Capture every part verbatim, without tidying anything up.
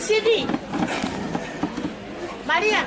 Sini. Maria.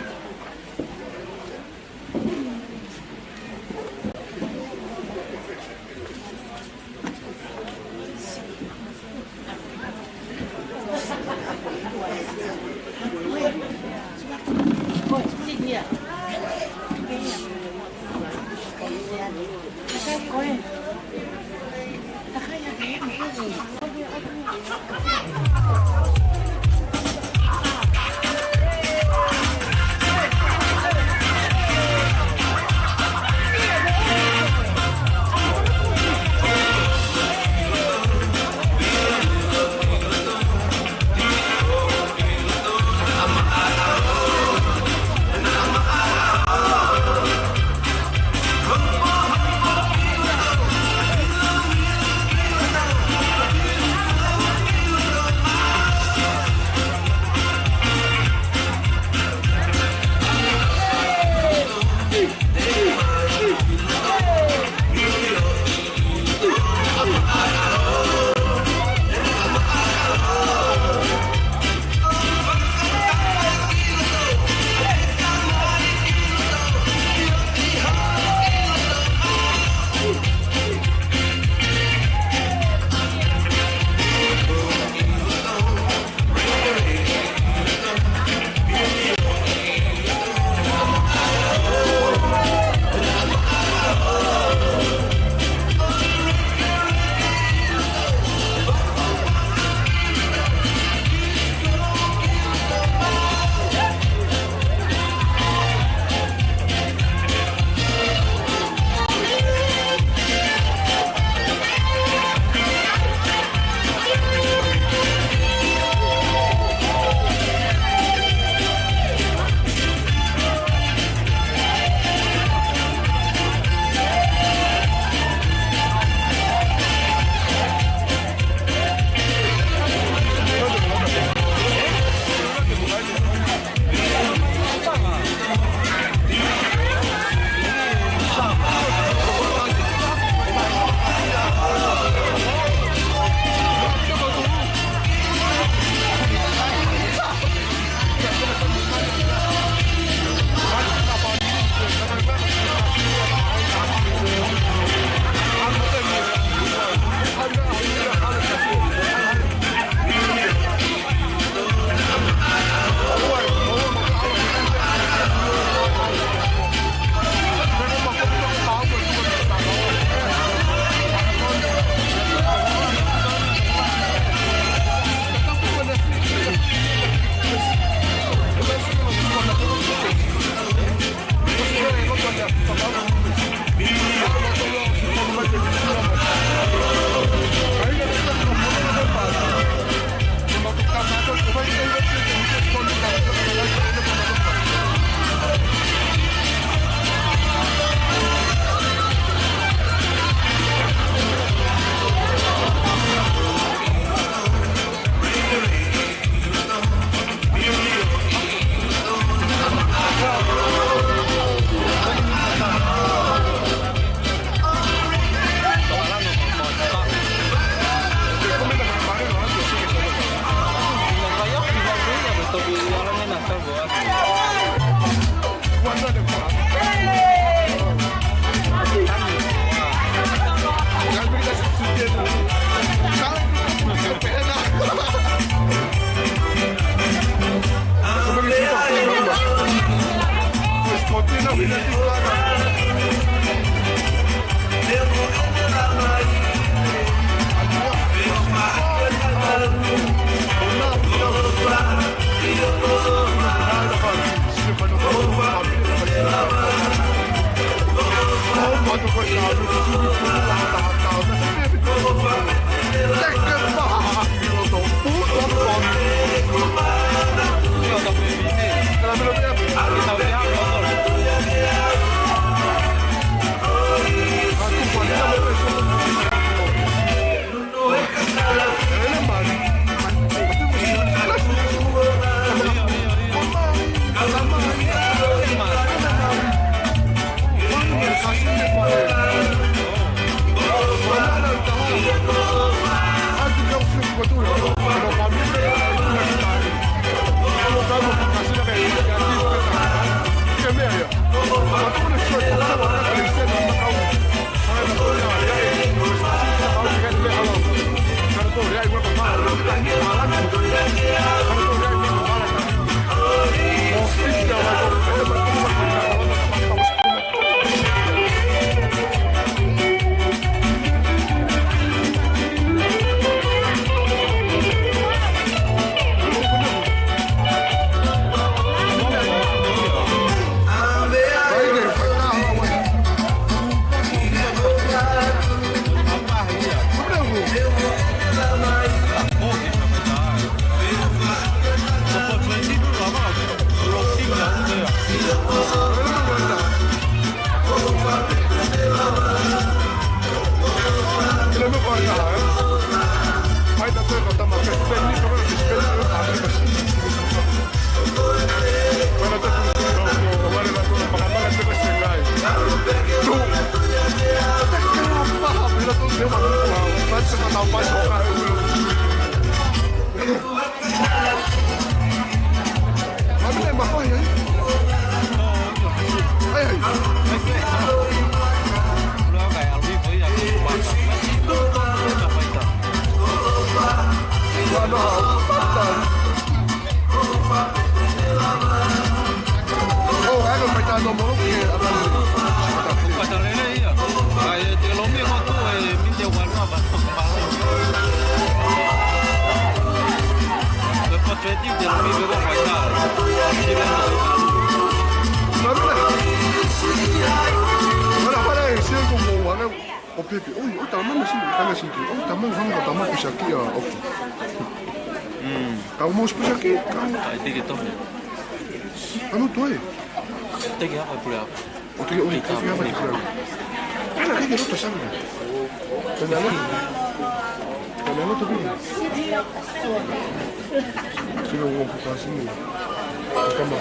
ʻO Pepe, ʻoi, ʻoi, tala mai sini, tala mai sini, ʻoi, tala mai, tala mai, tala mai, pusiaki, ʻa, ʻoku. Kau mau pusiaki, kau. Ai, teke tohi. Anu toe. Teke hapa pule hapa. ʻO teke, ʻoi, teke hapa pule hapa. Ana, teke loto sana. Tena loto. Tena loto pule. Sino ua pukasini. Kama.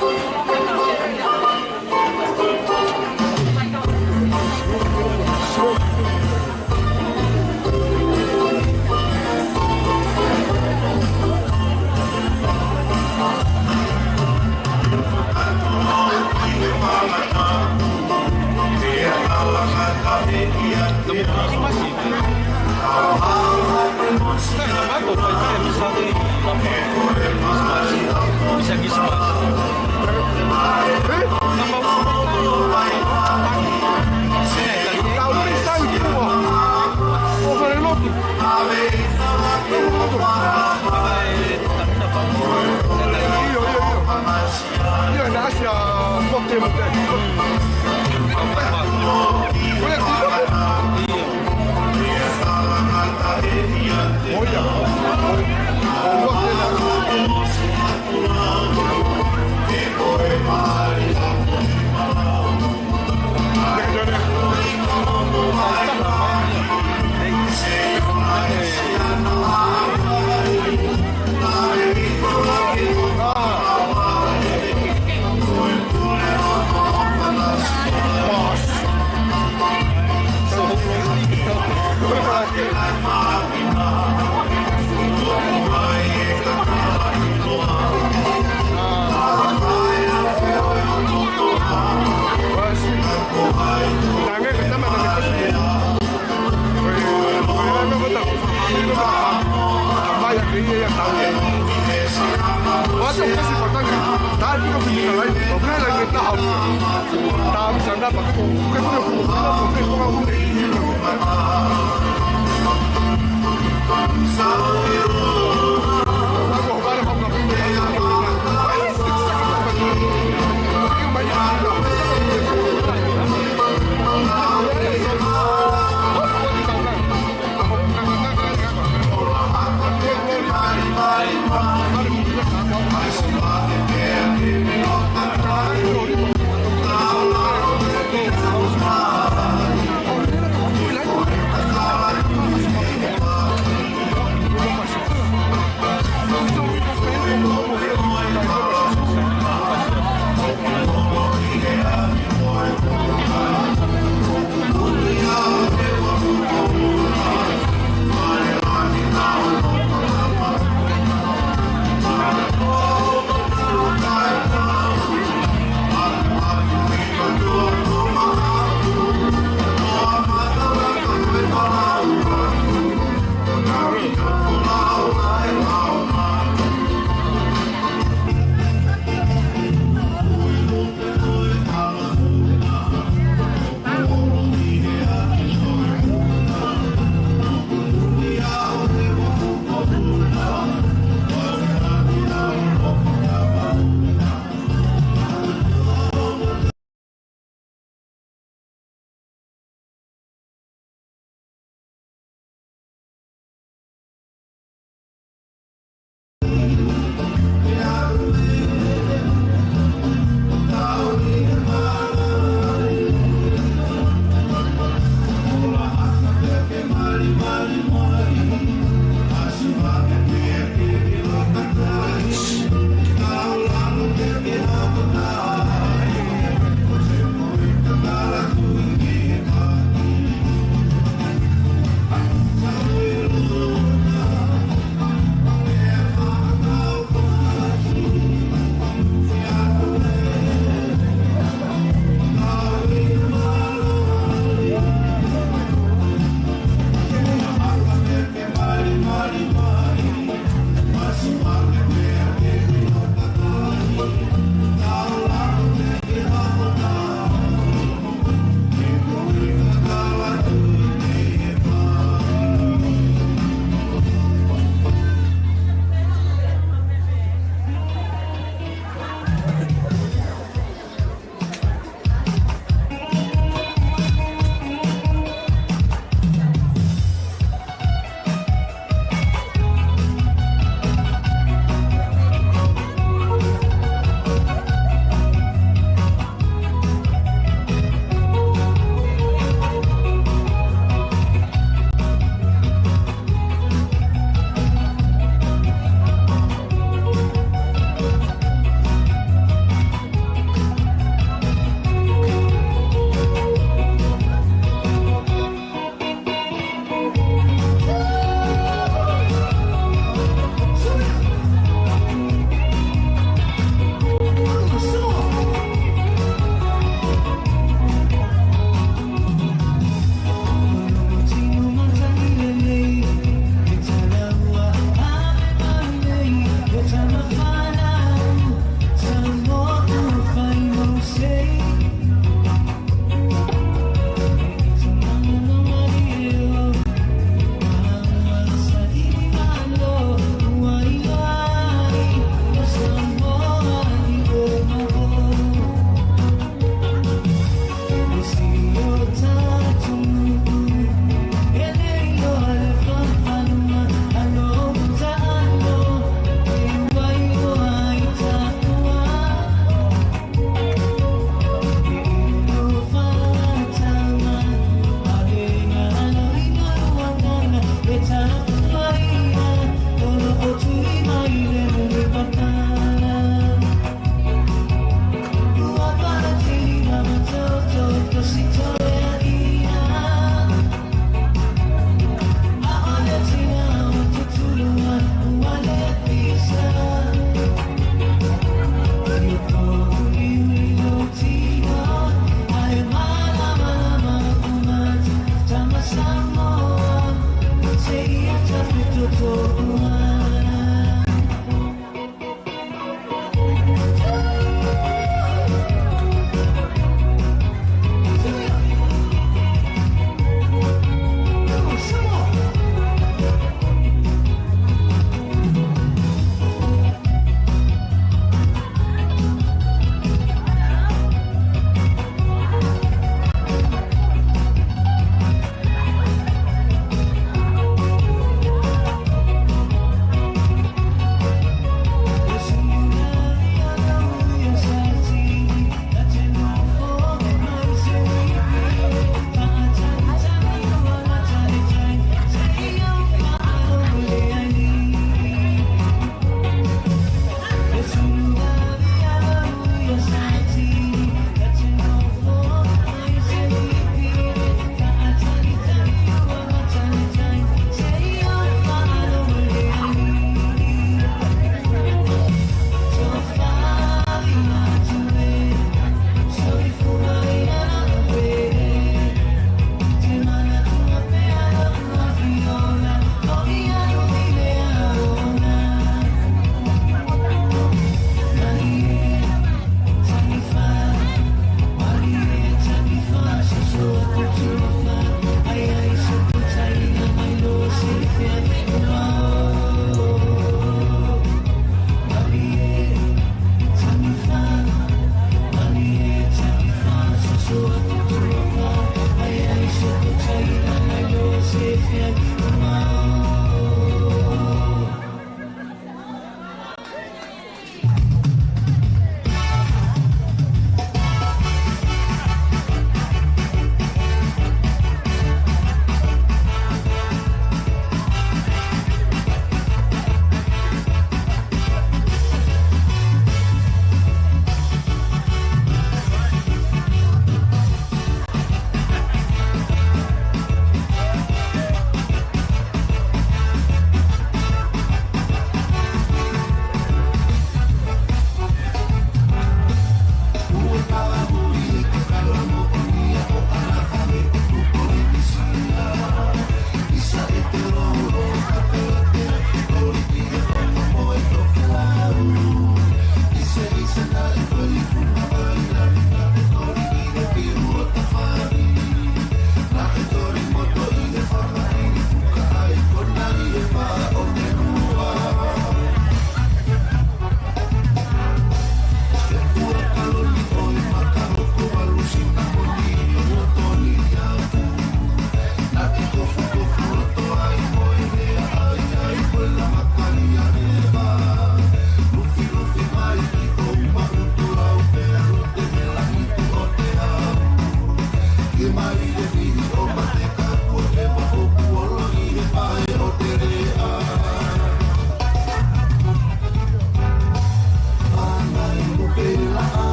Ia, naʻa sia mote mote. Ko ia, ko ia. Ko ia.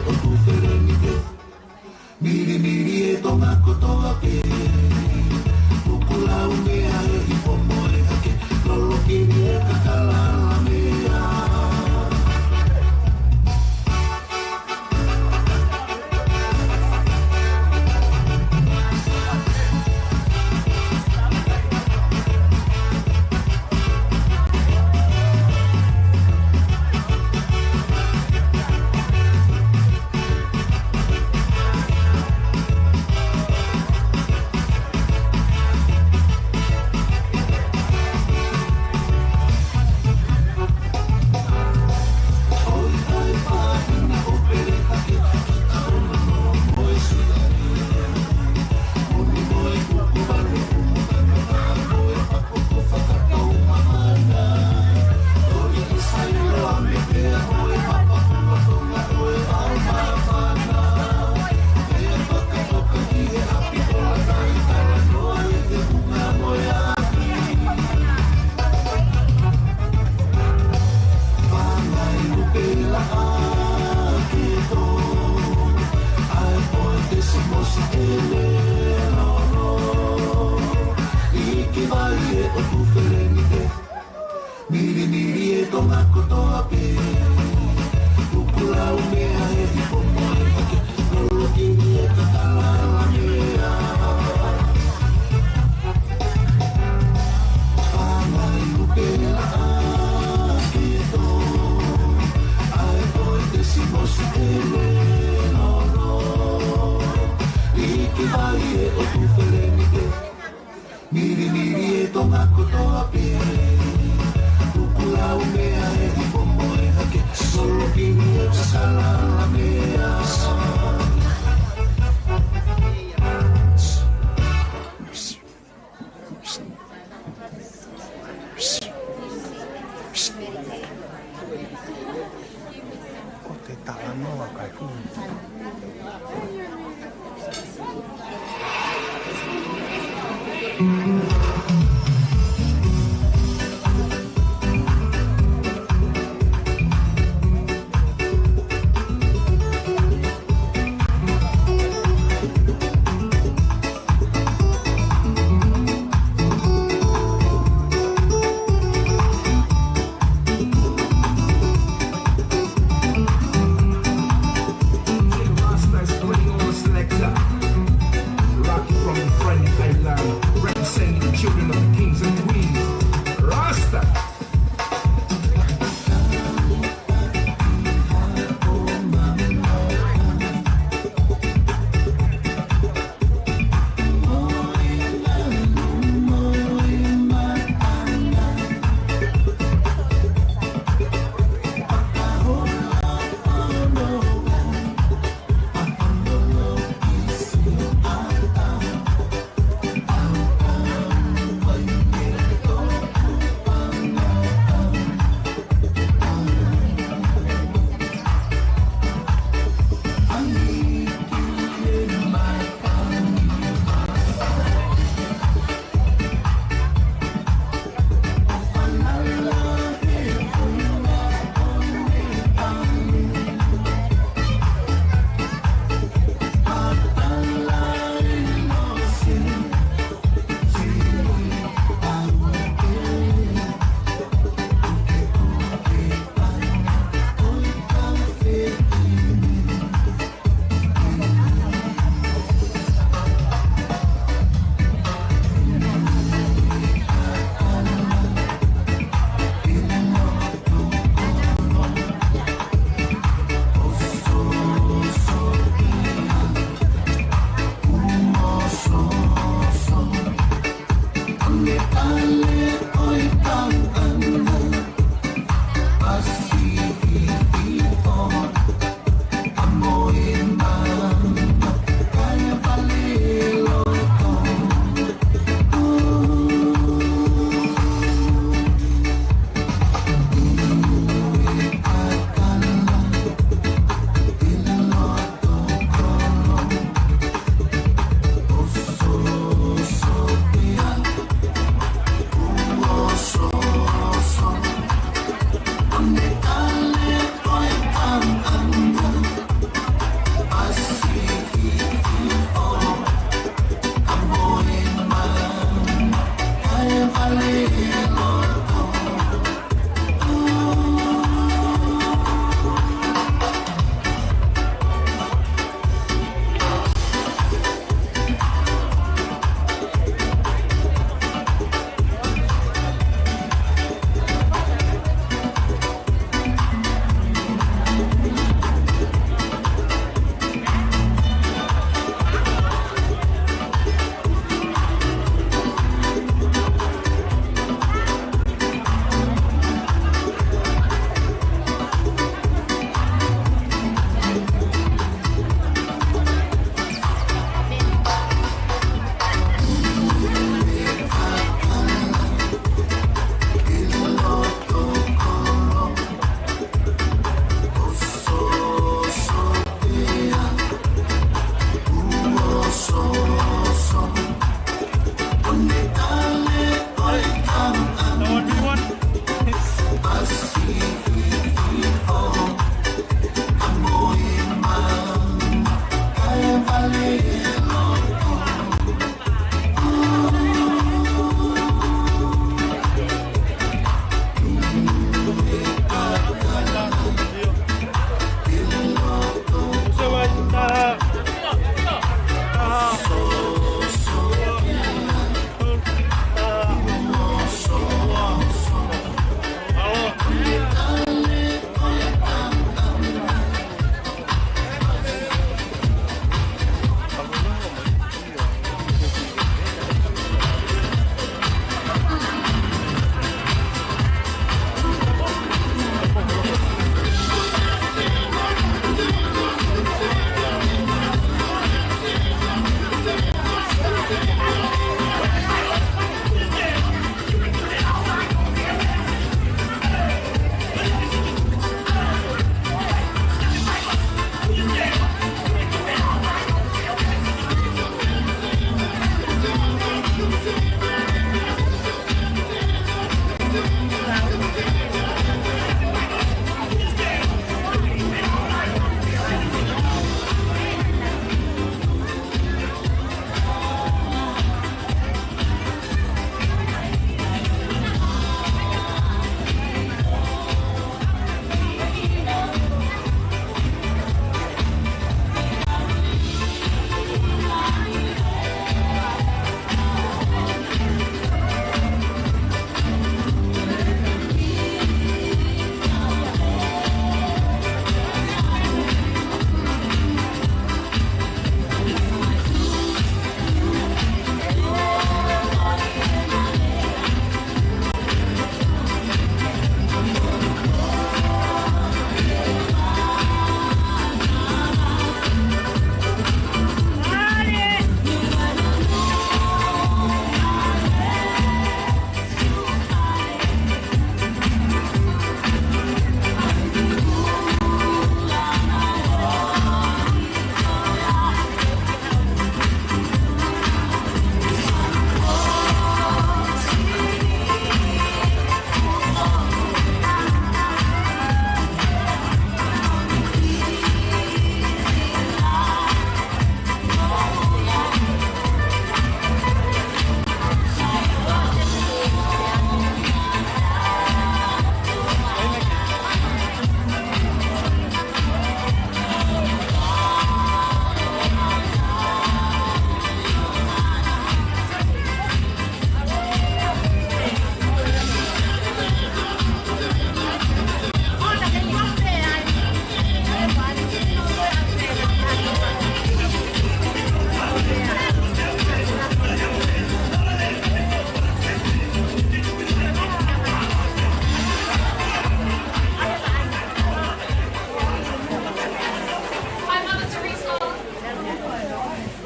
ʻOku feleni pē. Milimili e Tonga kotoa pē. Kuku lau meʻa e hifo mo e hake. Lolo kini e kakala ala meʻa. Milimili e Tonga kotoa pē. Kuku lau meʻa e hifo mo e hake. Lolo kini e kakala ala meʻa. Pangai upe la a kito. Ai ko e te si mo si te le no no. Iki vai e ʻoku feleni pē. Milimili e Tonga kotoa pē. Kuku lau meʻa e hifo mo e hake. Lolo kini e kakala ala meʻa. Ko te talanoa kai fu. Jim Masters, putting on the selector. Rocky from the front island, representing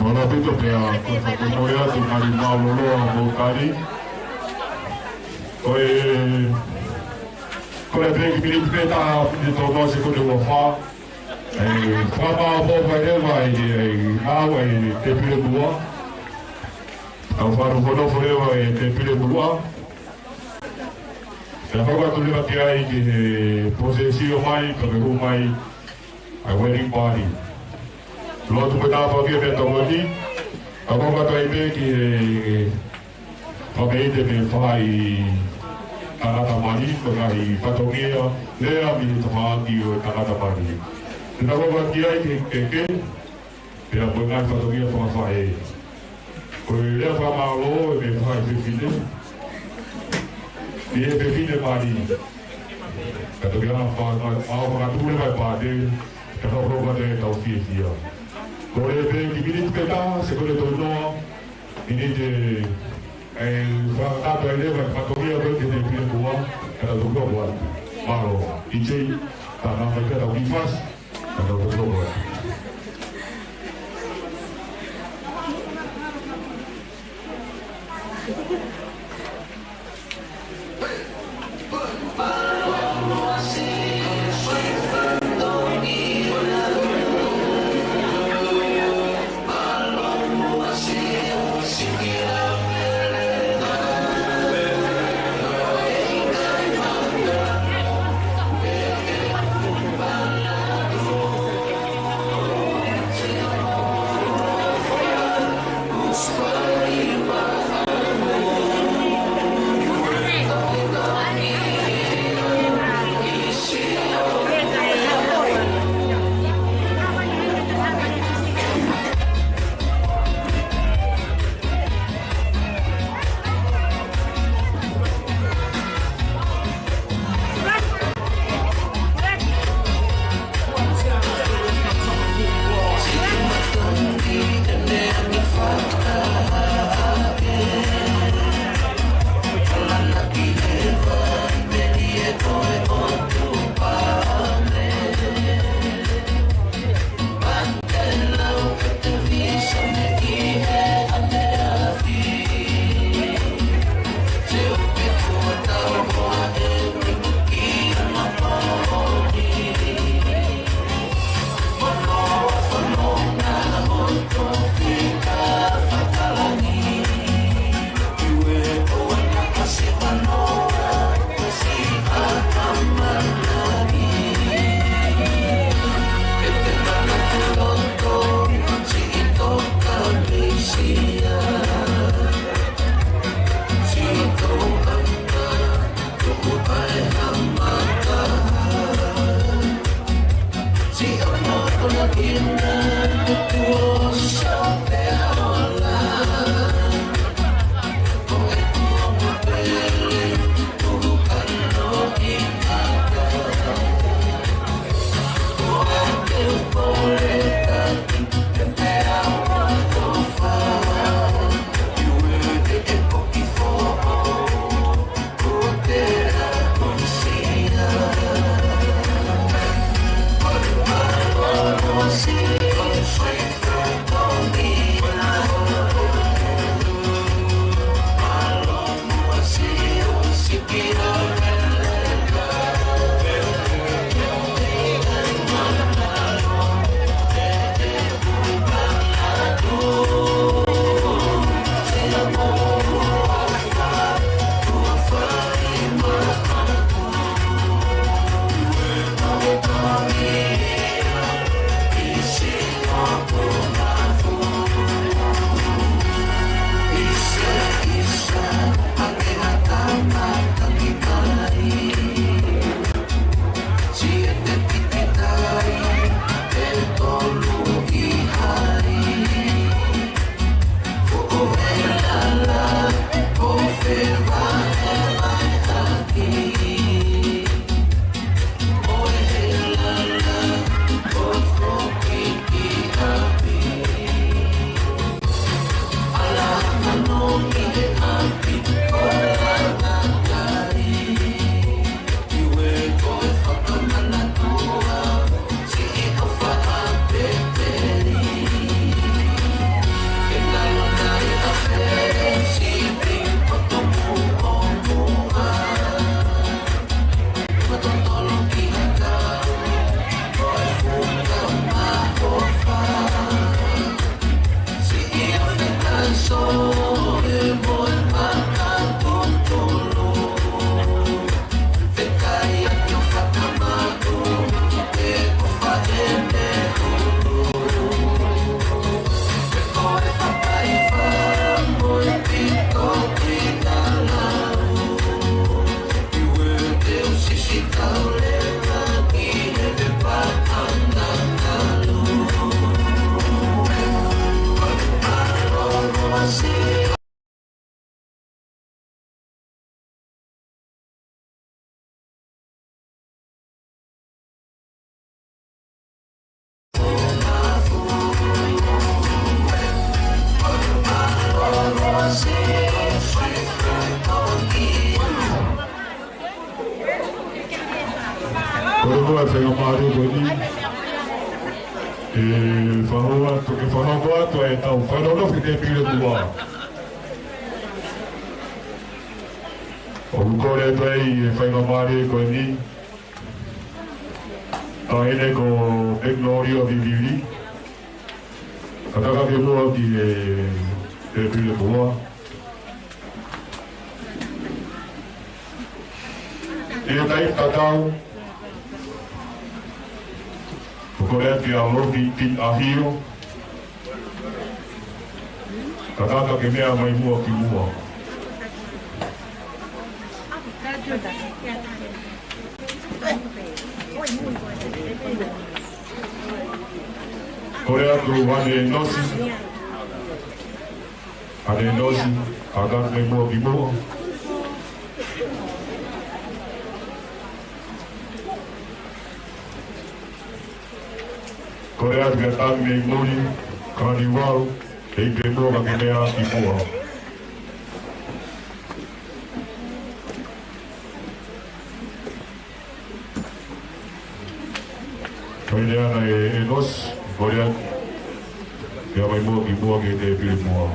Mālō ʻaupito pea ko e fakamolemole atu, mali mālōlō ʻa mou tali. Ko e, ko e pē kiʻi miniti pē taha, miniti tolu noa, sekondi ua fā. ʻE, fakamaʻopoʻopo leva ʻe, ʻe, ʻe, ʻe Tēpile Muʻa. Tau fakaʻofoʻofa leva ʻe Tēpile Muʻa. Pea fakakau atu leva ki ai ki he procession mai, ka ke hū mai ʻa e wedding party. Lotu pē tāpuaki pē tau oti, ka fakakau atu ai pē ki he fakaʻite mei he faʻahi tangata mali, ko e ngaahi fatongia, lea mei he tafaʻaki ʻo e tangata mali. Te tau fakakau atu ki ai ki he keke, pea mo e ngaahi fatongia fakafaʻē. Ko e lea fakamālō ʻe mei he faʻahi fefine. Mei he fefine mali. Ka toki ʻalu fa-, fa-, fa-, fakatule mai pāte, ka fakahoko atu ʻetau fiefia. Ko e pē kiʻi miniti pē taha, sekondi tolu noa, miniti ʻe, ʻe fakatapu ai leva e fatongia ko ē ki he Tēpile Muʻa, ka tau toki hoko atu. Mālō, D J, tā nā mai pē ʻetau kiʻi fasi. Fakahoko atu, ke fakahoko atu ʻetau fainonofo ki he tēpile muʻa. ʻOku kole atu ai e faingamālie ko eni. Taʻahine ko Magnolia Vivili. Kātaki muʻa ki he tēpile muʻa. ʻI he taimi tatau, ʻoku kole atu kia Lovi Pin ʻAhio. Kātaki ke meʻa mai muʻa ki muʻa. Kole atu Vane Nosi. Vane Nosi, kātaki muʻa ki muʻa. Kole atu kia Tami Muli, Kani Wau, kei pē muʻa ka ke meʻa ki muʻa. Ko ʻene ʻana ʻe, ʻe Nosi, kole atu ke meʻa mai muʻa ki muʻa ki he tēpile muʻa.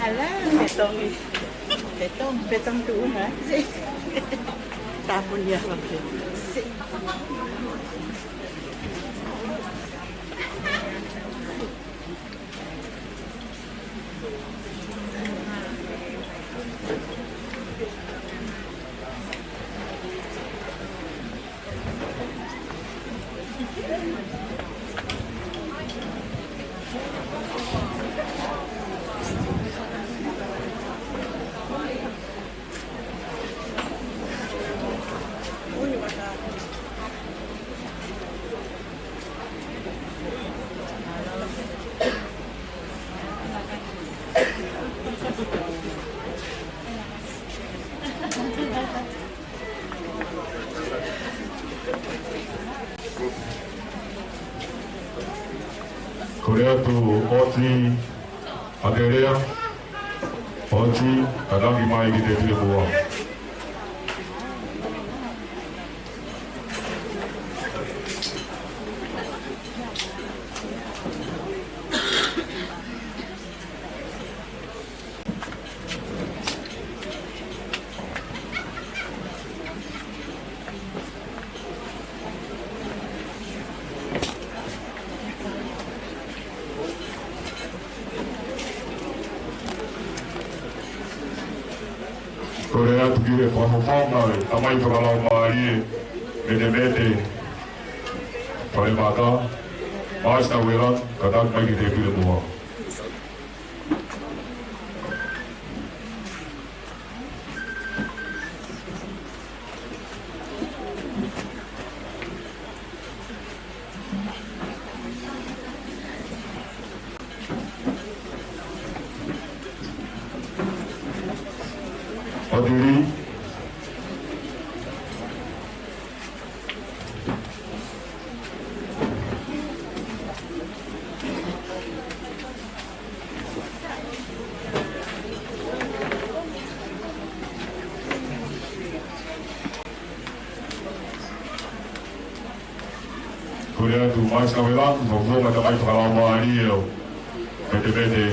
Hello. Petong. Petong. Petong tuʻu, ha? Tāpuni ia lagi. Kole atu Oti ʻAtelea, Oti, kātaki mai ki he tēpile muʻa. Kole atu ki he fakafofonga ʻo e tamai fakalaumālie, Metemete Falemaka, Master Wela, kātaki mai ki he tēpile muʻa. Otili. Kole atu Master Wela, fakafofonga ʻo e tamai fakalaumālie ʻo Metemete,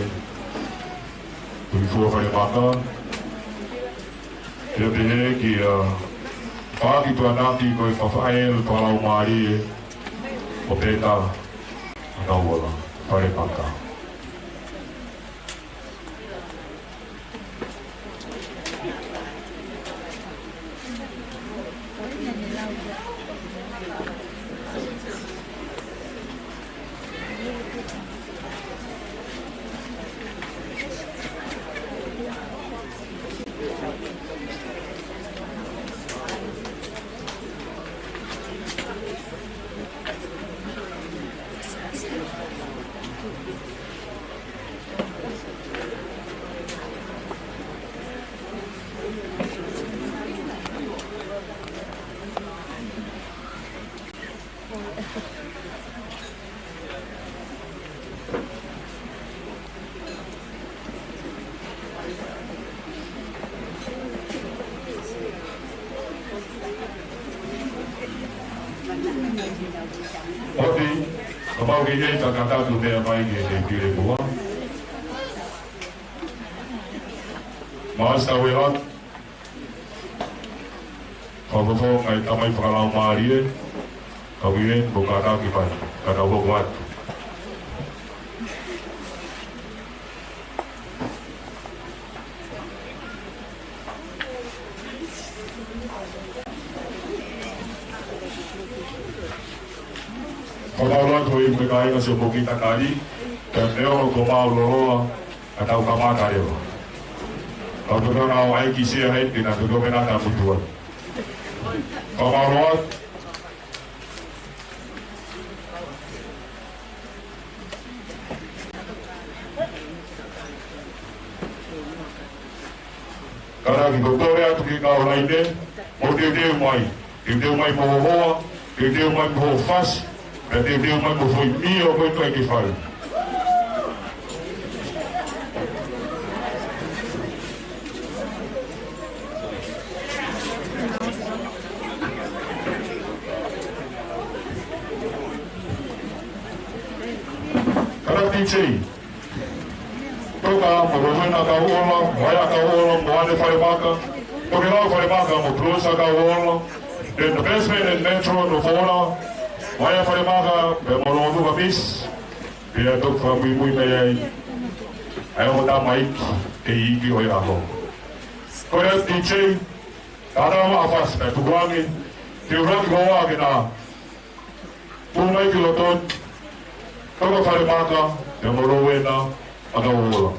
Tuʻifua Falemaka. Pea pehē ki he, ʻa, fakafofonga ʻo e tamai fakalaumālie ʻo Peta Ngauola Falemaka. Oti, kapau ʻoku ʻi ai ha taha ʻoku meʻa mai ki he Filemū. Master Wela, fakafofonga e tamai fakalaumālie, ka ui e mo kātaki mai, ka tau hoko atu. Ko mau lotu atu ʻi he kāinga Siʻomoʻunga Tali, pea mo e ongo ko mau loloa, ka tau kamata leva. Kau tokanga ʻo ʻai ki sea hei pina, tokanga ta mutua. Ko mau lotu atu. Kātaki, ko e kole atu ki he kau laine, mou teuteu mai. Teuteu mai mo hoʻo hoa, teuteu mai mo hoʻo fasi, pea teuteu mai mo e foʻi meʻa ʻoku ʻikai ke fai. Kātaki, D J. Toka mo Lōvena Kauola, Vaea Kauola, Moane Falemaka, Tokelau Falemaka mo Tulosa Kauola, then the best man in Metro, Nofoʻola, Vaea Falemaka, pea mo Lōnuka Miss, pea toki fakamuimui mai ai ʻa e ongo tamaiki, ʻe iiki ʻo e ʻaho. Ko e D J, kātaki mo e fasi, pea tukuange, te u laki koā ke na pū mai ki loto, Toka Falemaka, pea mo Lōvena Kauola.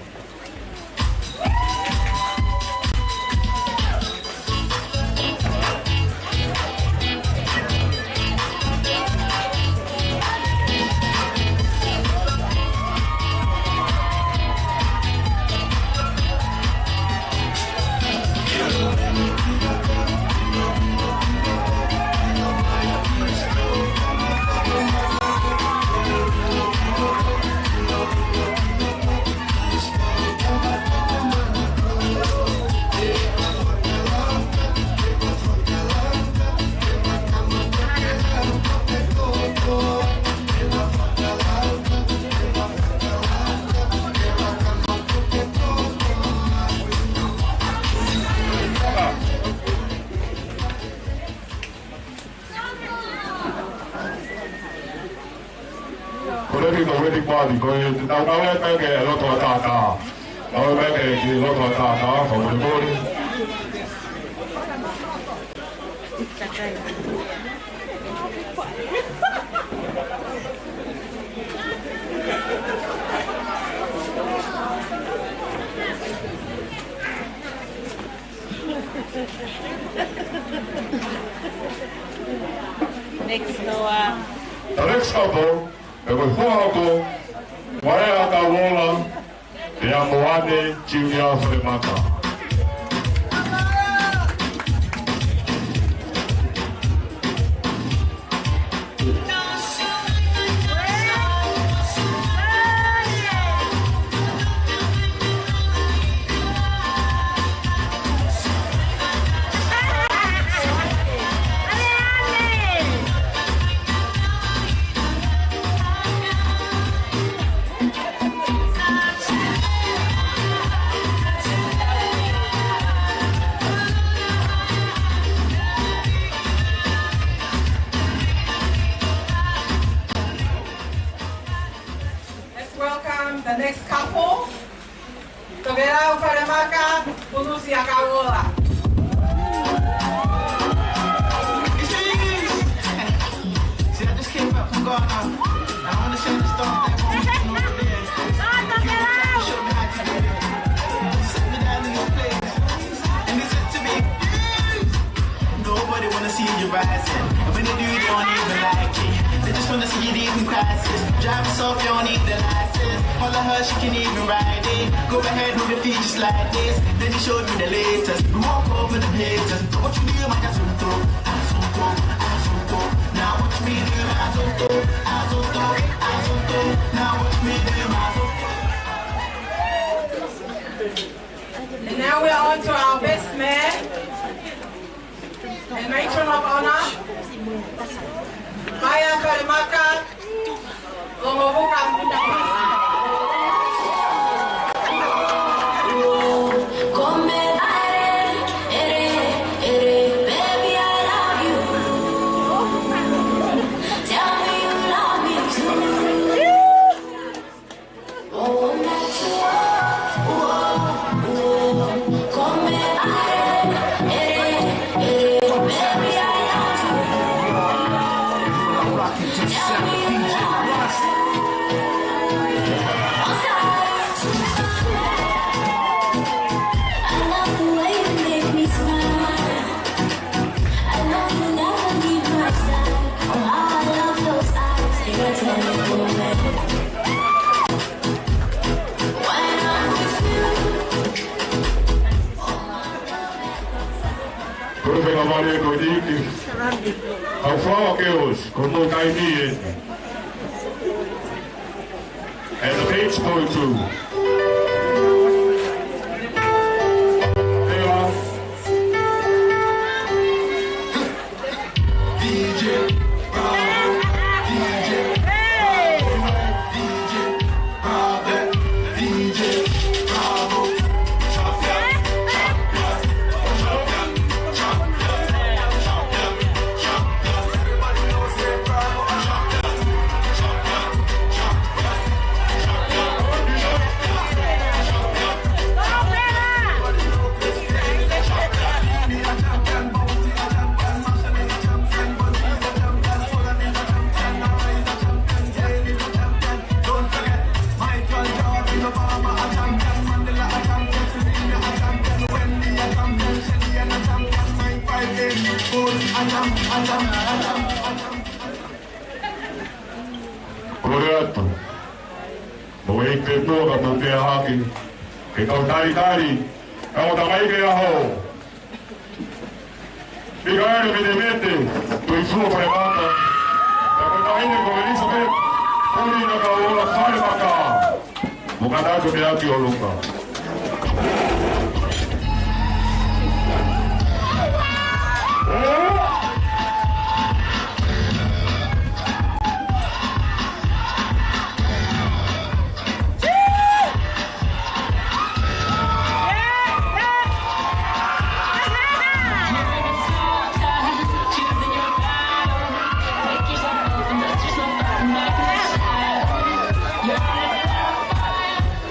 Ko e leti ko e leti kuati, ko e tau ngāue pē ki he loto ʻataʻatā. Ngāue pē ki he loto ʻataʻatā, ko e leti. Next door. The next couple, ʻe ko e fua ako, Vaea Kauola, pea mo Moane Junior Falemaka. Let's welcome the next couple. Tokelau Falemaka, Punusia Kauola. See, I just came back from Ghana. I wanna share the stuff that I'm doing over there. Show me how to do it. Sit me down in this place. And they said to me, "Nobody wanna see you rising. And when they do, they don't even like it. They just wanna see you leaving crisis. Drive yourself, you don't need the license. All of her, she can even ride it. Go ahead, move your feet just like this." Then he showed me the latest. We walk over the haters. What you do, my asunto, asunto, asunto. Now watch me do my And now we're on to our best man and matron of honor, Paea Falemaka, Longovuka. Ko e fengamali ko eni ki he Flower Girls, ko hono taimi ē. And the page boy too. There are D J Bravo, D J Bravo, D J Bravo, D J Bravo. Kole atu. Mou ʻai pē muʻa ka mou pehē hake. Ke kau talitali, kau tamai ke aho. Mikaele Metemete, Tuʻifua Falemaka. Ka ko e taʻahine ko Elizabeth Puli Nakaola Falemaka. Mo ka tau ke meʻa ki ʻolunga.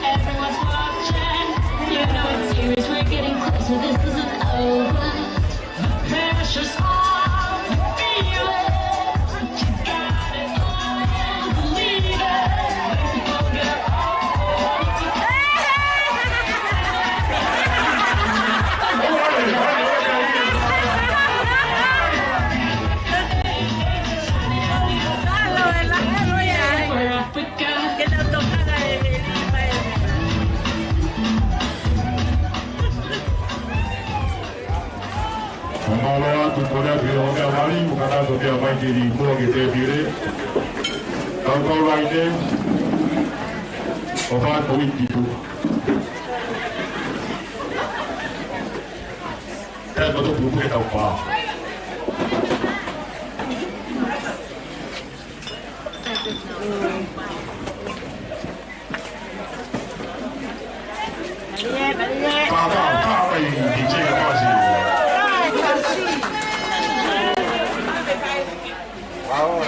Everyone's watching. You know it's serious. We're getting closer. This isn't over. The pressure's on. Feel it. You got it. Believe it. Let's go, girl. Mālō atu ko ena ke o mea mali, mo ka tau ke a mai ke li kua ke te pire. Kau kau lai te, o fa ko iti tu. Te ko to pupu ke tau pa. Papa, papa, i D J Kapasi. Wow.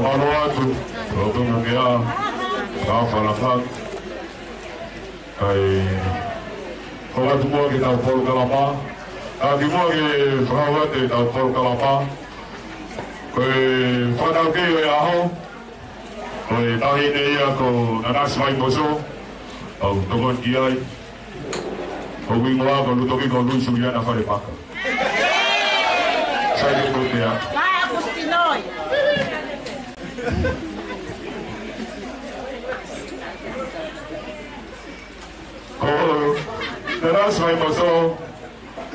Mālō atu, ʻo tuna mea, ka falafat. Kae, ko atu mua ke tau polokalama. Ka kimuʻa ke fakahoko atu ʻetau polokalama. Ko e fānau kei ʻo e ʻaho. Ko e taʻahine ia ko Nanasi Vaimoso. ʻOku tokoni ki ai. Ko hoku hingoa ko Lutoki ko Luisuliana Falepaka. Sai ke kotea. Vai, Agustinoi. Ko Nanasi Vaimoso,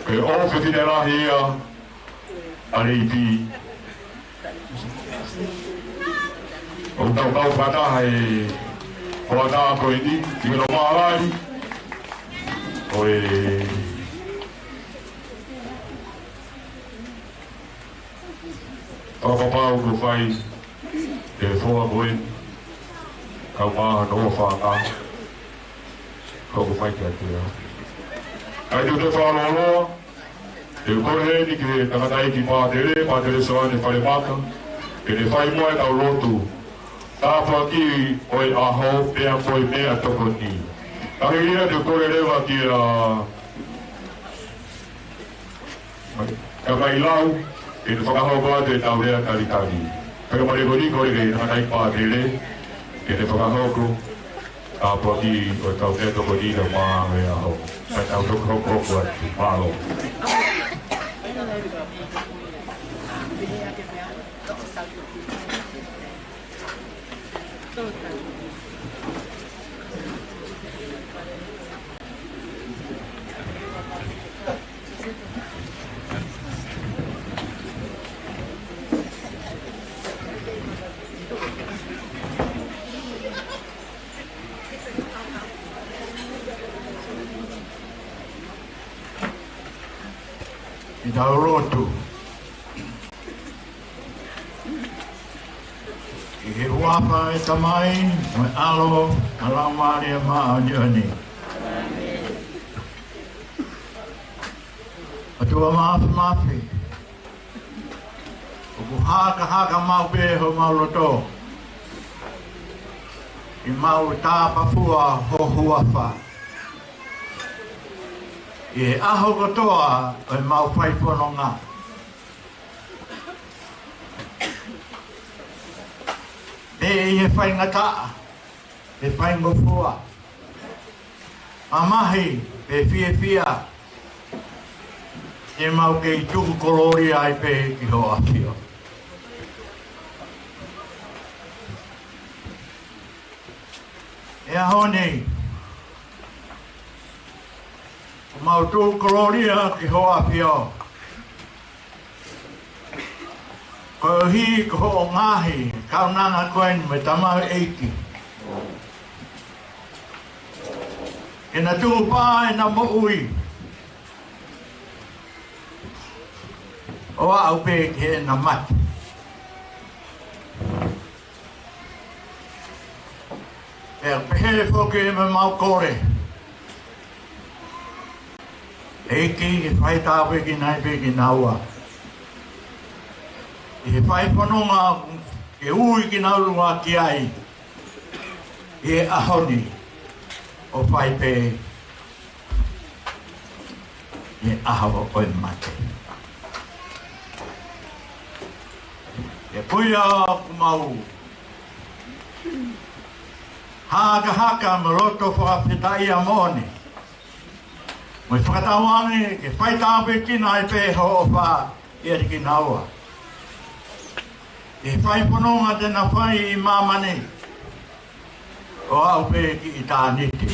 ko e ʻofefine lahi ia ʻa Leipi. ʻOku tau kau fakataha he hoʻatā ko eni, ʻi hono mālali ʻo e fakapapau kuo fai ʻe he foha ko eni, kau mai hono ʻofa ʻa e ʻaho, ko ʻoku fai kiate au. Kae tuku atu e fakalōloa, te u kole heni ki he tangataʻeiki pātele, Pātele Soane Falemaka, ke ne fai muʻa ʻetau lotu tāpuaki ʻo e ʻaho, pea mo e meʻatokoni. Kae hili ia te u kole leva kia Tamai Lau, ke ne fakahoko atu ʻetau lea talitali. Pea mo e kole ki he tangataʻeiki pātele, ke ne fakahoko tāpuaki ʻo ʻetau meʻatokoni ʻi he māhina ʻe hoko. Pea tau toki hoko atu. Mālō. ʻI heʻetau lotu. ʻI he huafa ʻo e Tamai, mo e ʻAlo, mo e Laumālie Māʻoniʻoni. ʻOtua Māfimafi, ʻoku hakahaka maʻu pē homau loto ʻi heʻemau tāpafua ho huafa ʻi he ʻaho kotoa ʻo ʻemau fai fononga. Pe ʻi he faingataʻa, pe faingofua, mamahi, pe fiefia, te mau kei tuku kolōlia ai pē ki ho ʻAfio. ʻI he ʻaho ni, ʻoku mau tuku kolōlia ki ho ʻAfio. Koeʻuhi ko hoʻo ngaahi kaunanga ko eni mo e tamaioʻeiki, ke na tukupā ʻena moʻui ʻo aʻu pē ki heʻena mate. Pea pehē foki ʻemau kole, ʻEiki, ke fai tāpuekina mai pē kinaua ʻi he fai fononga ke ui kinaua ki ai ʻi he ʻaho ni, ʻo fai pē ʻi he ʻaho ʻo e mate. ʻE, ko ia ʻoku mau hakahaka mo e loto fakafetaʻia moʻoni, mo e fakatauange ke fai tāpuekina ai pē ho ʻofa ʻiate kinaua ʻi he fai fononga te na fai ʻi māmani ʻo aʻu pē ki ʻitāniti.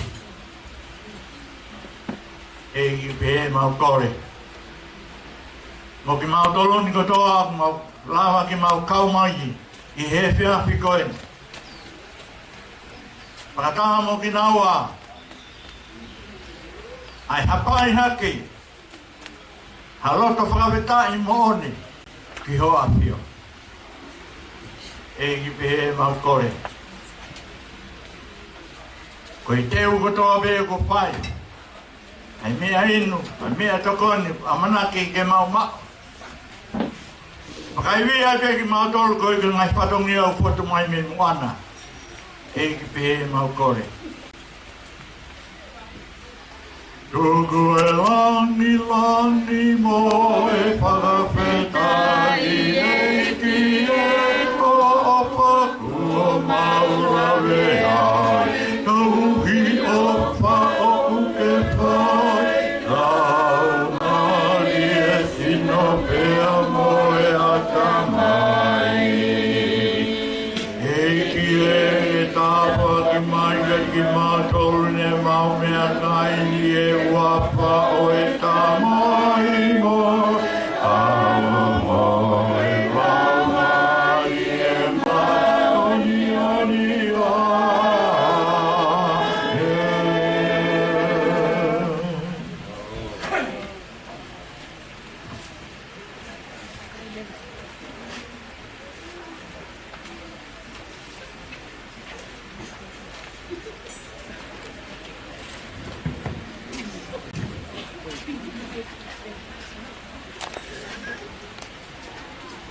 ʻEiki, pehē ʻemau kole, mo kimautolu ni kotoa ʻoku mau lava ke mau kau mai ʻi he efiafi ko eni, fakataha mo kinaua, ʻa e hapai hake ha loto fakafetaʻi moʻoni ki ho ʻAfio. ʻEiki, pehē ʻemau kole, ko e teu kotoa pē kuo fai, ʻa e meʻa inu, ʻa e meʻatokoni ʻamanaki ke mau maʻu, Fakaivia pē kimautolu koeʻuhi ko e ngaahi fatongia ʻoku fotu mai mei muʻa na. ʻEiki, pehē ʻemau kole. Tuku e lāngilangi mo e fakafetaʻi, ʻEiki, ʻi he ʻofa kuo mau lave ai, koeʻuhi ko e ʻofa ʻoku ke fai, lau mai e sino pea mo e ʻatamai. ʻEiki, ʻe tāpuaki mai kiate kimautolu ʻemau meʻakai ni ʻi he huafa ʻo e Tamai mo e ʻAlo mo e Laumālie Māʻoniʻoni. ʻĀmeni.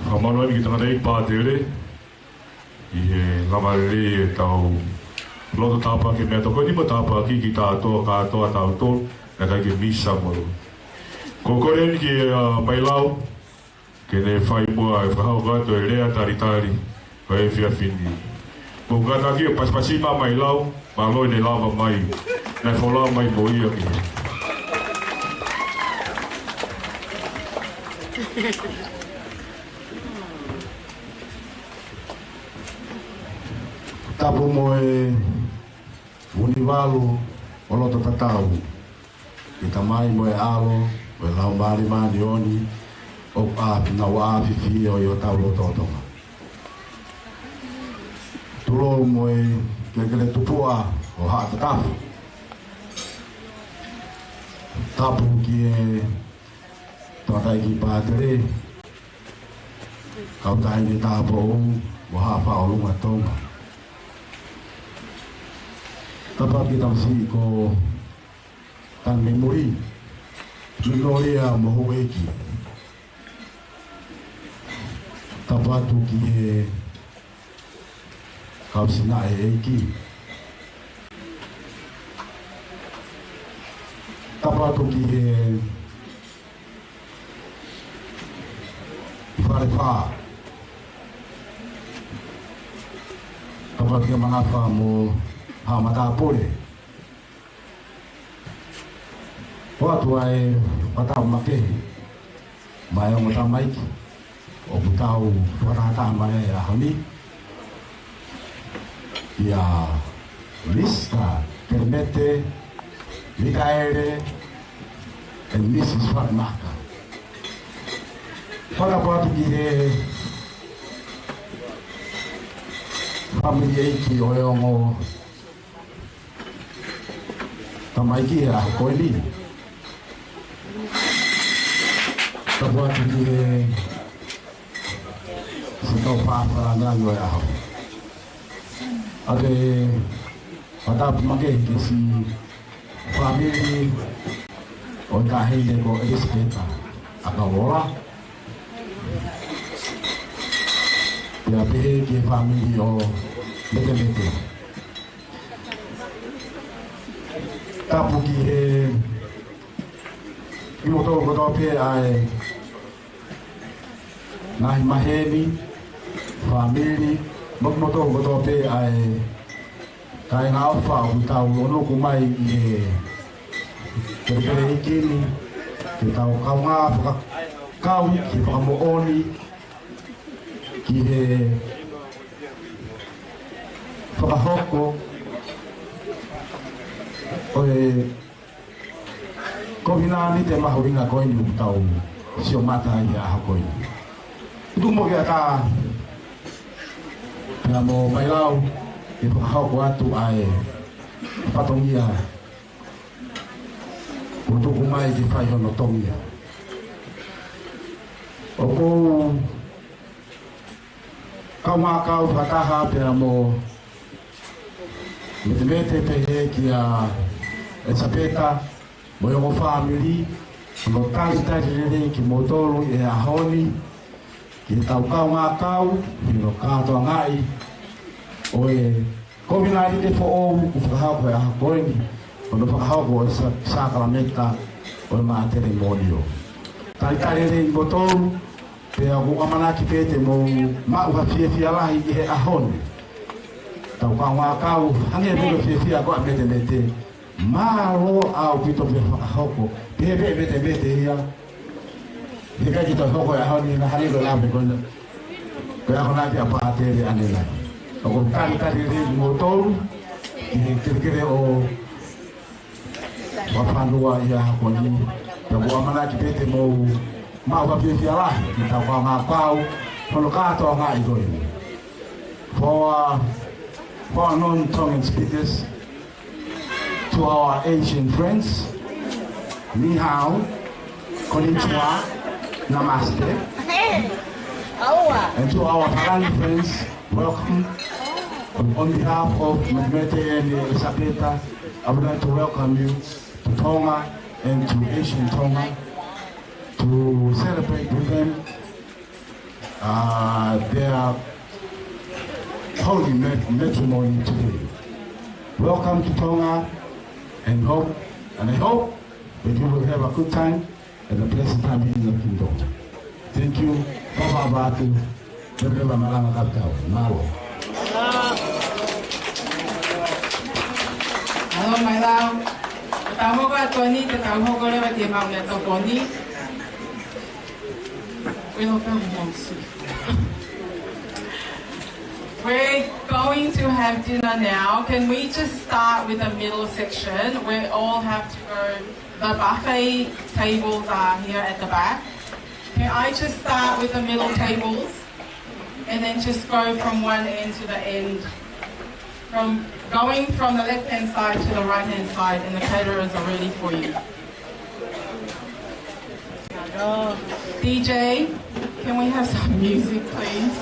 Fakamālō atu ki he tangataʻeiki pātele ʻi he lava lelei ʻetau loto tāpuaki meʻatokoni mo tāpuaki kitautolu kātoa, tautolu naʻe ʻikai ke misa mo. Ko e kole eni kia, ā, Mailau, ke ne fai muʻa e fakahoko atu e lea talitali ʻo e efiafi ni. Mou kātaki ʻo pasipasi mai Mailau, mālō ʻene lava mai, naʻe folau mai mo ia ki he. Tapu mo e Vunivalu ʻo loto tatau, ʻi he Tamai mo e ʻAlo mo e Laumālie Māʻoniʻoni, ʻoku ʻa, naʻa ʻoku ʻafioʻi ʻi hotau lotolotonga. Tulou mo e kelekele tupuʻa ʻo Haʻa Tatafu. Tapu ki he tangataʻeiki pātele, kau taʻahine tāupoʻou mo Haʻa Faʻolunga Tonga. Tapu ki he tamasiʻi ko Tangimemuli, Minolia mo Houʻeiki. Tapu atu ki he kau sinaʻeiki. Tapu atu ki he Falefā. Tapu atu ki he Mangafa mo Haʻa Matāpule. ʻOatu ʻa e fakatapu makehe maʻa e ongo tamaiki ʻoku tau fakatahataha mai he ʻaho ni, kia Misa Kelemete Mikaele and Mrs Falemaka. Fakatapu atu ki he fāmili ʻeiki ʻo e ongo tamaiki he ʻaho ko eni. Tapu atu ki he siʻi kau fāfālangi ʻo e ʻaho. ʻA e fakatapu makehe ki he siʻi fāmili ʻo e taʻahine ko Elisipeta ʻAkauola. Pea pehē ki he fāmili ʻo Metemete. Tapu ki he, kimoutolu kotoa pē ʻa e ngaahi maheni, fāmili, mo kimoutolu kotoa pē ʻa e kāinga ʻofa ʻoku tau ʻunuku mai ʻi he kelekele ʻeiki ni, ke tau kaungā fakakau ki he fakamoʻoni ki he fakahoko ʻo e kovinānite mahuʻinga ko eni ʻoku tau sio mata ai he ʻaho ko eni. Tuku mo ke ata pea mo Mailau ke fakahoko atu ʻa e fatongia ʻoku tuku mai ke fai hono tongia. ʻOku ou kaungā kau fakataha pea mo Metemete pehē kia Elisipeta mo e ongo fāmili, hono talitali lelei kimoutolu he ʻaho ni. Ke tau kaungā kau, hino kātoangaʻi ʻo e kovinānite foʻou kuo fakahoko he ʻaho ko eni, ʻo ne fakahoko ʻa e sa-, sākalamēniti ʻo e mātelimonio. Talitali lelei kimoutolu, pea ʻoku ou ʻamanaki pē te mou maʻu ha fiefia lahi ʻi he ʻaho ni. Tau kaungā kau, hangē pē ko e fiefia ko ē ʻa Metemete. Mālō ʻaupito pē fakahoko. Pehē pē ʻe Metemete ia. He ʻikai ke toe hoko e ʻaho ni, naʻa ne lave ko ena. Ko e akonaki ʻa Pātele ʻanenai. ʻOku ou talitali lelei kimoutolu ʻi he kelekele ʻo Vapanua ʻi he ʻaho ko eni. Pea ʻoku ou ʻamanaki pē te mou maʻu ha fiefia lahi, ke tau kaungā kau, hono kātoangaʻi ko eni. For, uh, for our non-Tongan speakers, to our Asian friends, ni hao, konnichiwa, namaste. And to our Palani friends, welcome. On behalf of Metemete and Elisapeta, I would like to welcome you to Tonga and to Asian Tonga to celebrate with them uh, their holy mat-, matrimony today. Welcome to Tonga, and hope, and I hope that you will have a good time and a pleasant time in the kingdom. Thank you. Papa Vatu, Papa Malanga Kapitau. Mālō. Mālō, mālō. Tau hoko atu ni, tau hoko leva ki he maʻu meʻatokoni. We're going to have dinner now. Can we just start with the middle section? We all have to go. The buffet tables are here at the back. Can I just start with the middle tables and then just go from one end to the end? From going from the left-hand side to the right-hand side, and the caterers are ready for you. D J, can we have some music, please?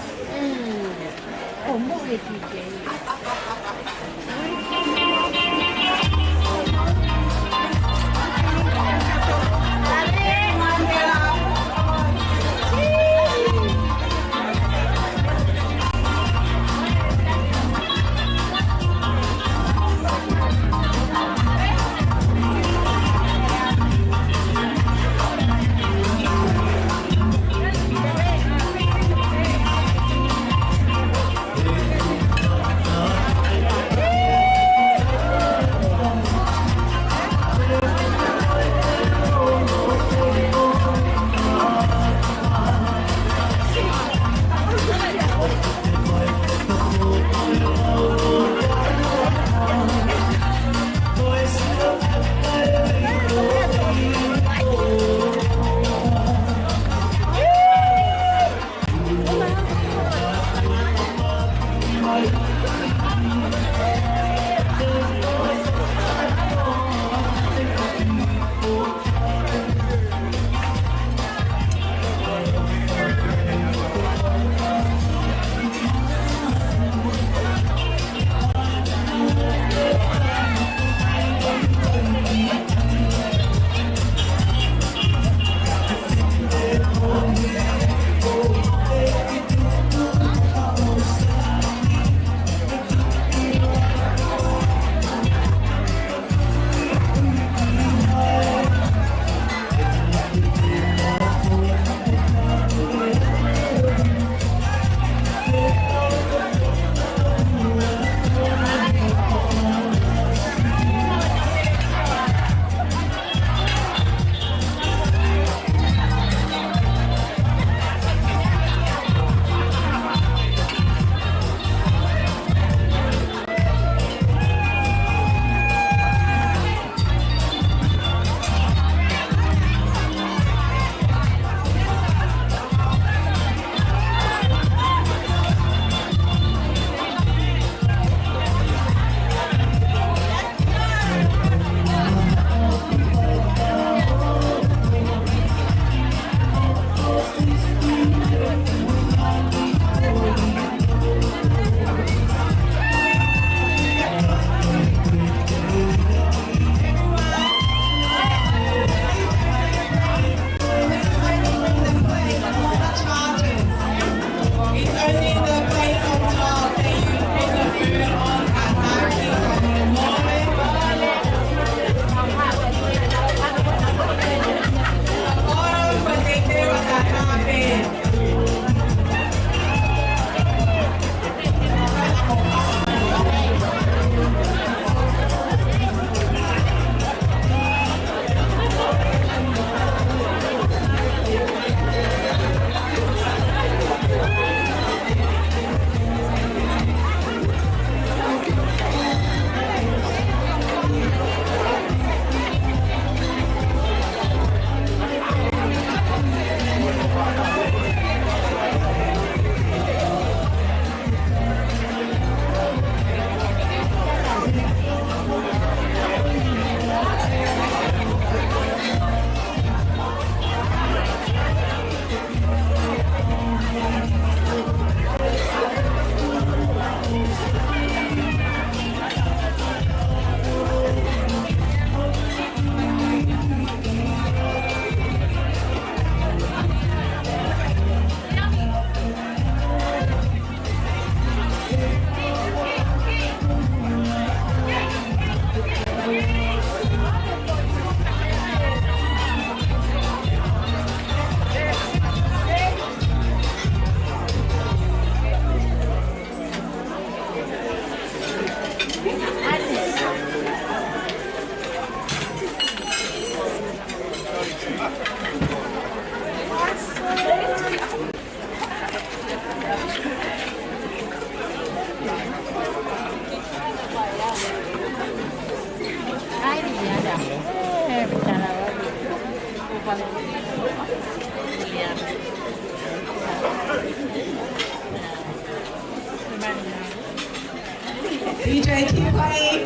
D J Kipai.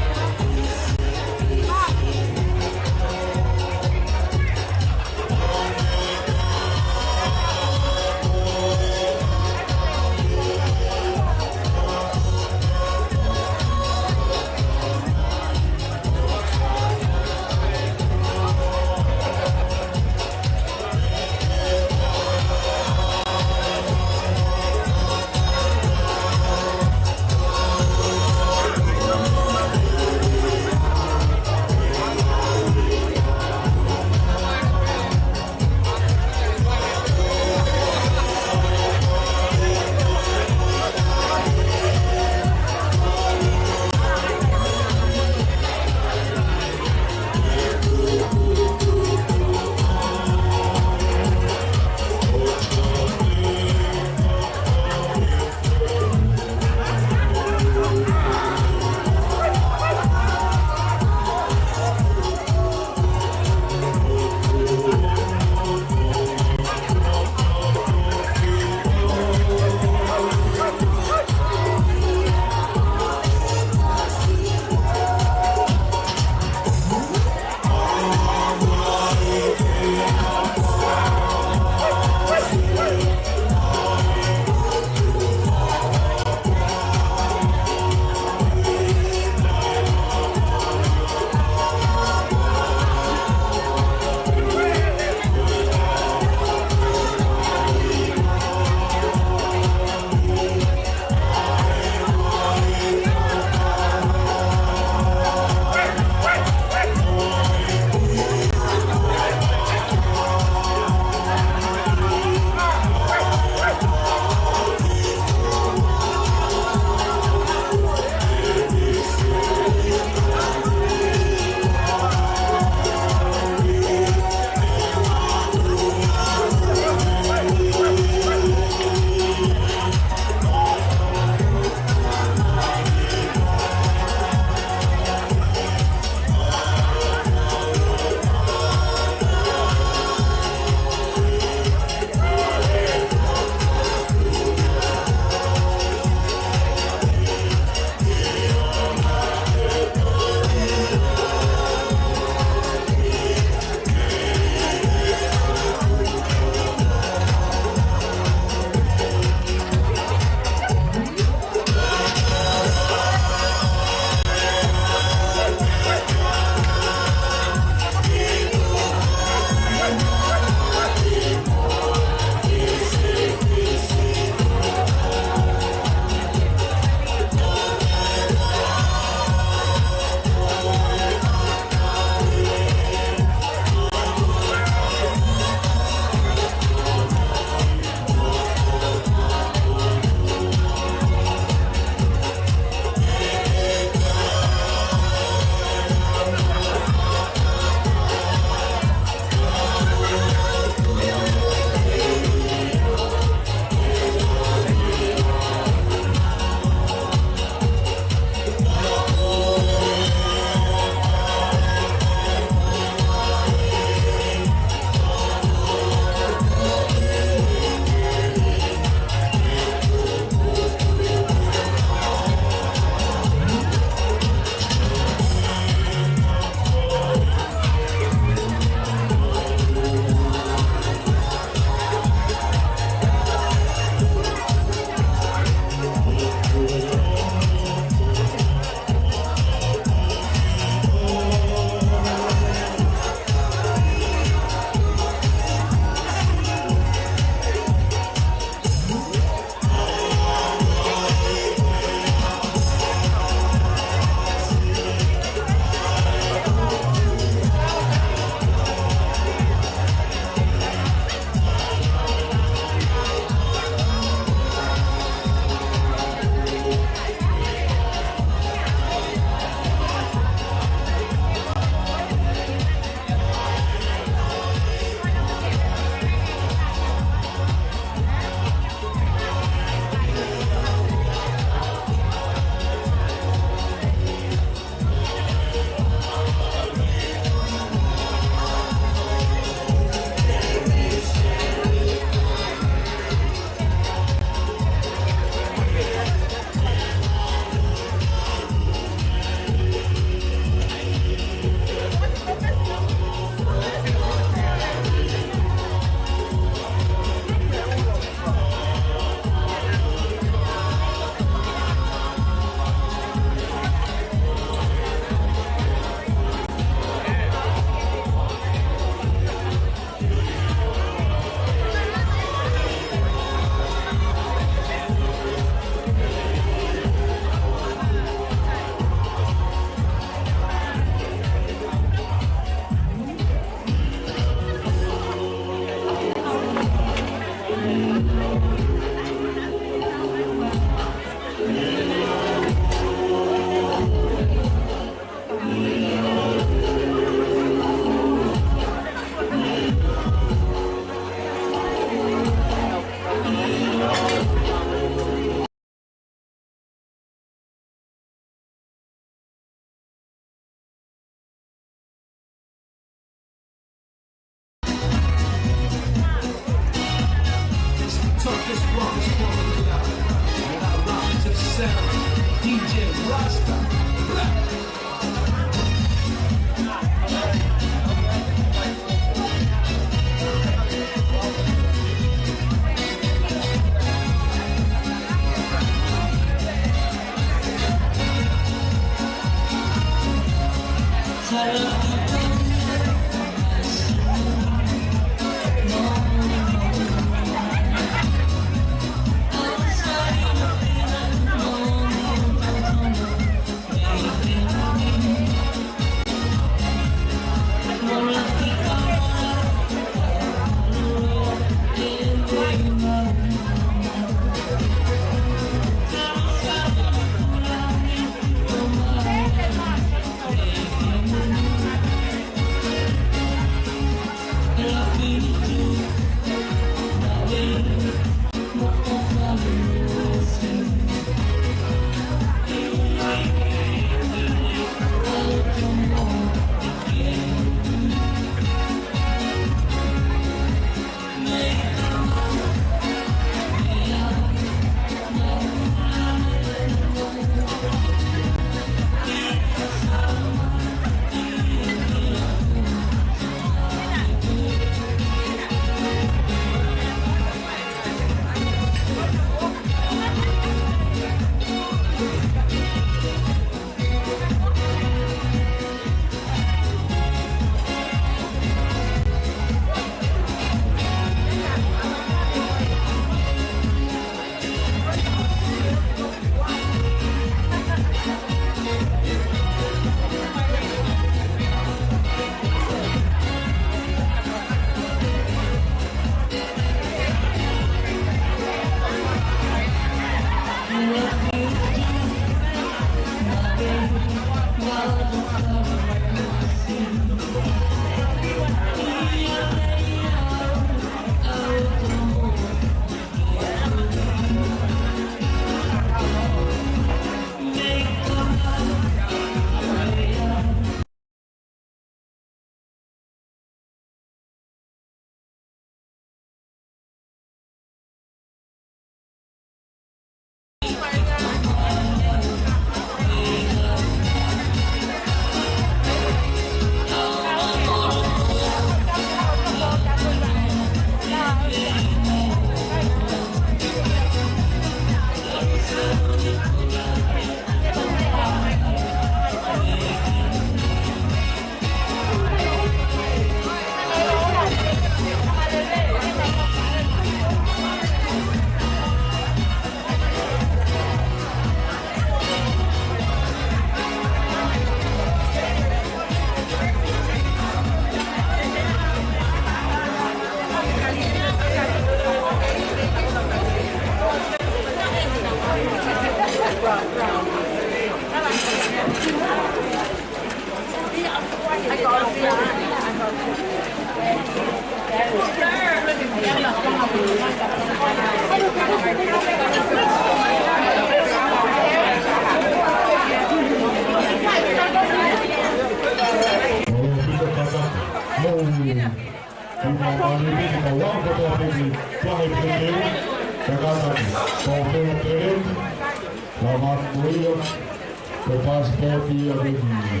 Ko e pasipoti ia ko eni.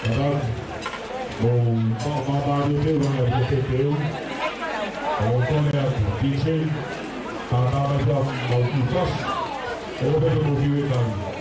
Kātaki, mou fakamālō atu ki he ʻEiki ʻo e teu. ʻOku ou kole atu ki he kau tama ia mau kiʻi fasi. ʻO pehē mo kiu e kau.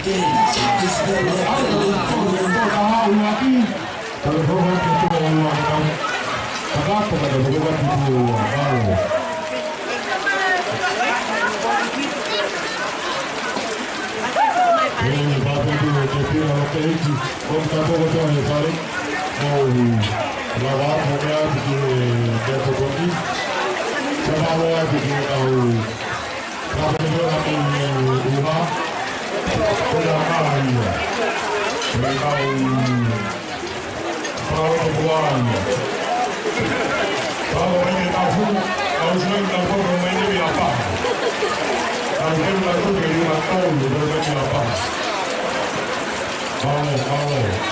Ka ko e meʻa atu ki he kau ʻuha, ko e ʻuha ia. Ko e kau fakaʻotupuʻanga. Kau ʻi he kau fu, kau sui, kau fakaʻotupuʻanga mai ni ia pa. Kau keu kau fu ke ia pa, kau fu ke ia pa. Kau, kau.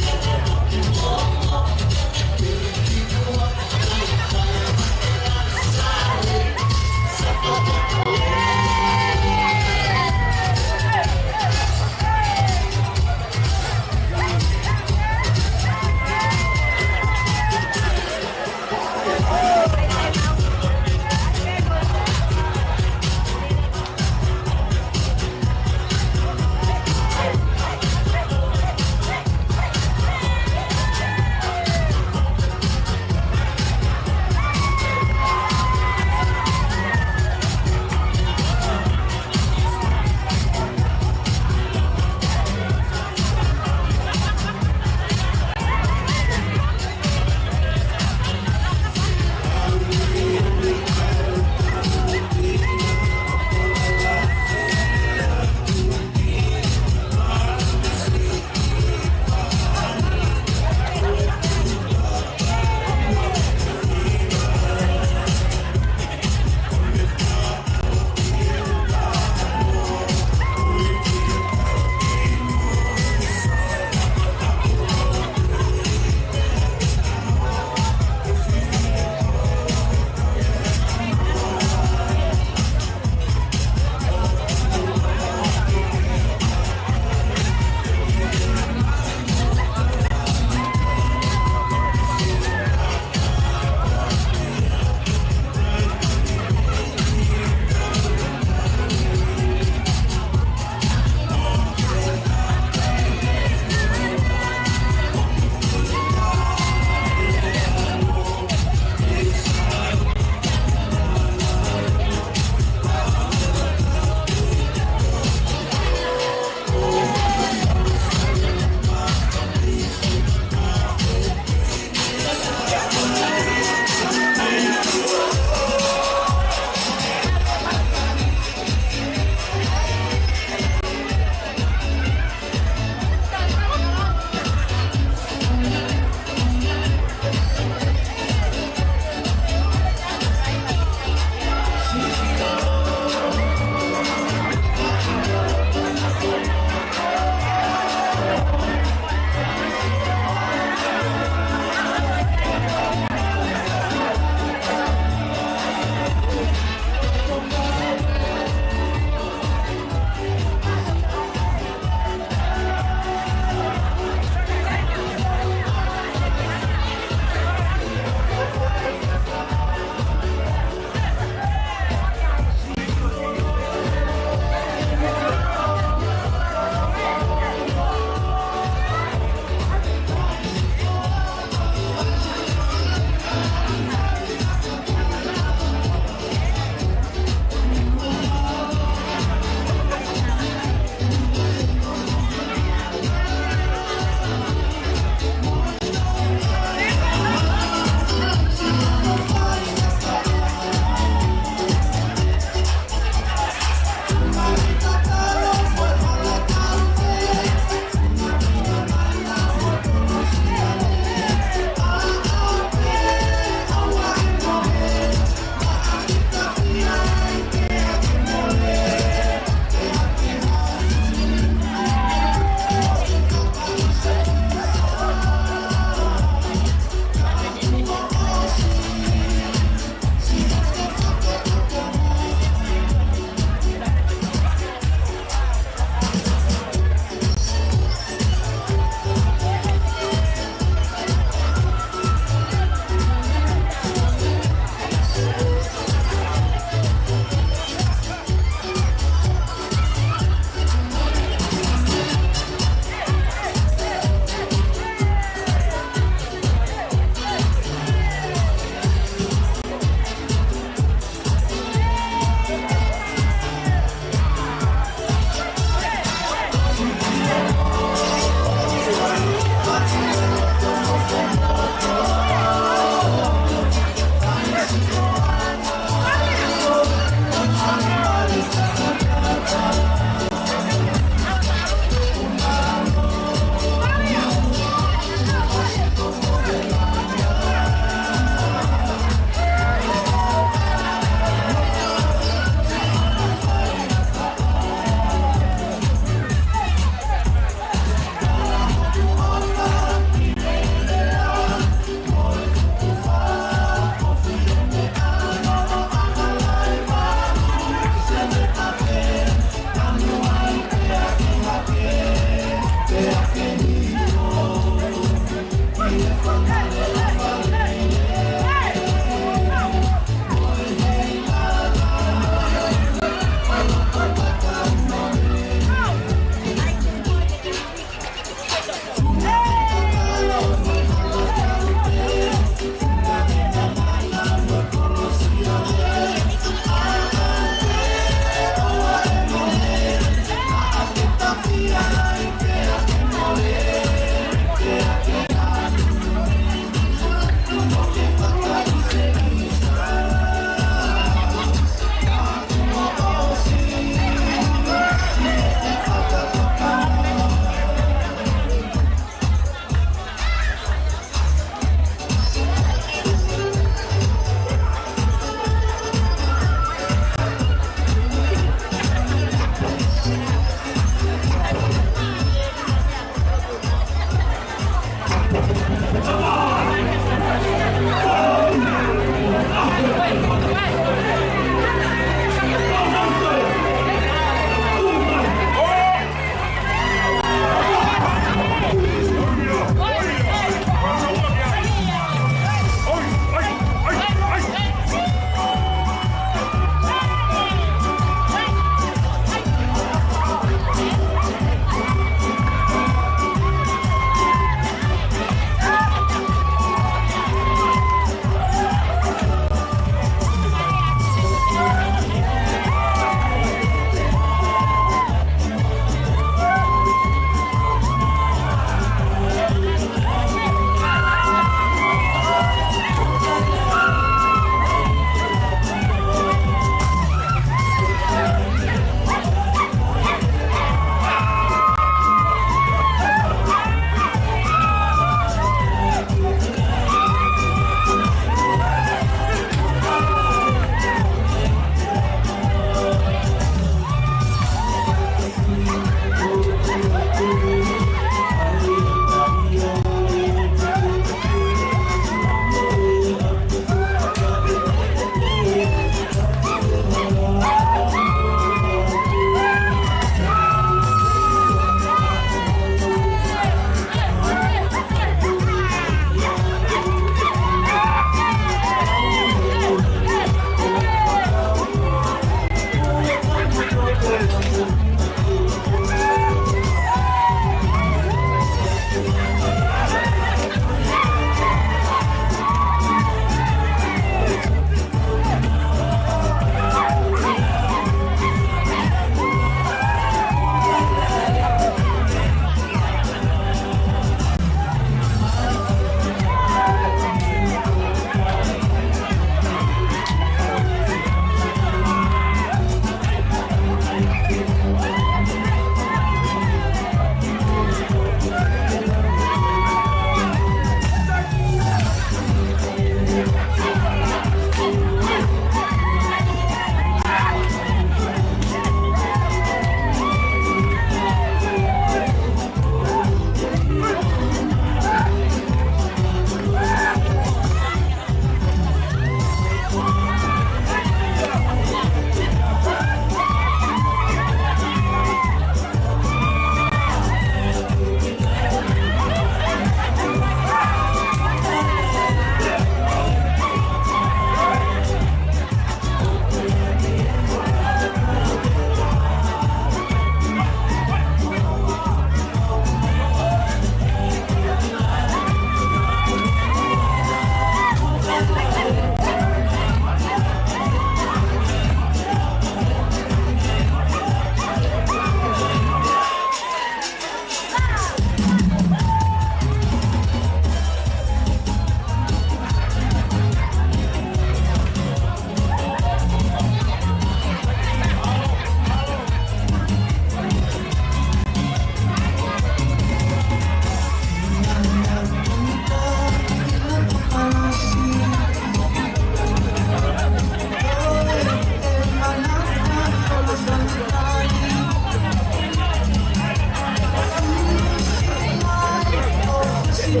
Ko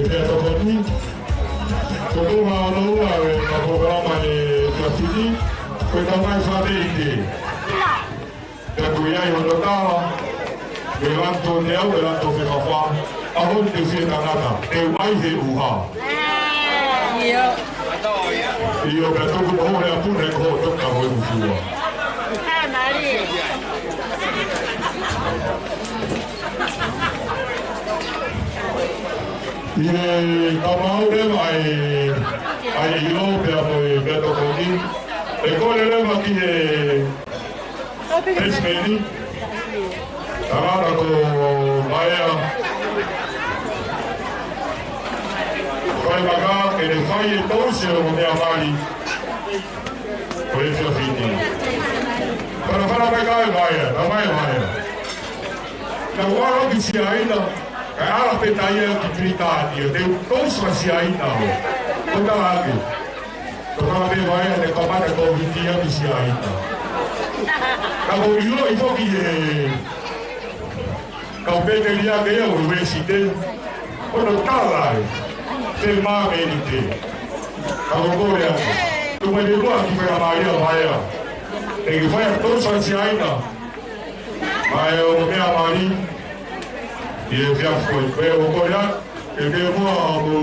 e tokoni, ko e tau mā ono ua e ka polokalama e Tuʻasini, ko e tau mai fāmili. Pea ko ia ʻi hono tala, ʻe lanto te au, ʻe lanto fekafā, ʻaho ni te u fie tangata, te u ʻai he ʻuha. ʻIo. ʻIo, pea tuku mo hoʻo ʻapi ne ko hoʻo toka mo e ʻuha. ʻA, mālie. ʻI he kamau leva ʻa e, ʻa e ʻilo pea mo e meʻatokoni. ʻE kole leva ki he Pesimeni, tangata ko Vaea Falemaka, ke ne fai e tousi ʻo e meʻa mali. Ko e fiefia ni. Fana, fana mai ka e Vaea, na mai Vaea. Na ua lo ki Siaina, ka ala pē taia ki Pilitānia, te u tousi ʻa Siaina ʻo. Ko tala ake. Ko tala pē Vaea te kamata ko vitia ki Siaina. Ka ko ʻilo ʻi foki e kau pēteliake ia ʻo Uēsite. Ko no tala e. Te mā meni te. Ka ko kore ake. Tu mai te kua ki fai a Vaea Vaea. Te ki fai a tousi ʻa Siaina. Mai ʻo meʻa mali, ʻi he fiafoi, pea ʻo kole atu, ke ke mua mo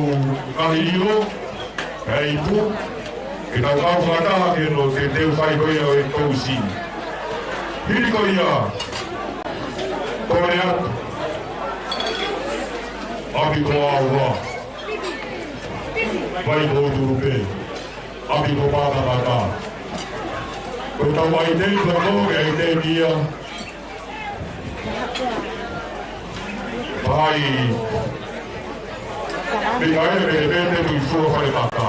kahi ʻilo, ʻe ipu, ke tau kau fakataha ke no te teu fai ko ia ʻo e tousi. Hili ko ia, kole atu, ʻapi ko aua, vai ko turu pē. ʻApi ko Pātapata. Ko tau ʻai tei tua ko e ʻai tei kia. Pai. Pea ʻai e pele pele pui fua Falemaka.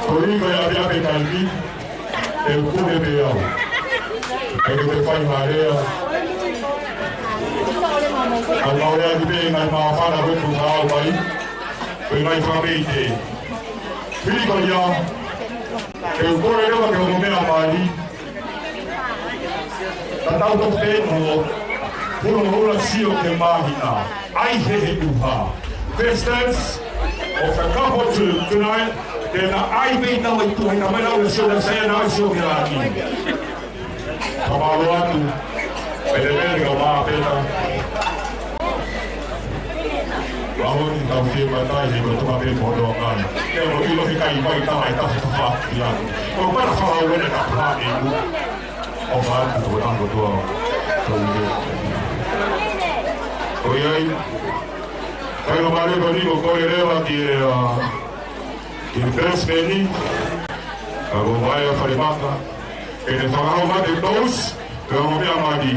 Ko i ko e ʻapi ʻapi taimi. ʻE u kuke pē au. ʻE ke te fai marea. Au marea ki pē ngai māfana ko e tu mau mai. Ko e ngai fakapeite. Hili ko ia. ʻE u kole leva ke ongo meʻa mali. Tatau tofu pē mo. Hula hula sio ke māhina. ʻAi he he ʻuha. Contestants of the couple to tonight, te na ʻai pē ʻi tama i tuha i tama i lau e sio na saia na sio ki a ni. Ka mālō atu, pele pele ka mā pena. Aho ni tau fie matai he ko tuma pē mo doa kai. Te mo ʻilo he kai mai tama i tafu tafa ki a ni. Ko pana fala uene ka pā e u. ʻO fā atu ko tango tua. Ko i e. Ko i ai. Kai no mare ko ni ko kole leva ki e, uh, ki he pesimeni, ka ko Vaea Falemaka, ke ne fakahau mai e tousi, ke ongo meʻa mali.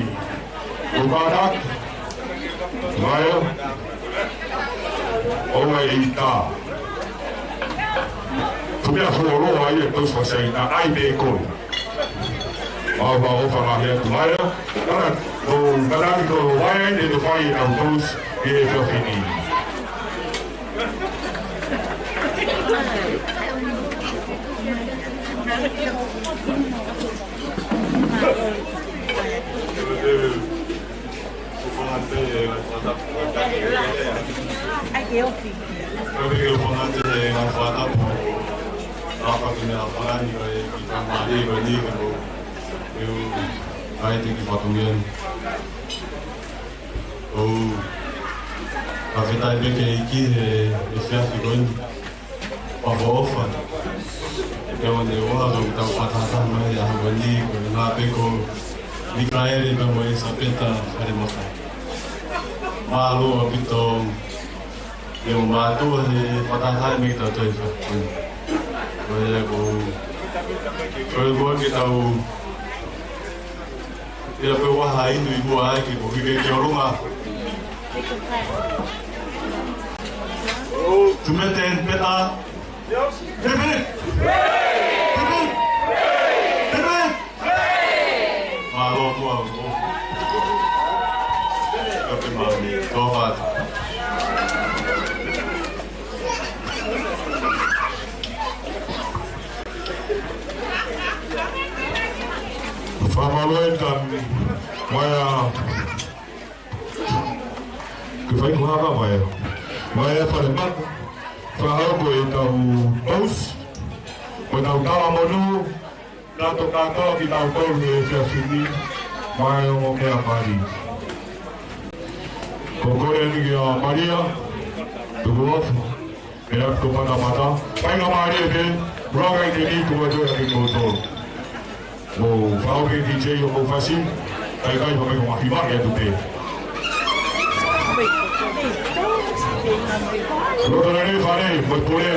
Ko Pātaki, Vaea, ʻo e ʻita. Tu meʻa fuoloa ai e tousi fakasaina, ʻai pē koe. Mau ʻofa lahi atu Vaea. Kana, ko Pātaki ko Vaea te te fai au tousi, ke e fiefia ni. Ai, ke ofi. Pea ke u fakaʻatā e ngaahi fakatapu, ʻa e fakaʻatā e meʻa fakaʻatā ni ko e kiʻi faingamālie ko eni ke u, ke u ʻai atu e kiʻi fatongia ni. ʻOku ou fakafetaʻi pē ki he ʻEiki he, he efiafi ko eni. Pea ʻoku ou ʻofa. Ke ʻoua naʻa ʻi ai ha taha ʻoku fakataha mai he ʻaho ni, ko e ngaahi pē ko Mikaele pea mo ʻElisapeta Falemaka. Mālō ʻaupito. Ke u mātuʻa he fakataha mai ki he taʻu tau fā. Ko ia ko, ko e kua ke tau ia pē ʻoku ʻi ai ha inu ʻi muʻa ai ke u hiki ki ʻolunga. Tumete peta. Hip, hip. Hip, hip. Hip, hip. Mālō muʻa. Kae mālō. Tō fat. Fakamālō e tami. Maia. Ke fai ko haka maia. Maia Falemaka. Fakahoko e tau toast. Ko e tau talamonū. Kato kātoa kitautolu he efiafi ni, maʻa e ongo meʻa mali. Ko e kole eni kia Malia, tuku ʻofa, meʻa ko e patamata, faingamālie pē, ʻuluaki ke ni tuku atu ʻa kimoutolu. Mou fau ke D J ʻo mou fasi, kai kai pa mai ko mahi mahi atu pē. Loto lelei fale, mo e pule,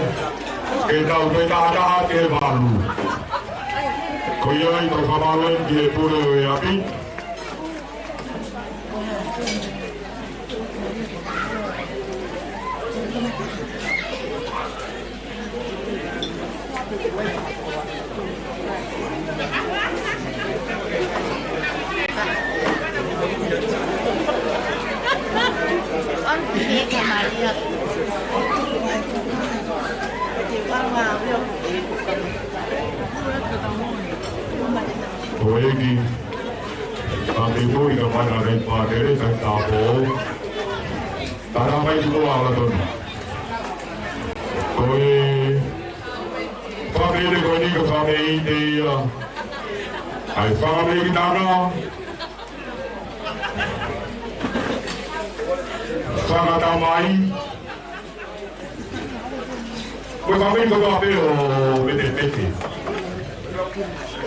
ke tau toe tahataha ki he valu. Ko ia ai tau fakamālō ki he pule ʻo e ʻapi. Ko e ʻEiki, ʻa e mui ka mana rei pātere kai tāpō. Tara mai ki mua ala tonu. Ko e fakaʻite ko eni ko e fakaʻite ia. ʻA e fakaʻite ki tana. Fakatamai. Ko e fakaʻite ko e pē ʻo Metepete.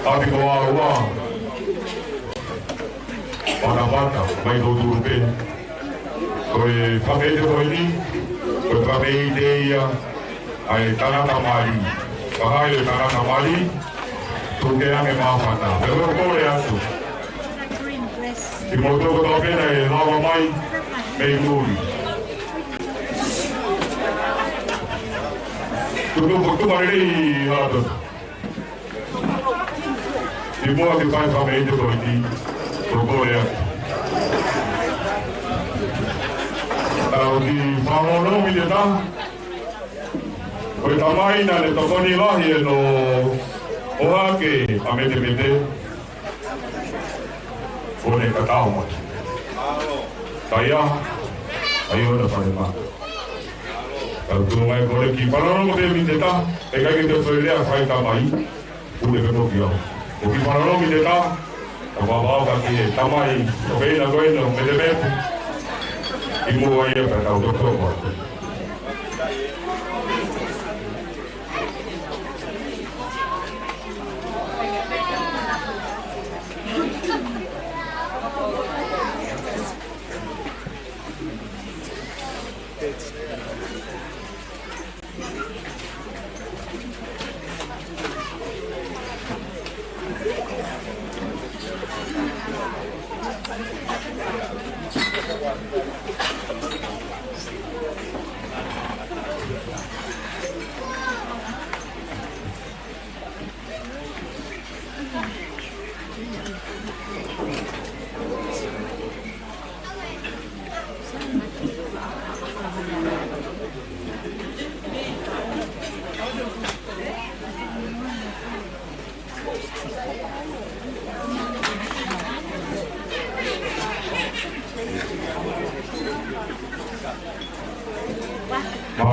ʻApi ko ʻAua. Patapata, mai ko Turupe. Ko e fakaʻite ko eni, ko e fakaʻite ia, ʻa e tangata mali. Fakahā e tangata mali, tuku ange māfana. Pea ʻoku ou kole atu. Kimoutolu kotoa pē naʻe lava mai, mei muli. Tuku, tuku, tuku lelei atu. Kimuʻa ke fai fakaʻite ko eni, ʻoku ou kole atu. Tau kiʻi fanongo mai ki he taha. Ko e tamai naʻa ne tokoni lahi ʻene ʻohake ʻa Metepete. Ko ʻene tatau mai. Ka ʻi ai, ʻa ia ʻoku ne fai mai. Tau tuʻu mai ko e kiʻi fanongo pē mei he taha, ʻikai ke toe fai lea fai tamai. Pule pē mo kiʻi au. ʻOku kiʻi fanongo mei he taha, ka vavao ka ki he tamai, ʻo pehē ko ena ʻo Metepete. Kimuʻa ia pea tau tokoni.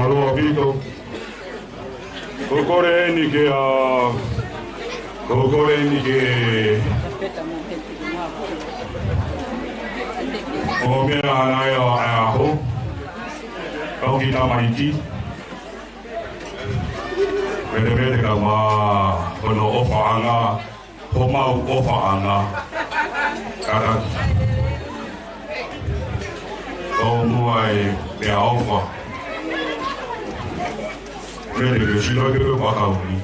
Mālō ʻaupito. Ko e kole eni ke, ʻa, ko e kole eni ke ʻo meʻa ʻana ʻa e ʻaho. Kau kiʻi tamaiki. Metemete ka ma hono ʻofaʻanga, homau ʻofaʻanga. Kātaki. Tō muʻa e meʻaʻofa. Mele ke sino ke pe pakau ni.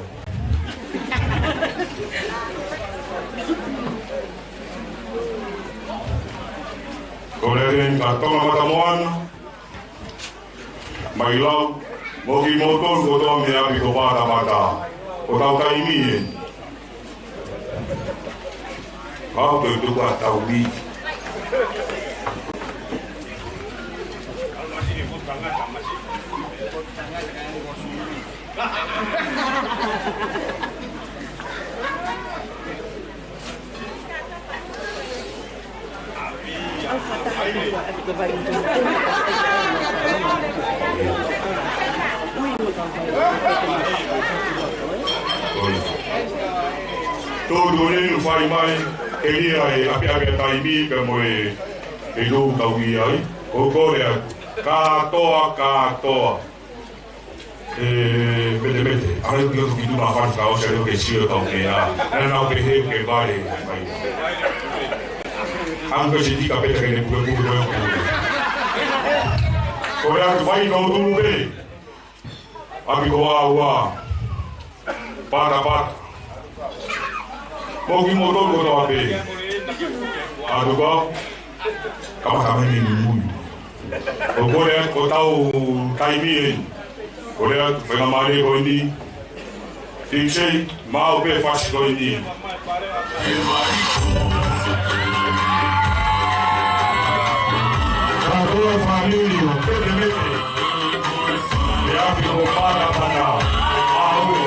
Ko lele ni ka Tonga Matamoana. Mai lau, mo kimoutolu kotoa mei ʻapi ko Patapata. Ko ʻetau taimi eni. Kau te tuku ʻa taui. Tō tō nei nu fai mai, ke lia e ʻapiʻapi ʻa taimi pea mo e, e lou kau i ai, ʻo kole atu, kātoa, kātoa. E, Metemete, ʻa e uki atu ki tuʻa fai ka ʻosi ʻa e ke sio kau ke a. Naʻa nau pehē ke vale, mai. Ange si tika peta ke ne puke puke puke puke. Ko e atu mai no tunu pe. ʻApi ko ʻAua. Patapata. Mo kimoutolu kotoa pē. ʻA tuku au. Kamata mai ni mui. ʻO kole atu ko ʻetau taimi eni. Kole atu, faingamālie ko eni. Tipsei, mau pē fasi ko eni. Kātoa fāmili ʻo Metemete. E ʻapi ko Patapata. ʻAua.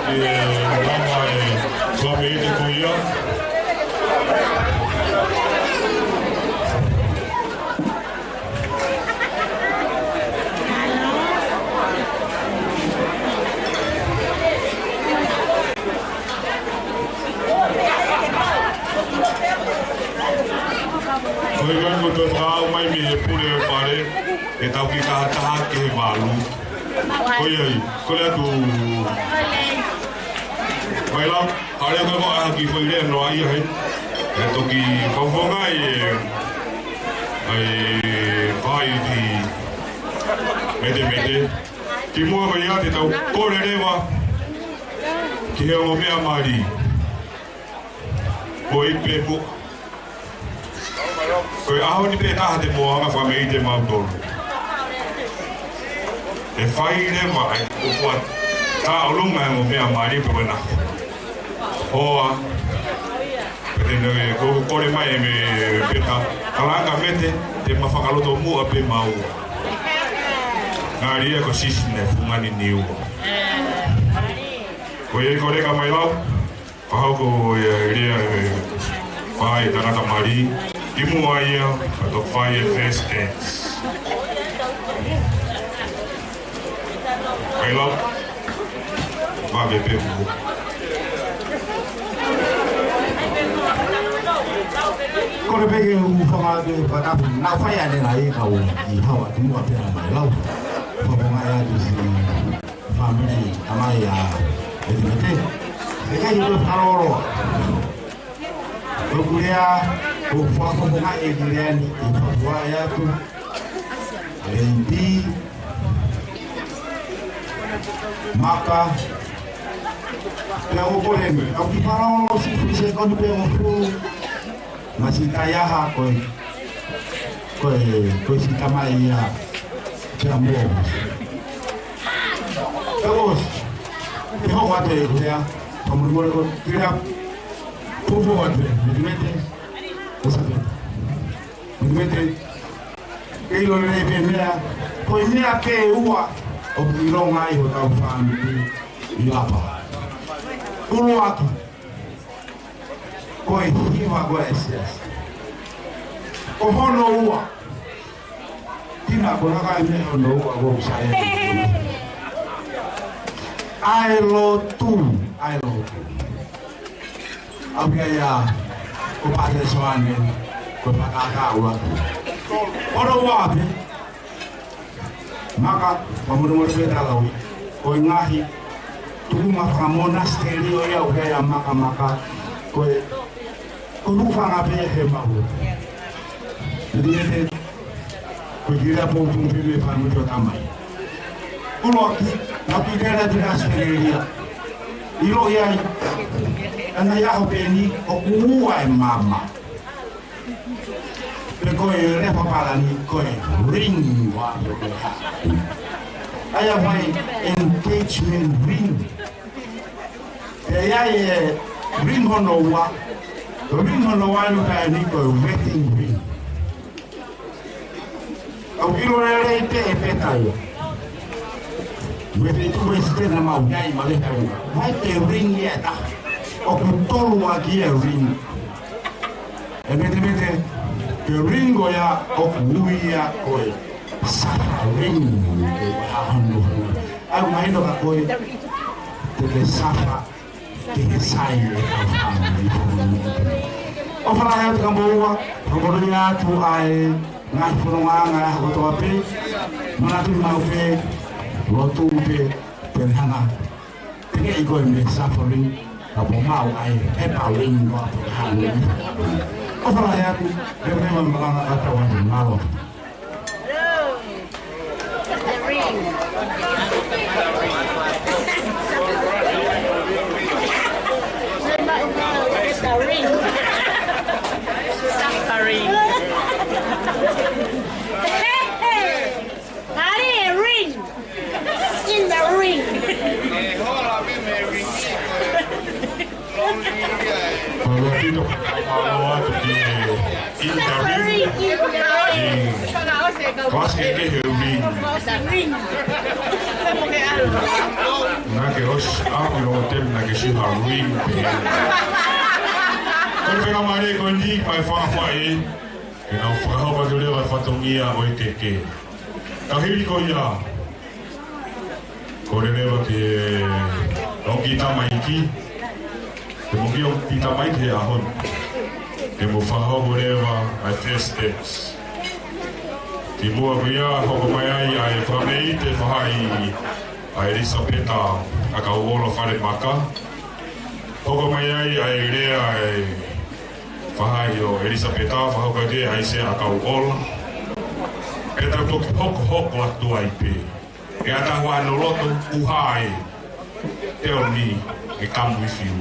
Ke lava e kōmiti ko ia. ʻE tau ki tahataha ki he valu. Ko ia ai, ko lea tu. Mai lau, a lea ko e ko a ki fai lea noa ia he. ʻE toki fakafofonga e, e fai ki Metemete. Kimuʻa ko ia te tau kole leva ki he ongo meʻa mali. Ko i pepu. Ko e ʻaho ni pē taha te mou hanga fakameʻite mautolu. ʻE fai leva ai, ko fua tā ʻolunga e ongo meʻa mali pe ko ena. Hoa. Pea te ne ko kole mai e me peta. Kalanga Mete, te ma fakaloto muʻa pē maua. Ngaahi ia ko Sisi ne fungani niua. Ko ia i kole ka mai lau. Pahoko e lea e fai tangata mali. Kimuʻa ia, ka toki fai e first dance. Kai lau. Vave pē mo. Kole pē ke u fanga ke fakapu. Na fai ane na e kau i hawa kimuʻa pē na mai lau. Fakapu ngai atu si. Fāmili, tamai ʻa Metemete. ʻIkai ke fakalōloa. Ko e lea, ko e fakafofonga e lea ni, ʻe fakafofonga atu. Lady Maka. Pea ʻoku kole ni, ʻoku fakalōloa si fuli se koni pē ʻo fu. Ma si taiaha ko e, ko e, ko e si tamai ia pea mo. Pea ʻosi, te hoko atu e kuhea, ka muli mole ko kira, pupu atu e, Metemete, ʻosi atu e. Metemete, ke ʻilo lelei pē meʻa, ko e meʻa pē ua, ʻoku ʻilonga ai hotau fāmili, ʻi Lapa. ʻUluaki. Ko e hiva ko e siasi. Ko hono ua. Tina ko e hā e meʻa hono ua ko sai. ʻA e lotu, ʻa e lotu. ʻAu ia ia, ko Pātele Soane, ko Pakaka ua. Hono ua pē. Maka, fakamolemole pē tala ui. Ko e ngaahi tuʻunga fakamonasiteli ʻo ia ʻoku ʻi ai ʻa Maka Maka. Ko e, ko e hūfanga pē he mahu. Metemete, ko e kira pō pō pē mei fāmili ʻo tamai. ʻUluaki, na ki tera tira Australia. ʻIlo ia ai. Ana ia ho peni, ʻoku ua e mama. Pe ko e lea fakapālangi, ko e ring, ua pe ko e hā. ʻA ia fai engagement ring. Pea ʻi ai e ring hono ua, ring hono ua ʻoku ʻikai ni ko e wedding ring. ʻOku ʻilo lelei pē e peta ia. Wedding tu we site na mau ʻi ai ma le tau. Mai te ring ia ta. ʻOku tolu ʻaki e ring. ʻE Metemete, ko e ring ko ia ʻoku ui ia ko e safa ring, ke ʻaho ni. ʻOku mahino ka ko e, te ke safa, te ke sai e kau fāmili. ʻOfa lahi atu kia moua, ʻoku ou ʻoatu ʻa e ngaahi fononga, ngaahi ʻaho kotoa pē, manatu maʻu pē, lotu pē, pea hanga. Te ke ʻi ko e mei suffering, ka po mau ai, e pau ring ko a po hanu. ʻOfa lahi atu, e mei ma malanga ka tau atu mālō. The ring. The ring. Suffering. Hey, hey. Hari e ring. In the ring. Mālō ʻaupito, mālō atu ki he in the ring. Ring. Kasi ke he ring. Ring. Naʻa ke ʻosi, ʻamu lo tem naʻa ke siha ring. Ko e fakamālō ko eni, mai fafai. Ke nau fakahoko atu leva e fatongia ʻo e keke. Ka hili ko ia, kole leva ke ʻoki tamaiki, ke mo ki ʻoki tamaiki he ʻaho ni. Ke mo fakahoko leva ʻa e first steps. ʻI muʻa ko ia, hoko mai ai ʻa e fakameʻite fahaʻi ʻa ʻElisapeta ʻAkauʻola Falemaka. Hoko mai ai ʻa e lea ʻa e fahaʻi ʻo ʻElisapeta, fakahoko atu ʻe ʻAisea ʻAkauʻola. Pea tau toki hokohoko atu ai pē. Ke ʻatā hono loto, ʻuha e teoni, ʻe kamu i fiu.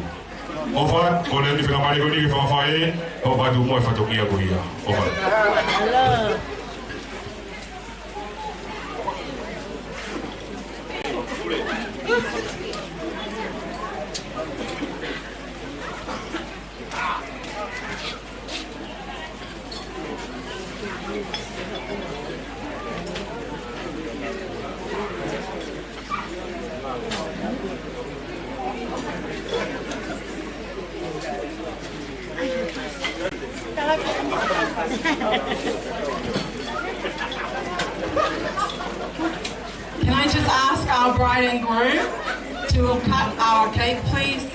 ʻOfa, ko e lea ni fika mali ko eni ke fakafae, ʻofa atu mo e fatongia ko ia. ʻOfa. Can I just ask our bride and groom to cut our cake, please?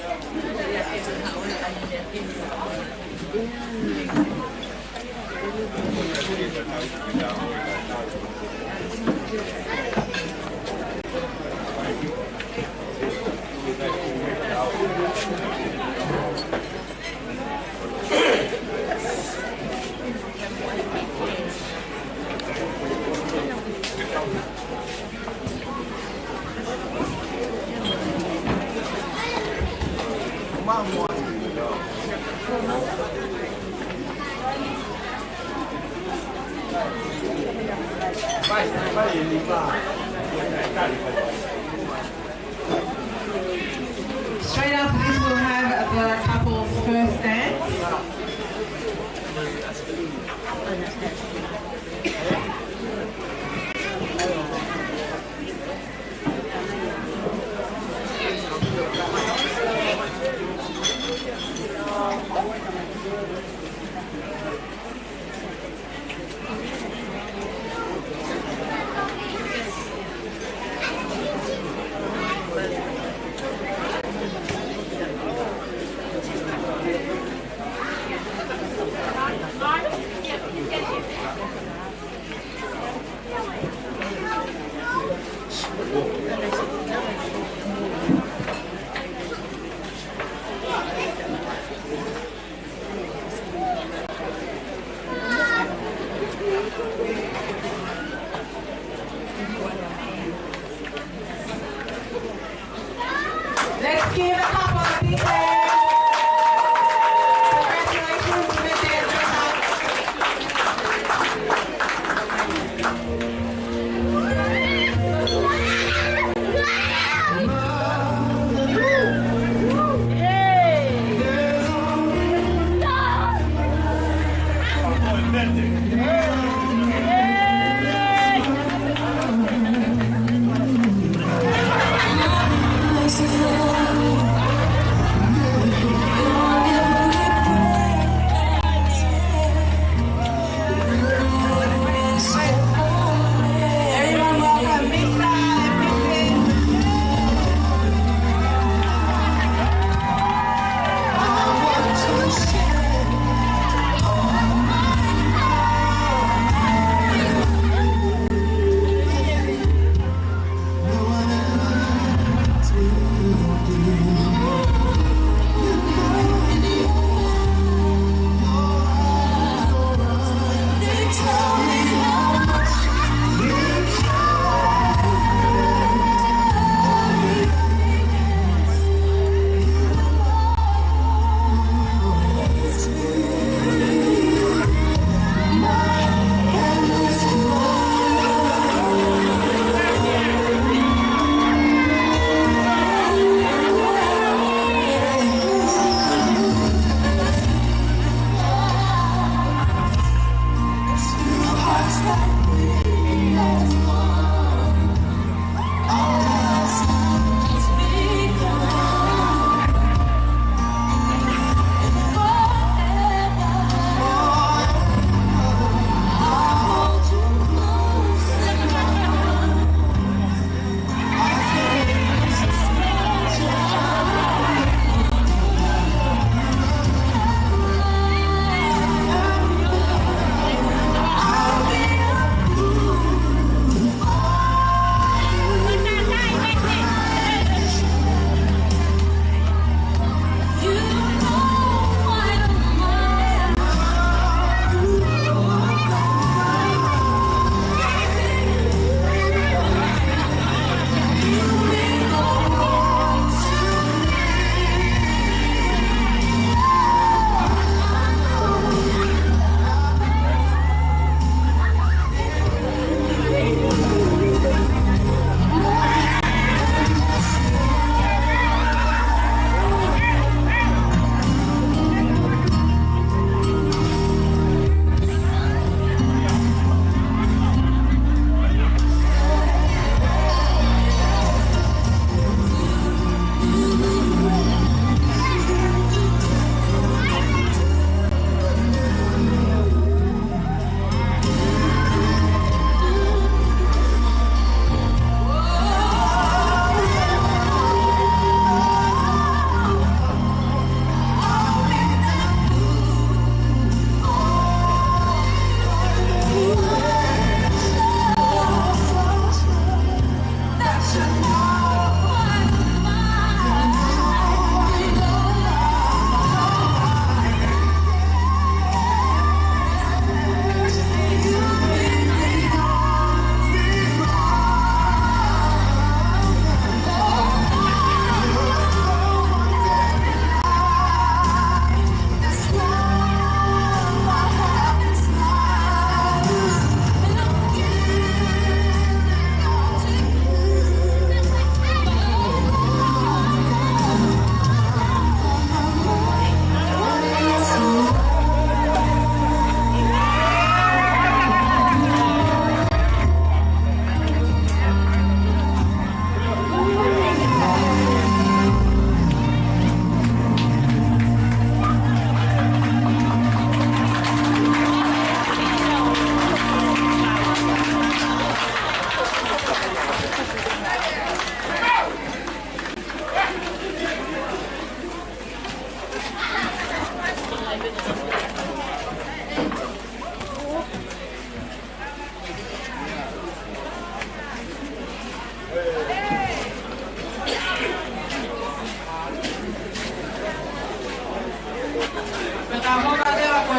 Straight after this, we'll have the couple's first dance.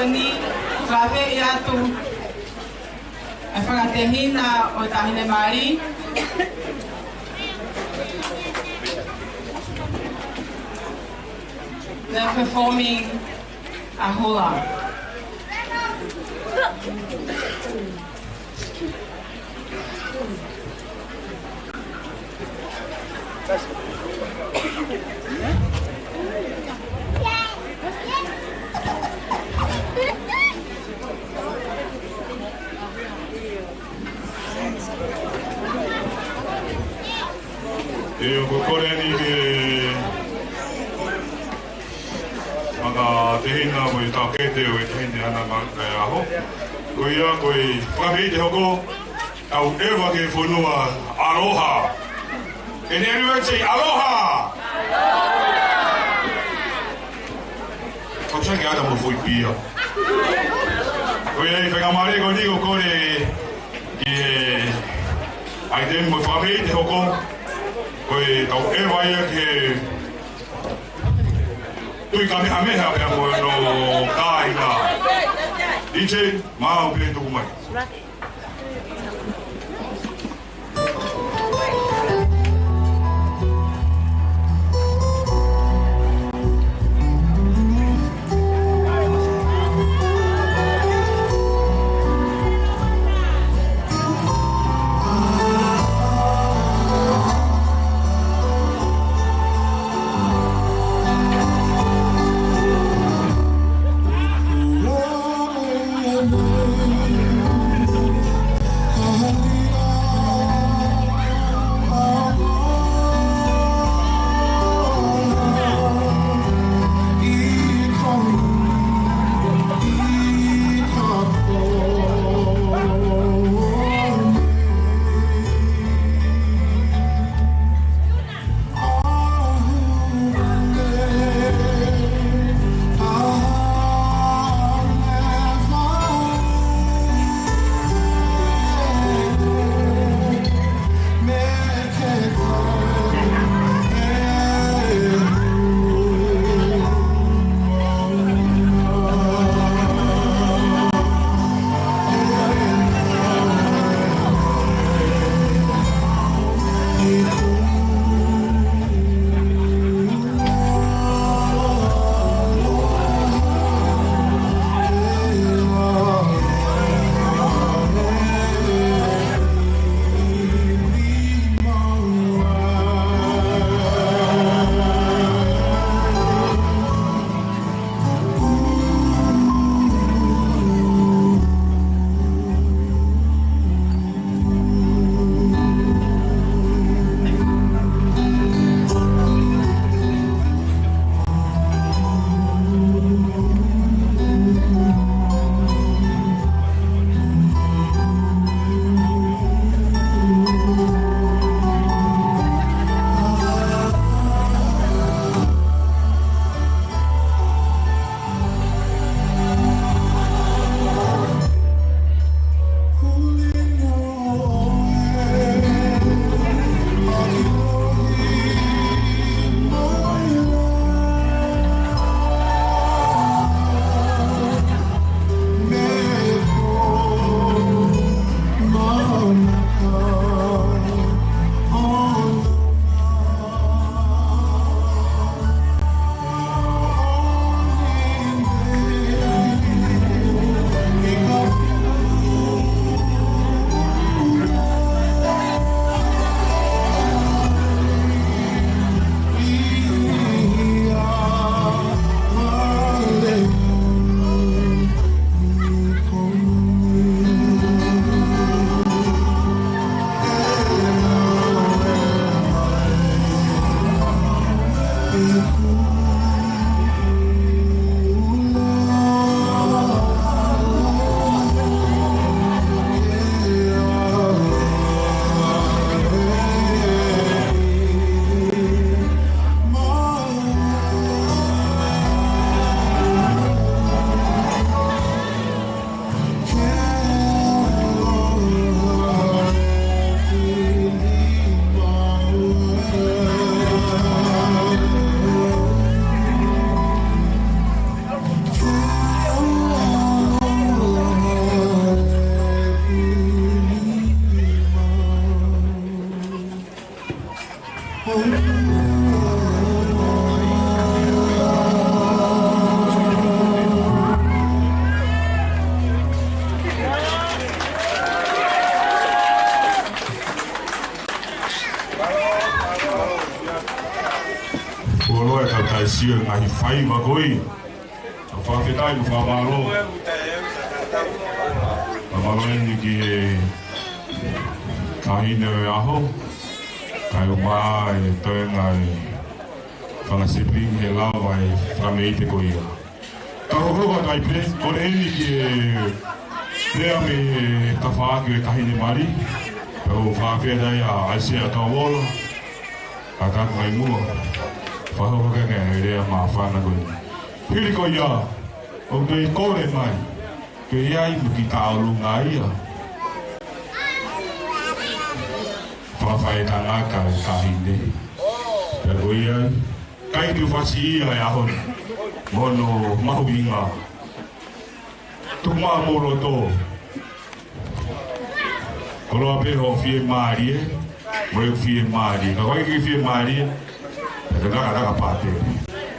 Ni, fakafeʻiloaki atu ʻa e fakatehina ʻo Taʻahine Mali. They're performing a hula. ʻIo, ko e kole ni ke fakatehina mo e taʻokete ʻo e taʻahine ʻana ma-, e ʻaho. Ko ia, ko e fakaʻite hoko, tau ʻeva ki he fonua, aloha. Can everyone say aloha? Ko e taʻokete ʻana mo e foʻi pia. Ko ia, ʻi he faingamālie ko eni ʻoku ou kole ki he ʻaitemi mo e fakaʻite hoko, ko e tau ʻeva ia ki he Tuʻi Kamehameha pea mo hono kāinga. ʻIte, maʻu pē tuku mai. Ka tau sio he ngaahi faiva ko ia. Ka fakafetaʻi mo fakamālō. Fakamālō eni ki he kāinga ʻo e ʻaho. Kae ʻumaʻā e toenga e fanga sibling he lava e fakameʻite ko ia. Ka hoko atu ai pē, kole eni ke lea mei he tafaʻaki ʻo e Taʻahine Mali, pea ʻoku fakafetaʻi ʻa ʻAisea Kauola, ka taku mai muʻa, fakahoko ke ne lea māfana ko eni. Hili ko ia, ʻoku toe kole mai, ke ʻi ai mo ki taʻolunga ia. Fakafaitanga ka e Taʻahine. Pea ko ia, ʻikai ke u fasi ia he ʻaho ni. Mo hono mahuʻinga. Tuku mai homou loto. Koloa pē hoʻo fiemālie, mo e fiemālie. Ka ʻoku ʻikai ke fiemālie, ʻe te nakataka pātele.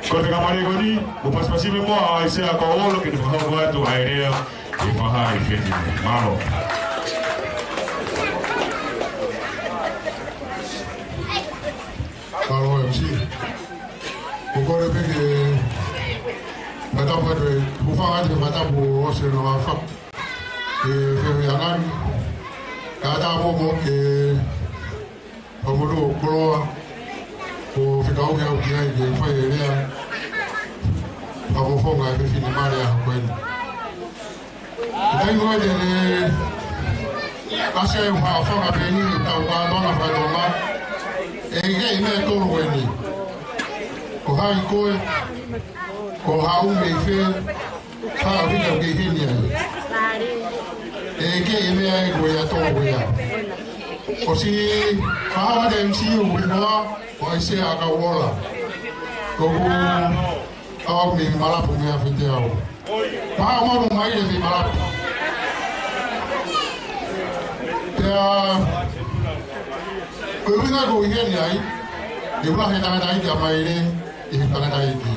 Ko e faingamālie ko eni, mou pasipasi mai muʻa ʻa ʻAisea Kauola ke ne fakahoko atu ʻa e lea ʻi he fakahā ʻi fefine. Mālō. Mālō, M C. ʻOku ou kole pē ke fakatapu atu e, ʻoku ou fakaʻatā ke fakatapu ʻo ʻosi ʻenau afa. Ke fehuʻi ange. Ka ta mo mo ke fakamolu koloa. Ko fekau ke au ki ai ke fai e lea. Fakafofonga e fefine Mali ʻa ko eni. Taimi ko ē te ne ʻasi ai ʻo fakafanga pē ni ʻetau kātoanga fakatonga. ʻE ʻi ai e meʻa ʻe tolu ko eni. Ko hai koe, ko haʻu mei fē, ka ʻoku ʻikai ke ʻi heni ai. ʻE ʻi ai e meʻa ʻe ko ia tolu ko ia. ʻOsi, ka haʻu atu e M C ʻo ui noa, ʻo ʻAisea Kauola. Ko ku Au mei Malapu mei Afiteau. Maha mau mo mai le mei Malapu. Pea, ko e ʻuhinga ko eni ai, ʻe ula he tangataʻeiki ʻa mai le, ʻi he tangataʻeiki.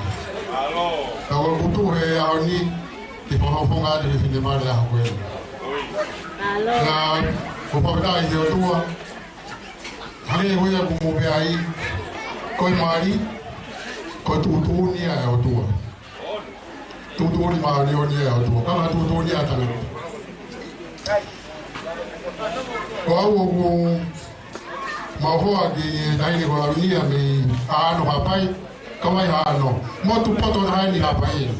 Ka ko e kutu he ʻaho ni, ʻi fakafofonga atu he fefine Mali ʻa ko ē. Pea, ko papita ʻi he ʻOtua, Hangē ko ia ʻoku mou pehē ai, ko e mali, ko e tuʻutuʻuni ia ʻa e ʻOtua. Tuʻutuʻuni māʻoniʻoni ia ʻa e ʻOtua. Ka ko e tuʻutuʻuni ia ʻa e tangata. Ko au ʻoku mau hoa ki he taʻahine ko Lavinia mei ʻAno Haʻapai. Ka mai Haʻano. Motu poto taha eni Haʻapai.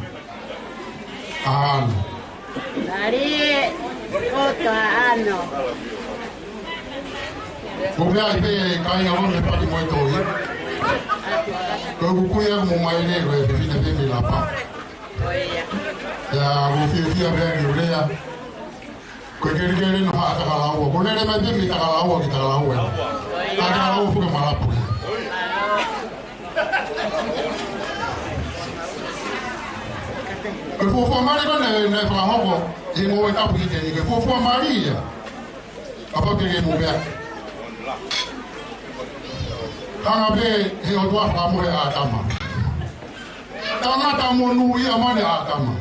ʻAno. Mali, poto ʻAno. Ko mea i pe kai nga mo me paki mo e toi. Ko e kukuia mo mai ne ko e fefine pe mei Lapa. Ia, ko fiefia pē ki Ulea. Ko e kelekele no ha Takalaua. Ko lele mai pē mei Takalaua ki Takalaua. Ka Takalaua fuka Malapu. Ko e fuofua mali ko ē naʻe, naʻe fakahoko ʻi he ngāue tapu ki heni, ko e fuofua mali ia. Kapau te ke mou pehē. Hanga pē he ʻOtua fakamohe ʻa ʻĀtama. Tangata monūʻia mali ʻa ʻĀtama.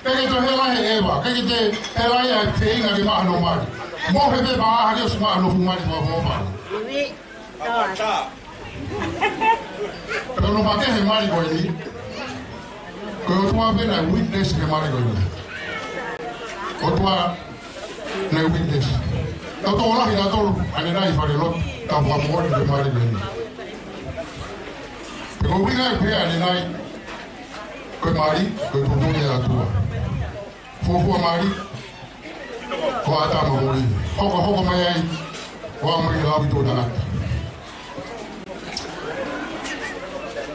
ʻIkai ke toe hela he ʻEva, ʻikai ke toe hela ia he feinga ke maʻu hono mali. Mohe pē pea hake ʻosi maʻu hono fuʻu mali fakaʻofoʻofa. Pea ʻoku makehe he mali ko eni. Ko e ʻOtua pē naʻe witness he mali ko eni. ʻOtua naʻe witness. Tau tokolahi tautolu, ʻanenai falelotu, tau fakamoʻoni he mali ko eni. Pea ko e ʻuhinga ia pē ʻanenai, ko e mali, ko e tuʻutuʻuni ʻa e ʻOtua. Fuofua mali, ko ʻĀtama mo ʻIvi. Hokohoko mai ai, ʻo aʻu mai ki he lauʻi tuʻu tangata.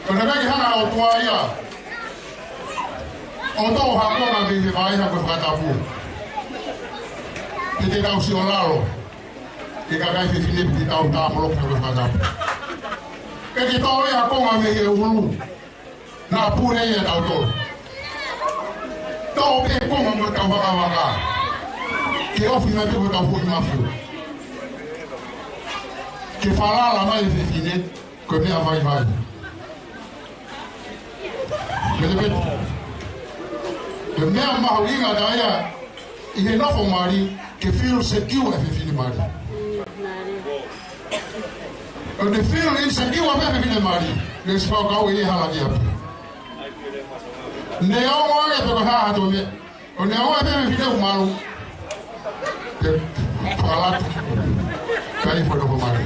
Ko e ʻikai ke hanga ʻe he ʻOtua ia ʻo toʻo ha konga mei he vaʻe ha ko e fakatapu. Ke te tau sio lalo, ke kakai fefine pe te tau tāmoloki ha ko e fakatapu. Ke te toʻo ia ha konga mei he ʻulu. Naʻa pule ia tautolu. Tau pē konga mo tau vakavaka. Ke ofi mai pē ko tau foʻi mafu. Ke falala mai e fefine, ko e meʻa vaivai. Pete pete. Ko e meʻa mahuʻinga taha ia, ʻi he nofo mali, ke feel secure e fefine mali. ʻO te feel insecure pē fefine mali. Ke si pau kau e hala ki api. Neongo ange pe ko e hā ha toe meʻa. ʻO neongo ange pe mei fefine ʻoku malu. Te fakalata. Kai fo no ko mali.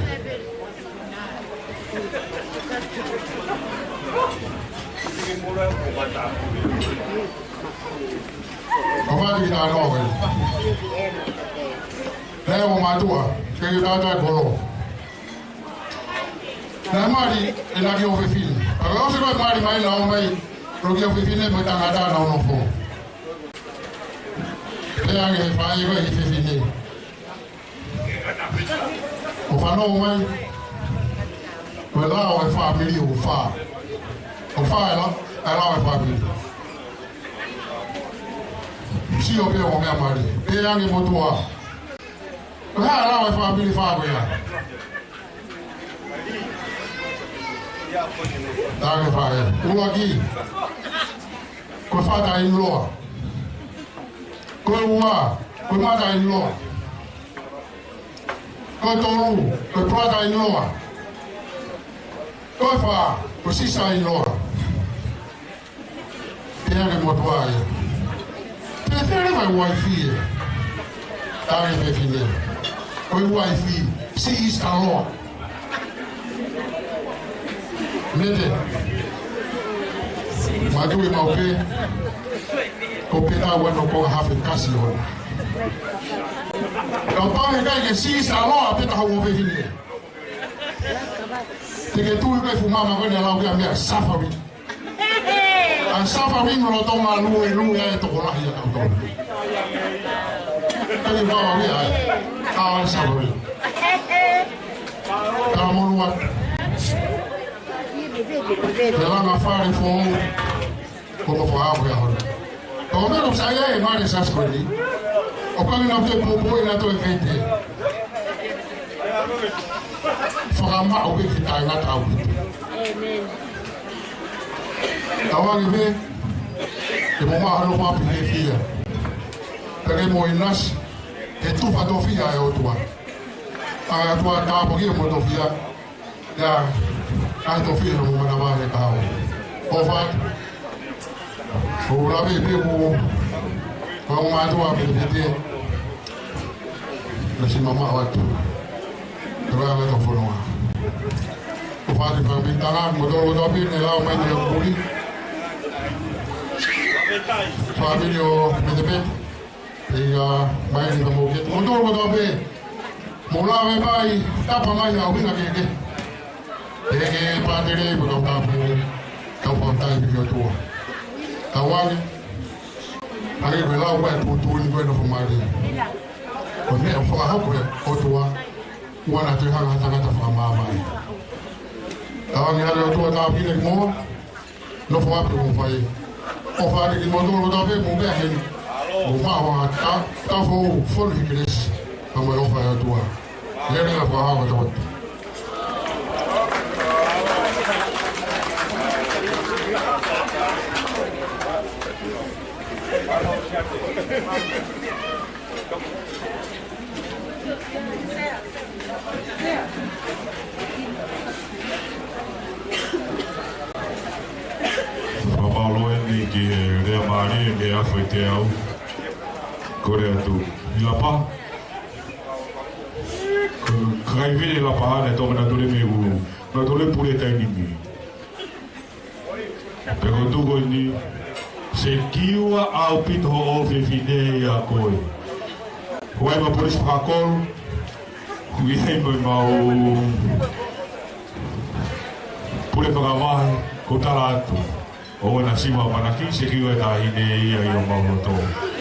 Ko fati ki tā noa ko ē. Naʻe ʻo mātuʻa, ke ke tātā kolo. Naʻe mali, ʻe na ki ʻofefine. Pea ʻosi ko e mali mai naʻa ō mai, ʻo ki ʻofefine mo e tangata naʻa nofo. Pea ange he faʻē ko ē he fefine. ʻO fanongo mai, ko e lao e fāmili ʻoku fā. ʻOku fā e la-, e lao e fāmili. Sio pē ʻo meʻa mali. Pea ange motuʻa. Ko e hā e lao e fāmili fā ko ia? Tāke faʻē. ʻUluaki. Ko e father-in-law. Ko e ua. Ko e mother-in-law. Ko e tolu. Ko e brother-in-law. Ko e fā. Ko e sister-in-law. Pea ange motuʻa ia. Pea fele mai uaifi ia. Tāke fefine. Ko e uaifi, she is the law. Mete. Mātuʻa mau pē. Ko pē tā wano ko hafe kasi ona. Kapau he ʻikai ke she is the law, pē tā hau fefine. Te ke tui ke fu mama ko ē ne lau ke a mea suffering. ʻA e suffering lolotonga luelue ai e tokolahi ʻa tautolu. Pea ni vava ia ai. ʻA e suffering. Ka monua. Te langa fale fou. Ko ko fakaʻamu ia hona. Ko mea ko sai ai e mare sas ko ni. ʻO ka ni na te popo ina to e fete. Fakamaʻu pē ki taʻengata ʻaupito. Amen. Tauange pē, ʻe mo maha no papi he fia. Pea ke mo ʻinasi, he tufa tofia e ʻOtua. ʻA e ʻOtua tāpuaki mo tofia. Ia, ʻa e tofia mo manava he kau. ʻOfa atu. ʻO lave pē mo, ko e mātuʻa pē pē te. Na si mamaʻo atu. Te vai anga tau fononga. ʻOfa atu fāmili tala, mo tolo tau pē ne lau mai ne kuli. Fāmili ʻo Metepete. Ia, mai ni ka mo ke. Mo tolo tau pē. Mo lave mai, tapa mai au hina ke ke. Ke ke pātele, mo tau tapu. Tau fakatai ki ʻOtua. Tauange. Hake ko e lau ko e tuʻutuʻuni ko e nofo mali. Ko e meʻa fakahoko e ʻOtua, ʻoua naʻa toe hanga ha tangata fakamāvae. Tauange hale ʻOtua tāpine ki mo, nofo ape mo fai. ʻOfa atu ki mo tolo tape mo meʻa heni. Mo maʻu ha ta, ta fou, fonu hi kelesi. Ka mo e ʻofa e ʻOtua. Lele a fakahoko tau. Fakamālō eni ki he lea mālie, lea ʻoku ʻiate au. Kole atu. ʻI Lapa. Ko e kakai vile Lapa ʻa ʻene toka nautolu mei ʻulu. Nautolu pule taimi ni. Pea ko e tuʻu ko eni, sekiua ʻaupito hoʻo fefine ʻia koe. Ko e ʻai ma polisi fakakolo, ko e ʻai ma mau pule fakavahe, ko e tala atu. ʻOua naʻa siva manaki, sekiua e taʻahine ia ʻi homau loto.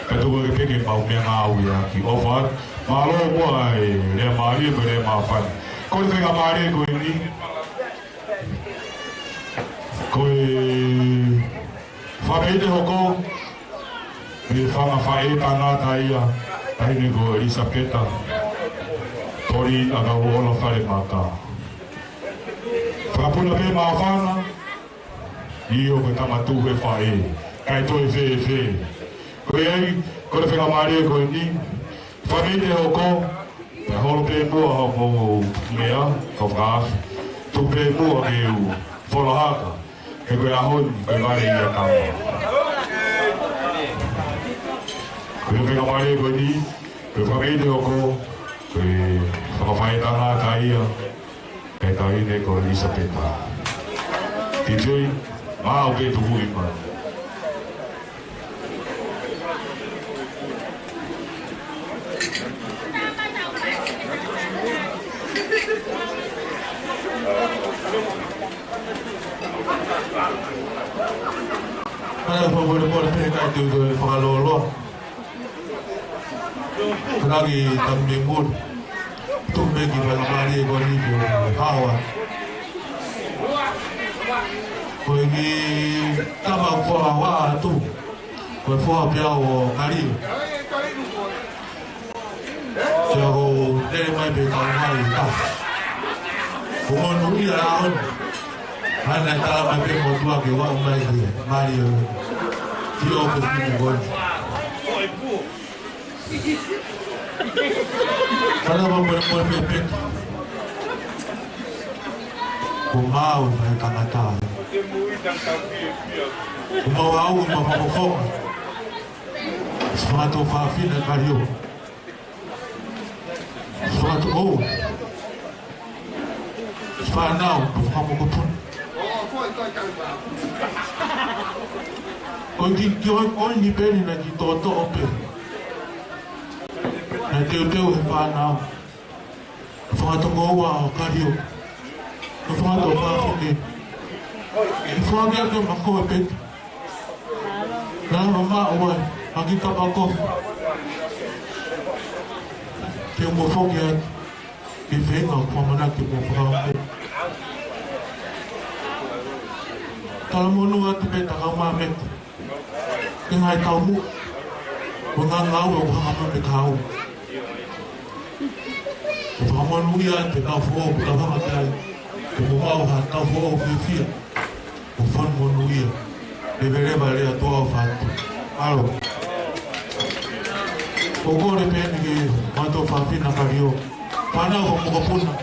Pea tuku ke peke mau meʻangāueʻaki. ʻOfa atu, mālō muʻa e lea mālie mo e lea māfana. Ko e faingamālie ko eni, ko e fāmili te hoko, mei he fanga faʻē tangata ia, taʻahine ko ʻElisapeta, Pauline ʻAkauola Falemaka. Fakapuna pē māfana, ʻio ko e tama tuʻu he faʻē, kae toe fēfē. Ko ia ai, ko e faingamālie ko eni, fāmili te hoko, pea holo pē muʻa hoʻomou meʻa, kau fakaafe. Tuku pē muʻa ke u Fola Haka, he ko e ʻaho ni, ko e vale ia kama. Ko e faingamālie ko eni, ko e fakaʻite ʻoku, ko e fakafaitanga ka ia, ʻe taʻahine ko Elisapeta. T J, mau pē tuku i mai. Hana fakamolemole pē kae tuku e fakalōloa. Kanaki tamu ni muli. Tuku pē ki faingamālie ko eni ke hawa. Ko e kiʻi tama ko hawa atu. Ko e foha pē ʻo Kalio. Pea ko e lele mai pē kau mai ta. Ko monūʻia ʻaho ni. Hana tala mai pē mo tua ke ʻalu mai ki Kalio. Ki ʻoku ki mo koni. Tala mai mo mo pē pē. Ko mau mai tangata. Ko mau au ma fakafofonga. Siʻi fanga tuofāfine Kalio. Siʻi fanga tuofāfine. Siʻi fānau, siʻi fanga mokopuna. Ko e kiʻi, kiʻi ʻoiʻoi ni pē eni naʻe kiʻi toʻotoʻo pē. Naʻe teuteu he fānau. Fanga tokoua ʻo Kalio. Ko e fanga tuofāfine. ʻI fanga kia ke mako e peti. Naʻa mama ua, ʻaki kapa kofi. Ke mo foki atu. Ke feinga ʻo ʻamanaki mo fakaongo. Talamonū atu pē ta kau mā meta. Ke ngaahi taumuʻa. Ko e ngaahi ngāue ʻoku hanga mai pē kau. Ko e fakamonūʻia atu e kau foʻou, ko e kau hanga pē ai. Ko e mau ha kau foʻou fiefia. Ko e fakamonūʻia. Leveleva e lea ʻa e ʻOtua ʻo fatu. ʻAlo. ʻOku kole pē eni ki he fanga tuofāfine Kalio. Fānau, fanga mokopuna.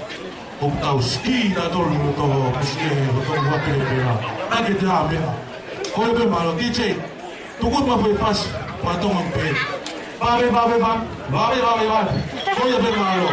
ʻOku tau siki tautolu ʻi loto, ko siki ʻi loto ua pele pela. Naʻa ke te ame. Kole pē mālō, D J. Tuku mai foʻi fasi, fakatonga pē. Vave, vave, vave, vave, vave, vave. Kole pē mālō.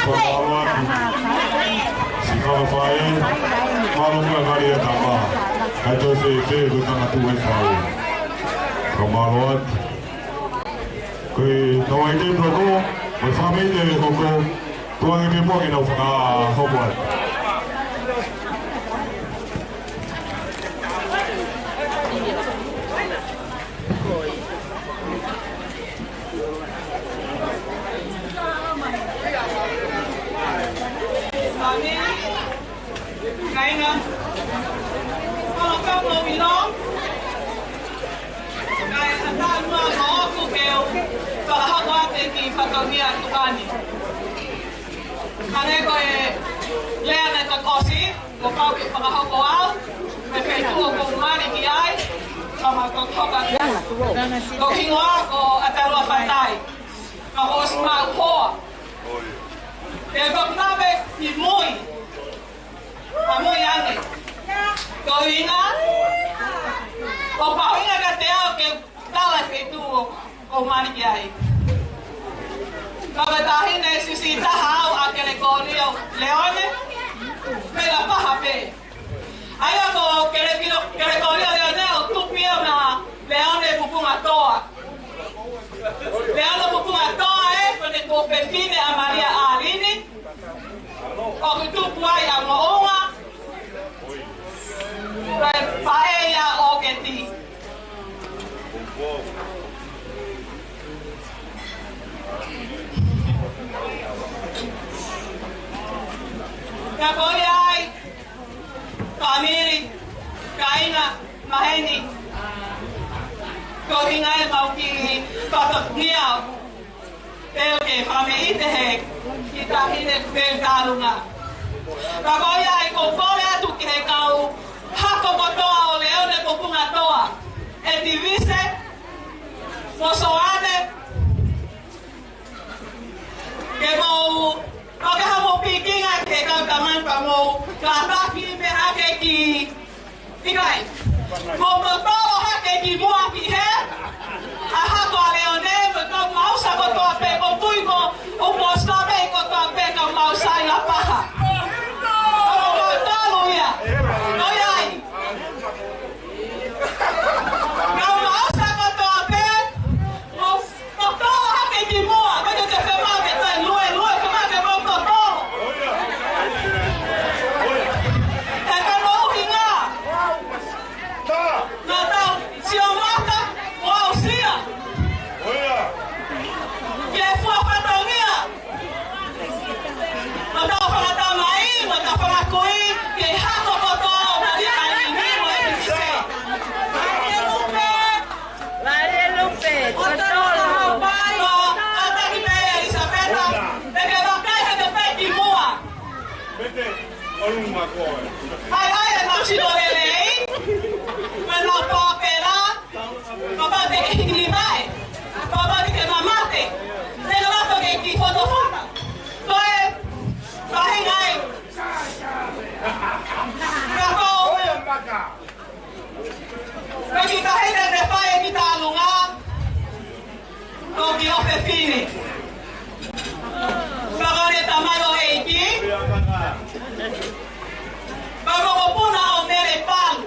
Fakamālō atu. Siʻi kau faʻē, mālō muʻa e vale ʻa e tama. Kae tau fēfē ko e tangata ʻi fale. Fakamālō atu. Ko e tau ai te poko, mo e fāmili ʻe hoko, tuku ange pē muʻa ke nau fakahoko atu. Kāinga, ʻoku ou kau ʻi loto. Kae ʻatā muʻa moʻoku ke u fakahoko atu e kiʻi fatongia ʻa e tuʻa ni. Hangē ko e lea naʻe toki ʻosi, kuo pau ke fakahoko au, mo e feituʻu ʻoku ou mali ki ai, ka mau toki hoko atu. Ko e hingoa ko ʻAtalua Fatai. Ka kuo ʻosi maʻu hoa. Te u toki lave ki mui. Ka mui ange. Ko e ʻuhinga, ʻoku ʻuhinga kiate au ke tala e feituʻu ʻoku ou mali ki ai. Ko e taʻahine siʻisiʻi taha au ʻa Kelekoli ʻo Leone, pea paha pē. ʻA ia ko Kelekoli, Kelekoli ʻo Leone ʻoku tupu ia maʻa Leone Pupunga Toa. Leone Pupunga Toa ē, ko ʻene tuofefine ʻa Malia ʻAlini, ʻoku tupu ai ʻa Moʻunga, ko e faʻē ia ʻo ʻOketi. Ka ko ia ai, fāmili, kāinga, maheni, ko e ʻuhinga ia ʻemau kiʻi fatongia. Te u ke fakamoʻoni atu he kiʻi taʻahine pē tālunga. Ka ko ia ai ʻoku ou kole atu ki he kau hako kotoa ʻo Leone Pupunga Toa, ʻEtivise, mo Soane, ke mou, ʻo ke haʻamou pikinga ki he kau tama ni pea mou kātaki mei hake ki ʻIkai. Mou totolo hake ki muʻa ki he hako ʻa Leone, mo e kau maʻusa kotoa pē, ko Tui mo, ʻo mo Save kotoa pē, kau maʻusa ʻi Lapaha. Ko e kau tolu ia. Ko ia ai. Kau maʻusa kotoa pē, mou totolo hake ki muʻa, ko e te te fema ke tai lue, lue, fema ke mou totolo. He ko hono ʻuhinga, naʻa tau sio mata, mo aʻusia. Ke fua fatongia. Naʻa tau fakatamai, naʻa tau fakakui, ke hako kotoa, mo e ʻAlini, mo e ʻEtivise. Vale Lupe, totolo. Kātaki pē ʻElisapeta, te ke vakai hake pē ki muʻa. Pete, ʻolunga koe. Hai, hai, e mau sino lelei, mo e mau pōpela, papa te ke hiki mai, papa te ke mamate, te ke lato ke ki fotofota. Ko e, ko e hinga ai. Ka ko, Ko e kiʻi taʻahine te fai e kiʻi tālunga, ko e kiʻi ʻofefine. Pea ko ʻene tamai ʻo ʻEiki. Pea ko e mokopuna ʻo Mele Palu.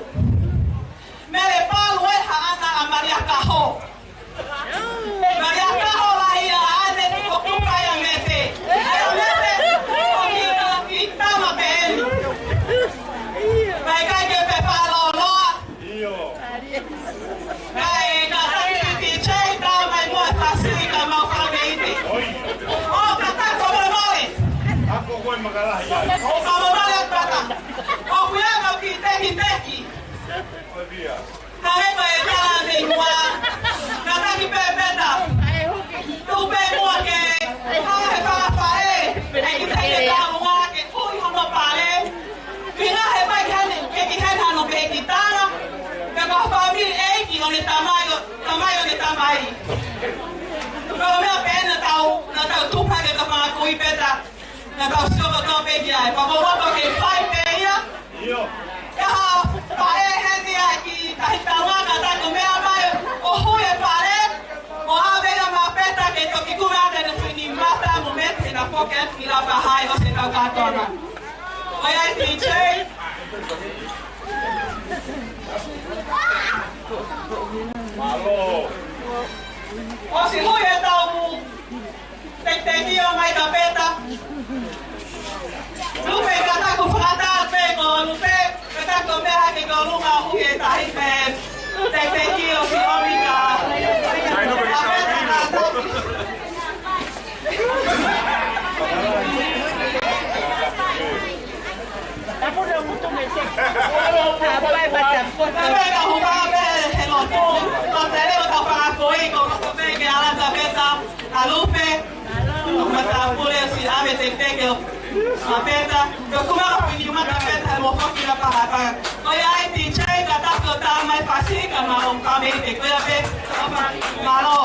Mele Palu ē haʻana ʻa Malia Kaho. Malia Kaho lahi ia ʻa ʻAne ko Kuka ia Mete. ʻA ia Mete, ko e kiʻi tama pē eni. Kae ʻikai ke pe fakaloloa. Kae ka taki piti chei tama i mua fasi ka mau fakameʻite. ʻO ka ta ko mole mole. ʻO ka mole mole ʻa kata. ʻOku ʻi ai ʻemau kiʻi tekiteki. Ka he ko e kala nei mua. Kātaki pē Peta. Tuku pē muʻa ke hā he fakafaʻē. ʻE kiʻi taʻahine tālunga ke kui hono pale. Pea hā he pai heni, ke ki heni hano pehē ki tana. Pea ko e fāmili ʻEiki ʻo ʻene tamai ʻo, tamai ʻo ʻene tamai. Ko e meʻa pē naʻa tau, naʻa tau tupa ke ka fanga kui Peta. Naʻa tau sio kotoa pē ki ai. Pea ko e loto ke fai pē ia. ʻIo. Ka hā, pea ʻe heni ʻa e kiʻi tahi tālunga ka ta ko e meʻa mai ʻo hui e pale, ʻo ʻave ia maʻa Peta ke toki kumi ʻa ʻene fuʻu nima mata mo Mete na Pocket ʻi Lapahai ʻosi e kau kātoanga. Ko ia e D J. ʻOsi hui e tau mou tekitekio mai Kapeta. Lupe, ka taku fakataha pē ko Lupe, ka taku meʻa hake ki ʻolunga ʻuhi e tahi pē. Tekitekio si ʻOmika. Kapeta ka taku. Kapeta ka huka pē he lotu. Ko te leo ka fakakoi ko ko pē ke ala Kapeta. ʻA Lupe. Ko Kapeta pule si ʻave tekitekio. Kapeta. Ko kuma ka piki mata Kapeta mo foki na pahapa. Ko ia e D J ka taku tā mai fasi ka ma o ka me te ko ia pē. Mālō.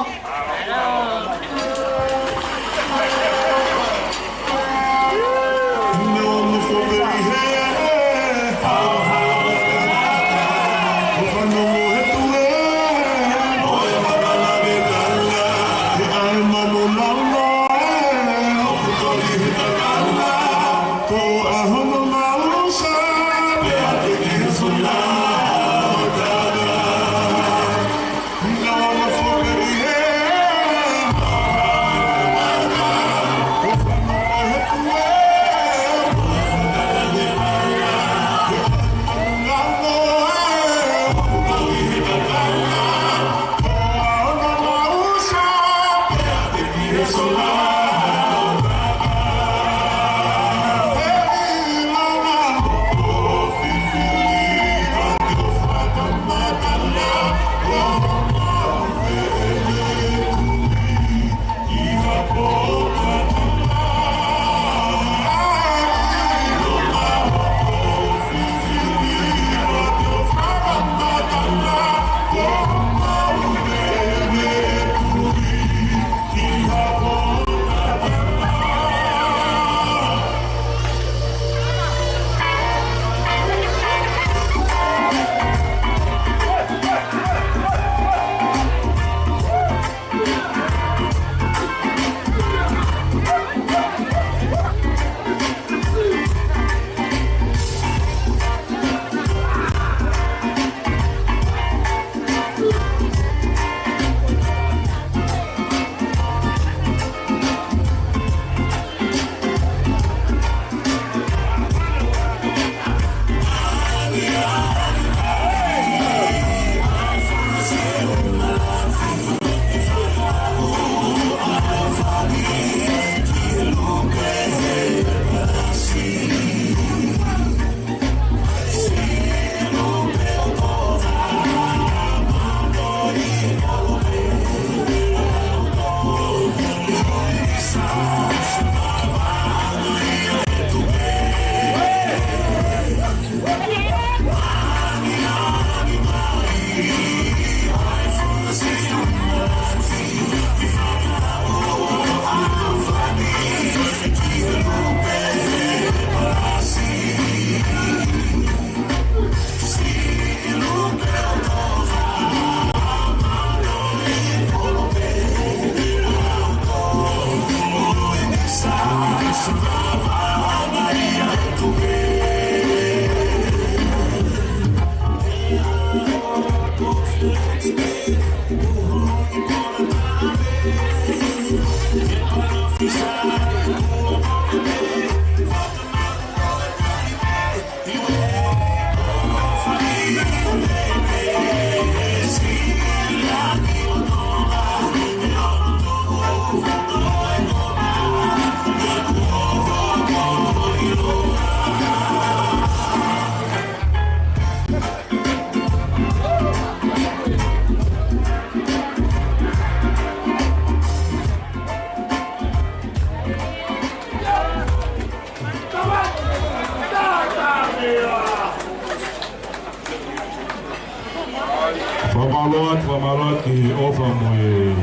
Fakamālō atu, fakamālō atu ki he ʻofa mo e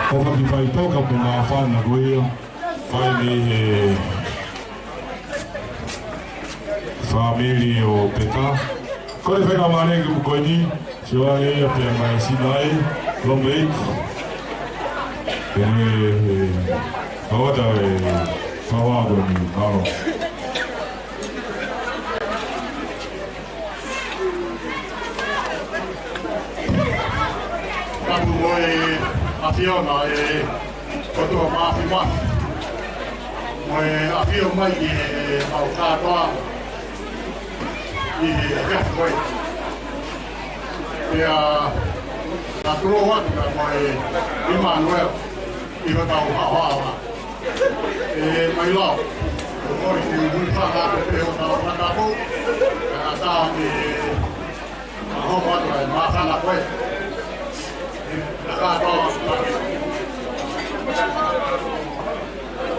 ʻofa ki faʻitoka mo māfana ko ia. Fai mei he fāmili ʻo Peta. Ko e faingamālie ki he moʻui ko eni, sio ange ia pea mai Sinai, Lomeit. Pea mo e, e, Ka ʻoua te u faʻa ʻoatu ʻeni, mālō. Tapu mo e ʻAfiona ʻe ʻOtua Mafimafi. Mo e ʻafio mai ki he mau kātoa ʻi he efiafi ko eni. Pea na tulou atu ka mo e ʻImanuela ʻi hotau haohaoa. ʻE Mailao, ko e kole ke u ui faka atu pē hotau fakatapu, kae ʻatā ke hoko atu e māfana ko ē. ʻE, na kātoa.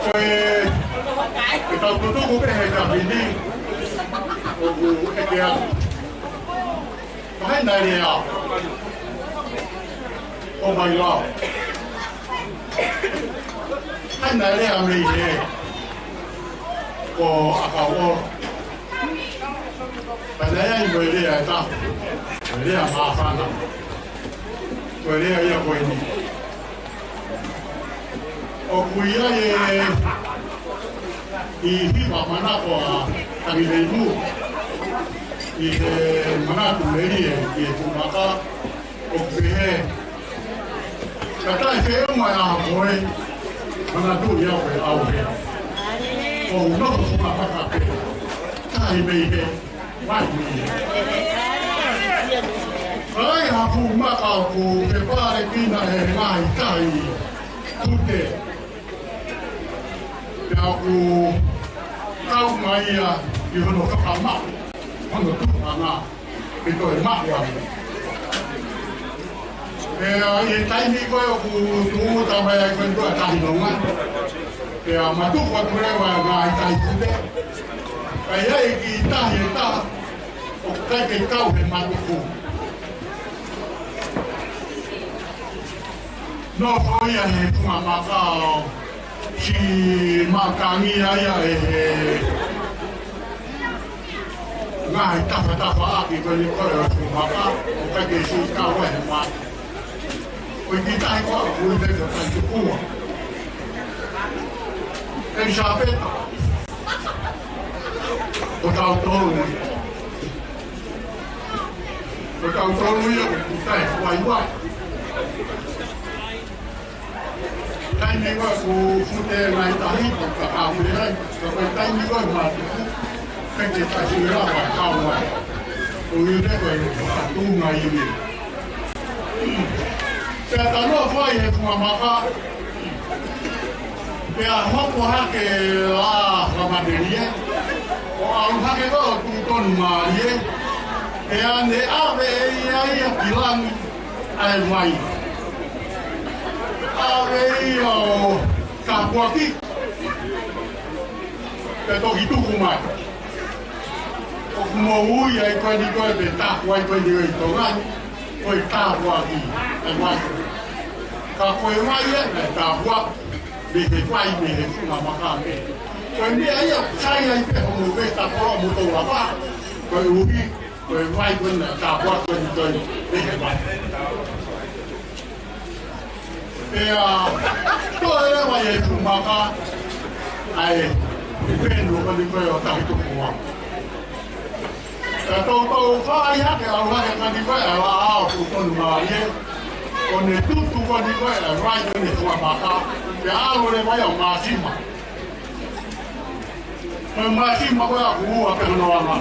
Ko e, ʻe tau tutuku pē he taimi ni, ʻoku ʻeke atu. Ko hai naʻe lea? Ko Mailao. Hai naʻe lea mei hē? Ko ʻAkauʻola. Pea naʻe ʻi ai mo e lea ʻe taha. Ko e lea māfana. Ko e lea ia ko eni. ʻOku ʻi ai e, ʻi he hiva manako ʻa Tangimeimu, ʻi he manatu melie ki he fuʻu maka, ʻoku pehē: Ka taʻefeʻunga e ʻaho ko ē, manatuʻi au ʻe ʻauhē. ʻOku nofo fuʻu maka pē, tahi mei hē, mai mei hē. Ka ʻi ai ha fuʻu maka ʻoku fepalekina ʻe he ngaahi tahi pute, pea ʻoku kau mai ia ʻi hono fakamaʻu hono tuʻunga ke toe maʻu ange. Pea ʻi he taimi ko ē ʻoku tūʻuta mai ai ko ē tuʻa tahi nonga, pea matuku atu leva e ngaahi tahi pute. Pea ʻi ai e kiʻi tahi ʻe taha ʻoku ʻikai ke kau he matuku. Nofo ia he funga maka ʻo siʻi matangi ia ʻe he ngaahi tafatafaʻaki ko eni ko ē ʻo e funga maka, ʻoku ʻikai ke siʻi kau he matuku. Ko e kiʻi tahi ko ē ʻoku ui pē ko Taitupua. ʻElisapeta. Ko tautolu ia. Ko tautolu ia, ko e kiʻi tahi vaivai. Taimi ko ē ʻoku fute e ngaahi tahi, ka kau pē ai, ka ko e taimi ko ē matuku, ʻikai ke tahi lava kau ai. ʻOku ui pē ko e fakatuʻunga ia. Pea tau nofo ai he funga maka, pea hoko hake e laʻā fakamatelié, ʻo ʻalu hake ko ē ʻo tuʻu tonu mālie, pea ne ʻave ʻe ia ia ki langi ʻa e vai. ʻAve ia ʻo tāpuaki, pea toki tuku mai. ʻOku mou ui ai ko eni ko ē pe taku ai ko eni ʻi Tonga ni, ko e tāpuaki ʻa e vai. Ka ko e vai ē naʻe tāpuaki mei he vai, mei he funga maka pē. Ko e meʻa ia ʻoku sai ai pē hoʻomou veta polo mo hoʻomou lava, koeʻuhi ko e vai ko ē naʻe tāpuaki ko eni ko ē mei he vai. Pea toe leva e funga maka ʻa e penu ko eni ko ē ʻo Taitupua. Pea toutou fai hake, ʻalu hake ko eni ko ē ʻa e laʻā ʻo tuʻu tonu mālie, ʻo ne tutu ko eni ko ē ʻa e vai ko eni he funga maka, pea ʻalu leva ia ʻo māsima. Ko e māsima ko ē ʻoku ua pē hono anga.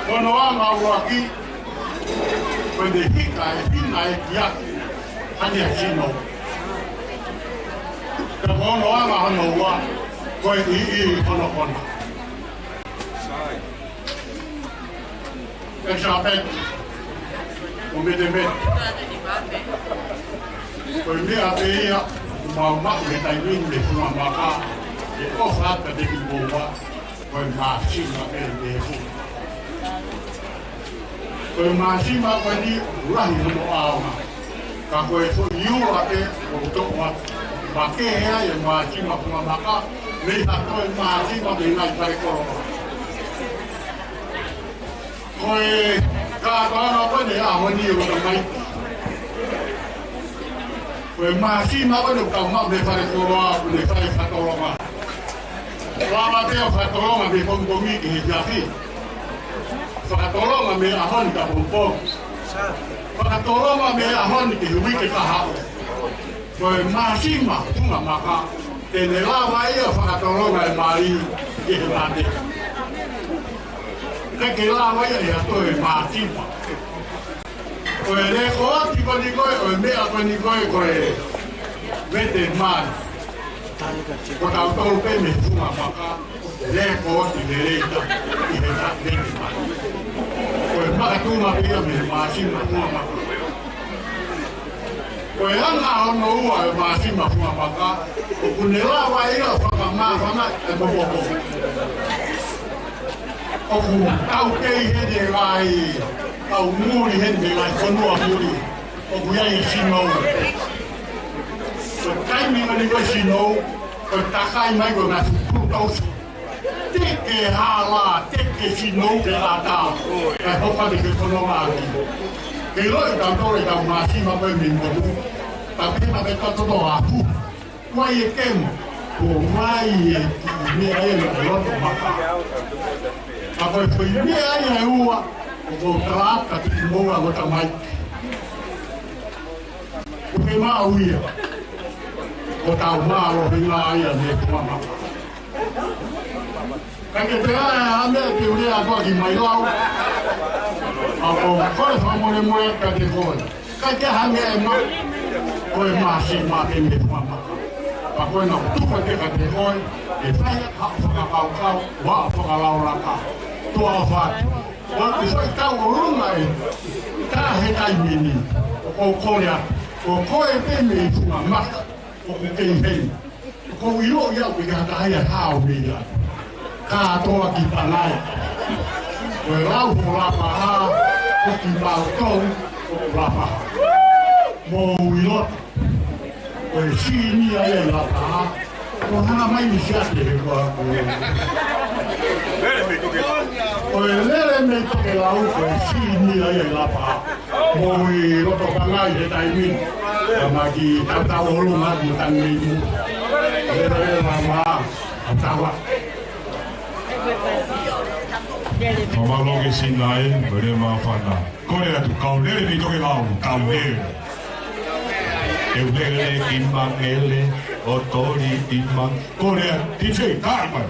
Hono anga ʻuluaki, ko ʻene hika e hina ʻekiaki ʻa ʻene sino. Pea ko hono anga hono ua, ko e ʻiʻi hono kona. ʻElisapeta, ʻo metemete. Ko e meʻa pē ia ʻoku mau maʻu he taimi ni he funga maka, ʻe ʻofa atu kiate kimoua, ko e māsima pē ʻe he funga. Ko e māsima ko eni ʻoku lahi hono ʻaonga. Ka ko e foʻi ua pē ʻoku toʻo atu. Makehe ai e māsima funga maka mei ha toe māsima mei he ngaahi fale koloa. Ko e kātoanga ko eni ʻaho ni ʻo tamaiki. Ko Ko e māsima ko eni ʻoku tau maʻu mei he falekoloa, ʻoku ne fai fakatolonga. Lava pē ʻo fakatolonga mei he pongipongi ki he efiafi. Fakatolonga mei he ʻaho ni ki he pongipongi. Fakatolonga mei he ʻaho ni ki he uike kahaʻu. Ko e māsima funga maka, te ne lava ia ʻo fakatolonga e mali ki he mate. ʻIkai ke lava ia ʻe ha toe māsima. Ko e lēkooti ko eni ko ē ʻo e meʻa ko eni ko ē ko e vete mali. Ko tautolu pē mei he funga maka, lēkooti lelei taha ʻi he ta-, vete mali. Ko e makatuʻunga pē ia mei he māsima funga maka. Ko e anga hono ua e māsima funga maka, ʻoku ne lava ia ʻo fakamāfana e mokomoko. ʻOku tau kei heni e ngaahi, tau muli heni mei he ngaahi fonua muli. ʻOku ʻi ai e sinou. Ko e taimi ko eni ko e sinou, ko e takai mai ko e ngaahi fuʻu tausi. Teke hala, teke sinou ke ʻatā. Kae hoko atu ki he fononga ʻaki. Ke ʻiloʻi ʻe tautolu ʻetau māsima ko ē mei motu. Tau pehē mai ke tau toto apu. Ko e kemo, ko e kiʻi meʻa ia ʻi loto maka. Ka ko e foʻi meʻa ia ʻe ua, ʻoku ou tala atu kiate kimoua ʻo tamai. ʻOku ke maʻu ia, ko hotau mālohi ia mei he funga maka. Ka ke te ʻai ha meʻa ke u lea atu ki mai lau. ʻOku ou kole fakamolemole kiate koe. ʻIkai ke ha meʻa ʻe maʻu, ko e māsima pē mei he funga maka. Pea ko ena ʻoku tuku atu kiate koe, ke fai haʻo fakakaukau, mo haʻo fakalaulaka. Tuʻa ʻofa atu. ʻOku ou fai tau ʻolunga ē, ka he taimi ni, ʻoku ou kole atu, ko koe pē mei he funga maka, ʻoku kei heni. ʻOku ou ʻiloʻi au ʻikai ha taha ia ʻe hao mei ai. Kātoa ki Pangai. Ko e lau ʻo Lapaha, ko kimautolu ʻo Lapaha. Mou ʻilo, ko e sini ia ʻi Lapaha. Ko hana mai ni siate he kua ko. Ko e lele mei Tokelau, ko e sini ia ʻi Lapaha. Mou ʻi loto Pangai he taimi ni. Ka ma ki tautau ʻolunga mo tangi mu. Lele lele mama. Tautau. Mama loke sinai, lele mafana. Kole atu kau lele mei Tokelau, kau lele. Ke lele ki Mangele, ʻo toli ki Mang-, kole atu, ti fei, kai mai.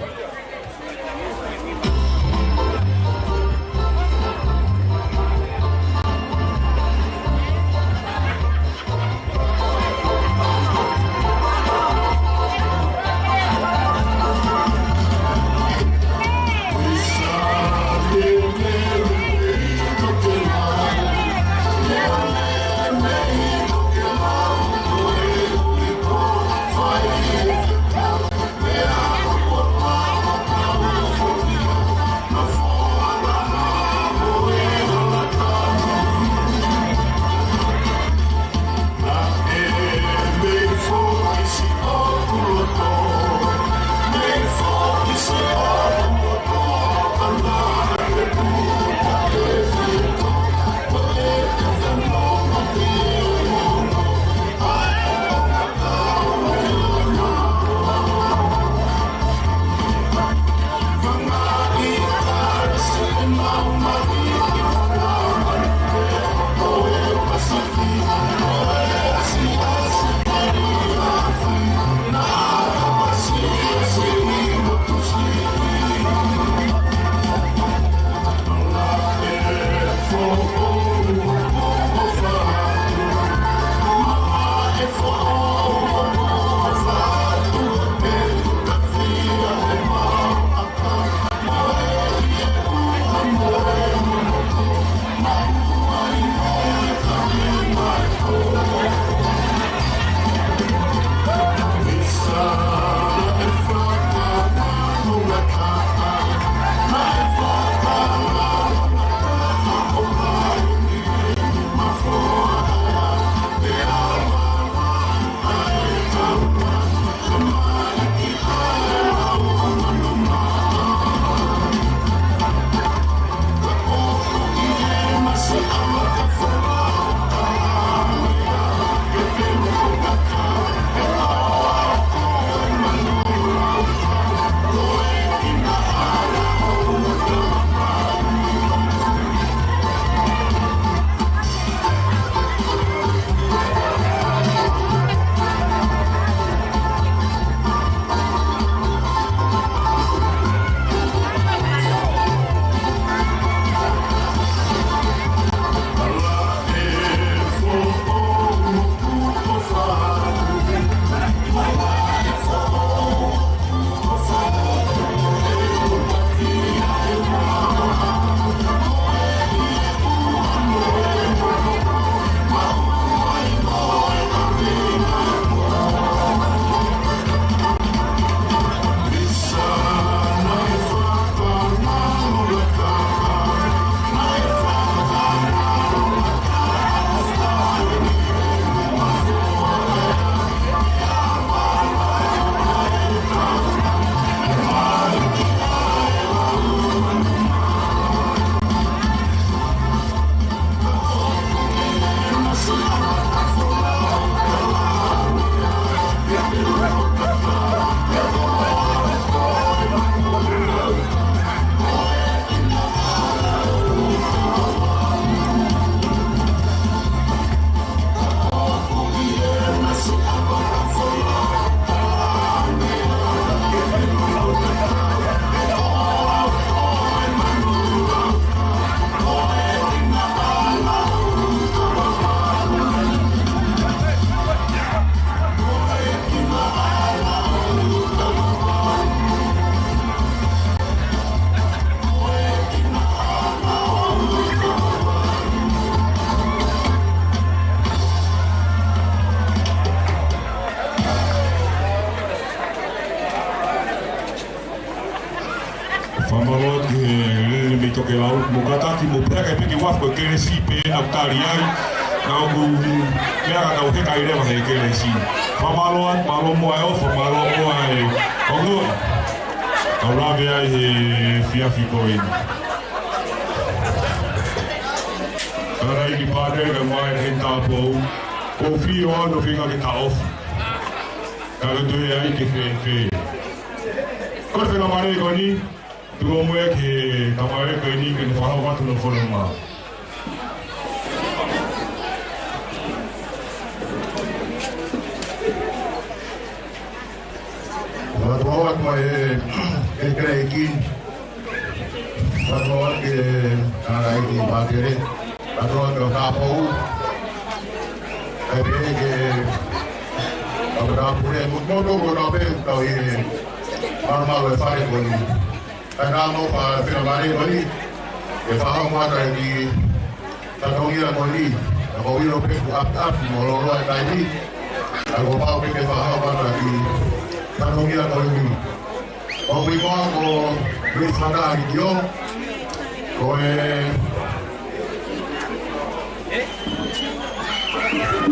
Fakamālō atu ki he lele mei Tokelau, mo kātaki mo pehē ki he piki wafu ko e kelesi pē naʻa ku tali ai, naʻa ku meʻa ka tau heka ai leva he kelesi. Fakamālō atu, mālō muʻa e ʻofa, mālō muʻa e ongoʻi. Kau lave ai he efiafi ko eni. Kāinga, pātele kae ʻumaʻā e kau tāupoʻou. Ko e fie ʻono feinga ke taʻofi. Ka ko e toe ai ke fēfē. Ko e faingamālie ko eni, tuku muʻa ki he tamai ko eni ke ne fakahoko atu hono fononga. Fakatauange atu mai e, e kelesi. Fakatauange atu ki he kāinga, pātele. Fakatauange atu ki he tāupoʻou. ʻAi pē ke, ʻa e tāpule, mo, mo toko tāpē, tau ʻi he malumalu e fale ko eni. Kae ʻatā mo e faingamālie ko eni ke fakahoko atu e kiʻi fatongia ko eni. Ka ʻoku ou ʻilo pē kuo ʻapiʻapi mo lōloa e taimi. Ka kuo pau pē ke fakahoko atu e kiʻi fatongia ko eni. ʻOku ʻi ai ko Luis Fataki Kio. Ko e,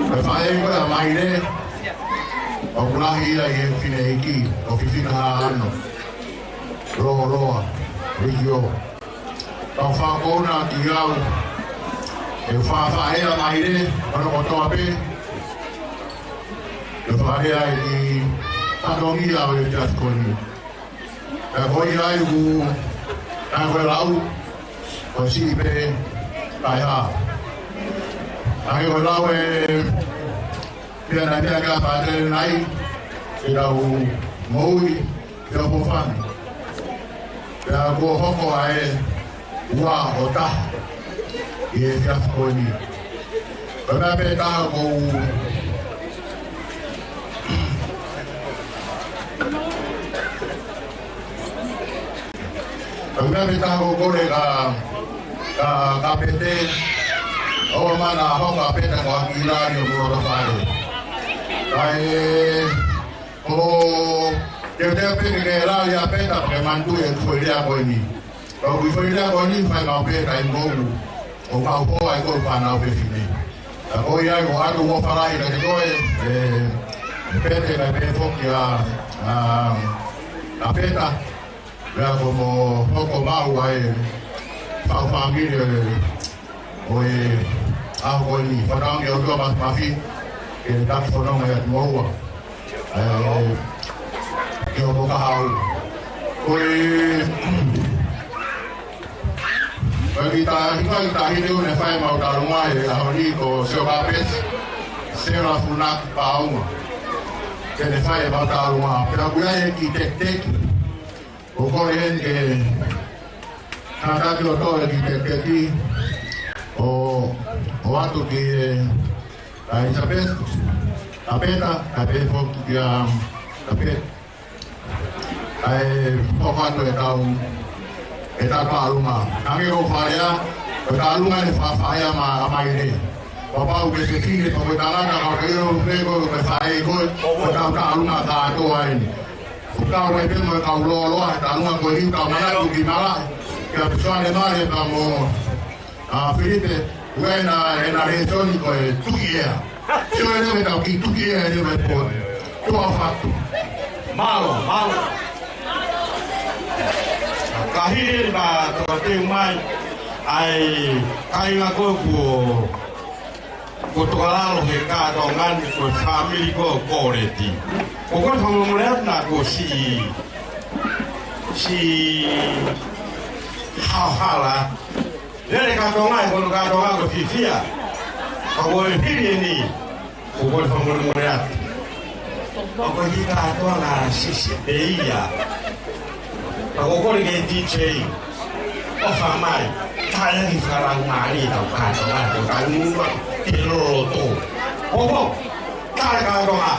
ko e faʻē ko ē ʻa Maile. ʻOku lahi ia ʻi he fineʻeiki, ko Fifita Haʻano. Lōloa, Rikio. Kau fakakouna ki au, e faʻē ʻa Maile, hono kotoa pē. Ke fakalea ai ki he fatongia ʻo e efiafi ko eni. Pea ko ia ai ʻoku, ʻa ko e lau, ko siʻi pē, kae hā. ʻA ko e lau e, pea naʻe meʻa ki ai pātele nai, ke tau moʻui, ke tau hōfani. Pea kuo hoko ai e ua ʻo taha ʻi he efiafi ko eni. Ko e meʻa pē taha ʻoku ou, ko e meʻa pē taha ʻoku ou kole kia, kia, kia Pete, ʻoua naʻa hoko ʻa Pete ko ha kiʻi lali ʻo muʻa fale. Kae, ʻoku teuteu pē ke lali ʻa Pete, pea ke manatuʻi e foʻi lea ko eni. Ka ko e foʻi lea ko eni, fai mau pē kai mou, ʻo mau hoa ai ko e fānau fefine. Ka ko ia ai ʻoku ʻoatu ʻofa lahi kiate koe, e, e Pete, kae pehē foki ʻa, ʻa, ʻa Pete, pea ko mo hoko maʻu ai, fau fāmili, e, ʻo e ʻaho ko eni, fānau ni ʻo tua mas mafi, ke taki fononga ʻia moua. ʻE, ʻio mo ka hau. Ko e, ko e kiʻi tā, ko e kiʻi taʻahine ʻoku ne fai ʻemau tālunga he ʻaho ni ko Sio Kapesi, Sela Funaki Pauma. Ke ne fai ʻemau tālunga. Pea ʻoku ʻi ai e kiʻi tekiteki. ʻOku ou kole heni ke kātaki ʻo toʻo e kiʻi tekiteki ʻo, ʻoatu ki he, ʻa Elisapesi, ʻa Pete, ʻa Pete foki kia, ʻa Pete. ʻAi, hoko atu e tau, e tau tālunga. Hangē ko e fakalea, ko e tālunga ʻene faʻē ʻa Ma-, ʻa Maile. Kapau ko e fefine, pe ko e tangata, ka ke ʻilo pē ko e faʻē ko ē, ko e tau tālunga kātoa eni. ʻOku kau ai pē mo e kau lōloa, tālunga ko eni, kau manatu ki malaʻe. Kia Pisuane Male pea mo, ʻa Filipe, ʻoku ʻi ai ʻena, ʻena lēsoni ko e tuki ʻea. Sio ʻe leva e tau kiʻi tuki ʻea ʻe leva e pō. Tuʻa fatu. Mālō, mālō. Ka hili eni pea toka teu mai, ʻai kāinga ko ē kuo, kuo toka lalo he kātoanga ni ko e fāmili ko ē ʻo Koleti. ʻOku ou fakamolemole atu naʻa ku siʻi, siʻi haohaoa. Lele kātoanga, ko hono kātoanga ko e fiefia. Ka ko e hili eni, ʻoku ou fakamolemole atu. Ka ko e kiʻi kātoanga siʻisiʻi pē ia. Ka ʻoku ou kole ki he D J. ʻOfa mai, tala e kiʻi fakalaumālie ʻetau kātoanga, ko e tau nunga, ke loloto. ʻOku, tala e kātoanga.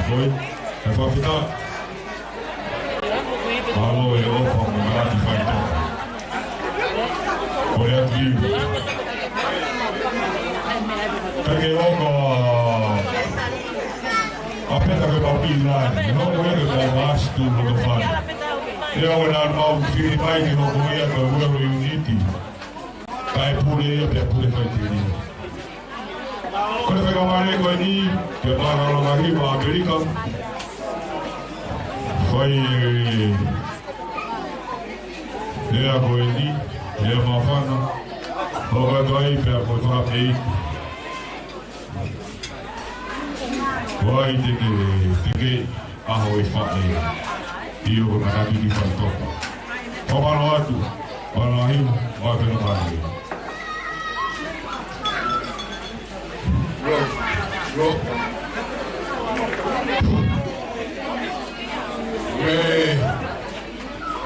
Ko e, e fakafetaʻi. Mālō e ʻofa mo e manatu faitotonu. Ko e atu. Ka ke hoko ʻa Peta ke mau pila. Hoko ia ke mau mastu loto fale. ʻE au ʻe nā mau fili mai ke hoko ia ko e uelo iuniti. Kae pule ia pea pule faiteli. Ko e faingamālie ko eni, ke mālōlō lahi ʻa ʻAmelika. Fai e lea ko eni, lea māfana. Hoko atu ai pea ko e fakapei. Ko ai te ke, te ke ʻaho e faʻē. ʻIo ko e manatu ni faitotonu. Fakamālō atu. Mālō hiva, mālō hiva. Lo, lo. Ē,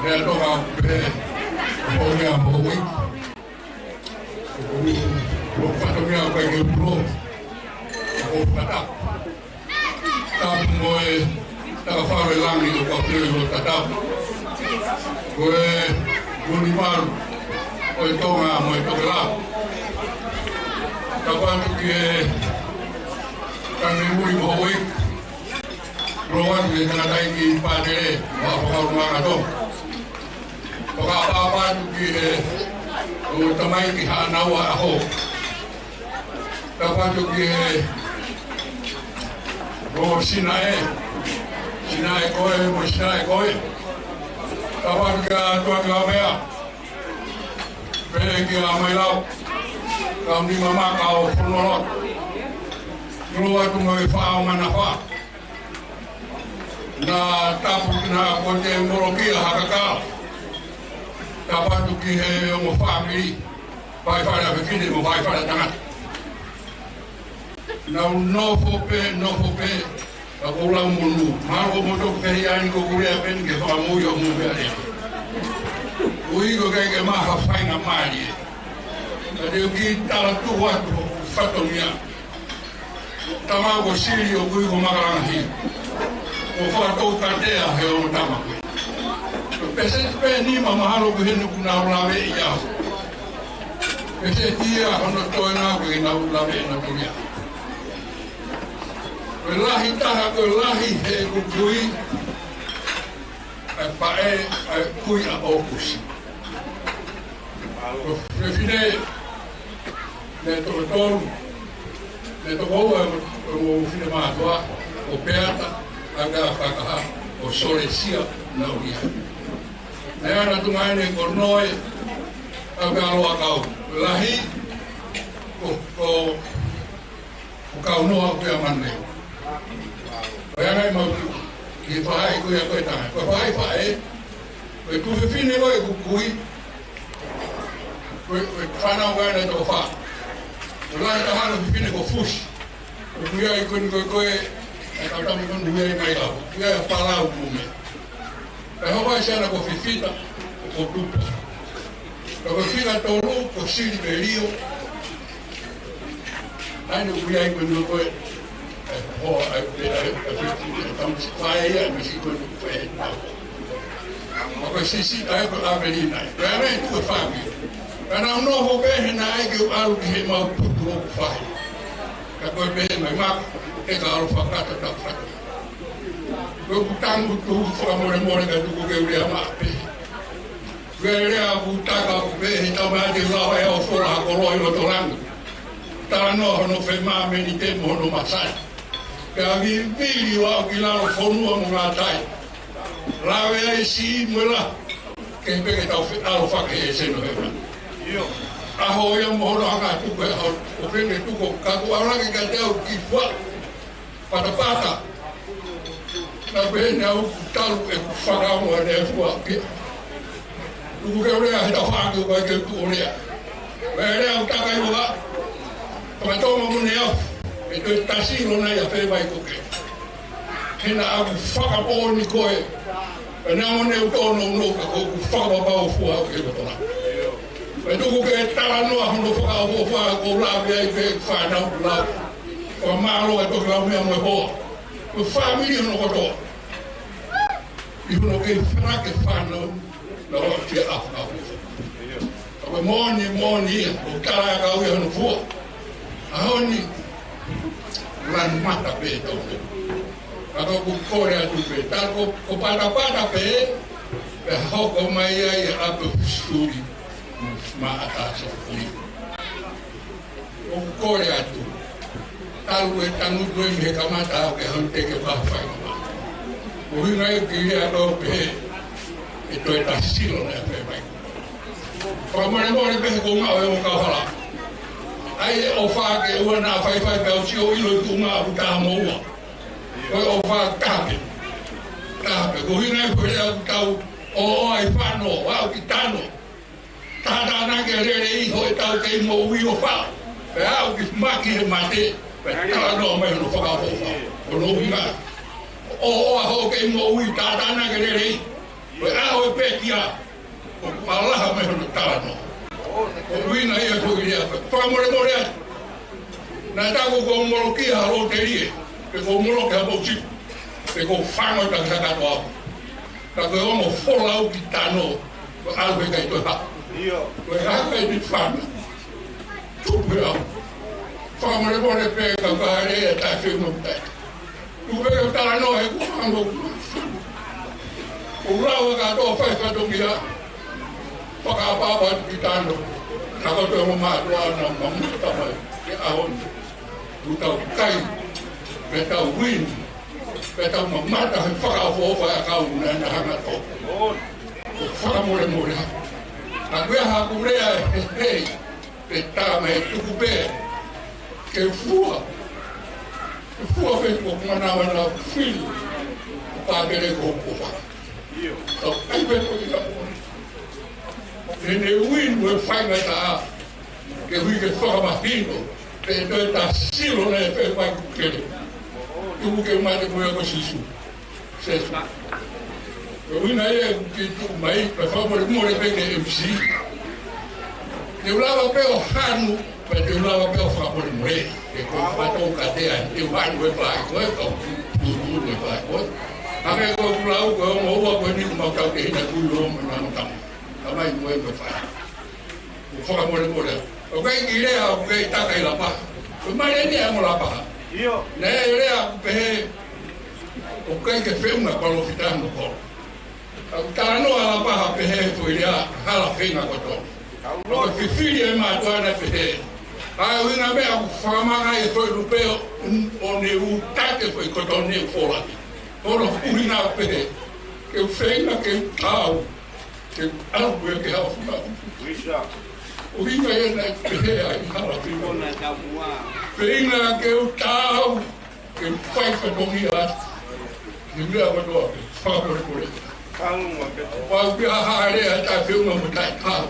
ē, toka pē, ʻo ia, ʻo ia. Lo fatongia ko e ke ulo. Ko fata. Tapu mo e, taka fale langi ʻo ka pio ʻo tatau. Ko e, muni malu, ko e Tonga mo e tokelau. Tapu atu ki he, Kanimui mo Hoi. Lo atu ki he tangataʻeiki Pātele, mo e fakaʻuhinga Tonga. Fakaʻapaʻapa atu ki he, ʻo tamaiki Haʻanaua ʻAho. Tapu atu ki he, ʻo Sinaʻe, Sinaʻe ko ē, mo Sinaʻe ko ē. Tapu atu kia Tuʻangilaumea. Pehē kia Mailau. Kau ni mamaka ʻo Fonualoto. Lo atu mo e faʻa ʻo Manafa. Naʻa tapu ki na ko te molokia hakakala. Tapu atu ki he ongo fāmili. Faifale ʻa fefine mo faifale ʻa tangata. Naʻa nau nofo pē, nofo pē. Ka ko lau monu. Mālō mo toku pē ia ni ko kuria pē ni ke fakamoʻui ʻo mo pē ʻa lea. Ui ko kai ke maha faingamālie. Ka te u kiʻi tala tuʻu atu ʻo fatongia. Tama ko Sili ʻoku ui ko Makalangahi. Ko Fakatoukatea he ʻo tama. Peseti pē nima mahalo ko henu kuna o lave ia. Peseti ia hono toenga ko hena o lave na tulia. Ko e lahi taha ko e lahi he ʻoku kui. ʻA e faʻē, ʻa e kui ʻa ʻOkusi. Ko fefine, ne toko tolu, ne toko ua, ko, ko fefine mātuʻa, ko Peata, ʻa ka fakaha, ko Solesia, na uia. Ne ana tunga ene ko Noe, ʻa ka loa kau. Lahi, ko, ko, ko kau noa ko ia mane. Ko ia ngai mau tu. Ki fai ko ia ko e tanga. Ko fai fai. Ko e tuʻi fefine ko e kukui. Ko e, ko e fānau ko ia ne toko fā. Ko lahi taha ʻo e fefine ko Fusi. Ko ia i ko ni ko e ko e. E kau tama ko ni ia i ngai lau. Ko ia e palau kume. Ka hoko ai siana ko Fifita, ko Tupa. Ka ko Fika tolu, ko Sili Pelio. Ai ne ui ai ko ni ko e, e, ho, ai, e, ai, e, Fifita, e, tamu si, fai ia, me si ko ni ko e, ma ko Sisi, ai ko Avelina. Ko e ane tu e fami. Ka naʻa nau nofo pē he naʻe ʻikai ke u ʻalu ki he mau putu ʻoku fai. Ka ko e pehē mai maka, e ka ʻalu fakata ta fai. Ko e kutangu tu fakamolemole ka tuku ke u lea maʻa pē. Ko e lea ʻoku taka ʻoku pehē he tama ake lau e au fola ha koloa ʻi loto langi. Talanoa hono femāmeni te mo hono masai. Pea vivili ʻo aʻu ki lalo fonua mo ngātai. Lave ai si mo la. Ke peke tau fe-, ʻalu fake he seno he ma. ʻAho ia mo hono hanga tuku he ʻaho. ʻO peke tuku ka ku ala ke ka te au ki fua. Patapata. Na pehē ne au talu e fakaongo ʻa e fua pia. Tuku ke u lea he tau fāngi ʻo kai ke tuʻu ʻo lea. Pea lea u taka i ua. Pakatonga mo ne afu. E toe tasi lo na ia pē mai ko ke. He naʻa ku fakapō ni koe. Pea naʻa mo ne u tō no no ka ko ku fakapapau fua ke ko tona. Pea tuku ke talanoa hono fakaʻofoʻofa ko la pea i pe fānau la. Ko mālō e toki lau mea mo e hoa. Ko e fāmili hono kotoa. ʻI hono kei fana ke fānau, naʻa ʻoku ʻi ai e ʻaho. Ka ko e moʻoni, moʻoni ia, ʻoku tala ʻe he kau ia hono fua. ʻAho ni, lanu mata pē tau fua. Ka ko ʻeku kole atu pē, tā ko, ko patapata pē, pea hoko mai ai ʻa e ʻapi suli, maʻa tā sō kui. ʻOku kole atu. Talu e tangutu ē mei he kamata au ke hau te ke fafai. Ko e ʻuhinga ia ʻeku lea ko ē pē, ʻe toe tā silo naʻe fai mai. Fakamolemole pē he ko e ngāue ʻo e kau hala. ʻAi e ʻofa ke ʻoua naʻa faifai pē au sio ʻilo i tuʻunga ʻoku tā mo ua. Ko e ʻofa taha pē. Taha pē. Ko e ʻuhinga ia ko e lea ʻoku tau ʻo, ʻo ai fano, ʻo aʻu ki tano. Tātānaki e lelei ʻo ʻetau kei moʻui ʻofa. Pea aʻu ki maki he mate. Pea talanoa mai hono fakaʻofoʻofa. Ko hono ʻuhinga. ʻO, ʻo aʻu ki he moʻui tātānaki e lelei. Ko e ʻaho ʻe pekia. ʻOku ʻalaha mai hono talanoa. Ko e ʻuhinga ia ko e lea. Fakamolemole atu. Naʻa tau ko moloki ha lōtelie. Pe ko moloki ha pousipu. Pe ko fano ta kakato au. Ka ko e ongo folau ki tano, ko e ʻalu he kai toe haʻu. ʻIo. Ko e haka ʻi he fana. Tupu he au. Fakamolemole pē ka ka hale e tā feu no tai. Tupu pē ka talanoa he kuo hango. Ko lau ka tō fai fatongia. Fakaʻapaʻapa ki tano. Ka ko tō mo mātuʻa na mamata mai. Ke ʻaho ni. Kuo tau kai. Pea tau win. Pea tau mamata he fakaʻofoʻofa ʻa e kau naʻa na hanga tō. Ko e fakamolemole. Ka ko e hā haʻaku lea he, he, pea tā mai tuku pē. Ke fua. Ke fua pē ko manava na fili. Pāpele ko ko fa. Tau kai pē ko ia. He ne win we faingataʻa. Ke hui ke fakamahino, pe toe tā silo naʻe fai mai ku kele. Tuku ke mate ko ia ko Sīsū. Sīsū. Ko e ʻuhinga ia ʻeku kiʻi tuʻu mai, pea fakamolemole pē ki he M C. Te u lava pē ʻo hanu, pea te u lava pē ʻo fakamolemole. He ko e fato ka te ai, te u hanu e fai ko e kau tuʻu e fai ko e. Hake ko e kulau ko e ongo ua ko eni kuo mau tau ke hina kui o mo na mo tama. Tamai mo e mo fai. Ko e fakamolemole. ʻOku ʻikai ke lea, ʻoku ʻikai taka ʻi Lapaha. Ko e mālie eni ʻa e ongo Lapaha. ʻIo. Naʻe lea ʻoku pehē, ʻoku ʻikai ke feʻunga palōfita mo kolo. ʻOku talanoa Lapaha pehē foʻi lea hala feinga kotoa. ʻOku fifili e mātuʻa naʻe pehē. ʻA e ʻuhinga meʻa ʻoku fakamanga e foʻi lupe ʻo, ʻo ne ʻū take foʻi kotoa ne folaki. Ko hono ʻuhinga pehē. Ke u feinga ke u tau. Ke ʻalu ē ke haʻu funa. ʻUhinga ia naʻe pehē ai hala feinga. Feinga ke u tau, ke u fai fatongia atu. Ke meʻa kotoa ke fakamolemole. Pau pē ha lea taʻefeʻunga mo taʻetau.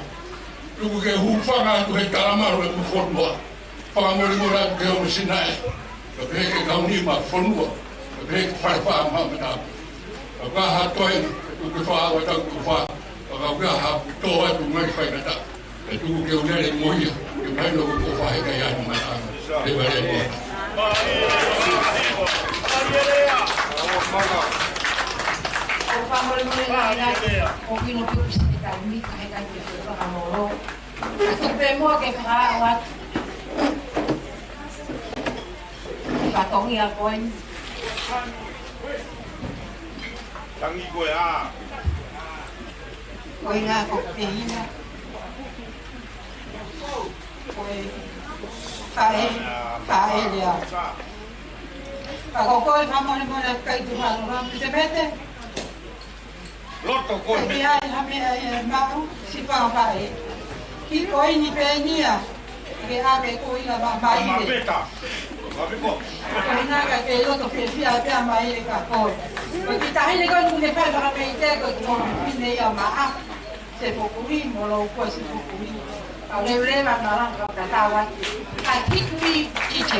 Tuku ke hūfanga atu he talamalu ʻo e fonua. Fakamolemole atu ki he ongo Sinaʻe. Ka pehē ki he kaunima fonua. Ka pehē ki he fale fā maʻa mata. Ka ka ha toe, tuku ke fā ua tau tuku fā. Ka ka ka ha tō atu mai faingataʻa. Ka tuku ke u lele mo ia. Ke mahino ko e fā he kai anu mata. Te vale mo. ʻOku fakamolemole mai ʻa e ʻo kino piku sipitali mika he kai ke fakamolo. Tuku pē muʻa ke fakaaʻu atu. Fatongia ko eni. Tangi ko e ʻā. Ko e ngā ko e ina. Ko e faʻē, faʻē lea. Ka ko koe fakamolemole kai tu halo ram te mete. Loto ko e. Ke ai ha meʻa ia ʻe maʻu, si pā faʻē. Ki ko eni pē nia, ke ake ko ia ma mai. Ma peta. Ma piko. Ko ina ka ke loto ke fia pea mai e ka ko. Ko ki tahi ne ko ne fai faka mai te ko ko ne ia ma a. Se ko kui, mo lo ko se ko kui. Ka leuleu ʻa e malanga ka tawa. ʻA e hikui kite.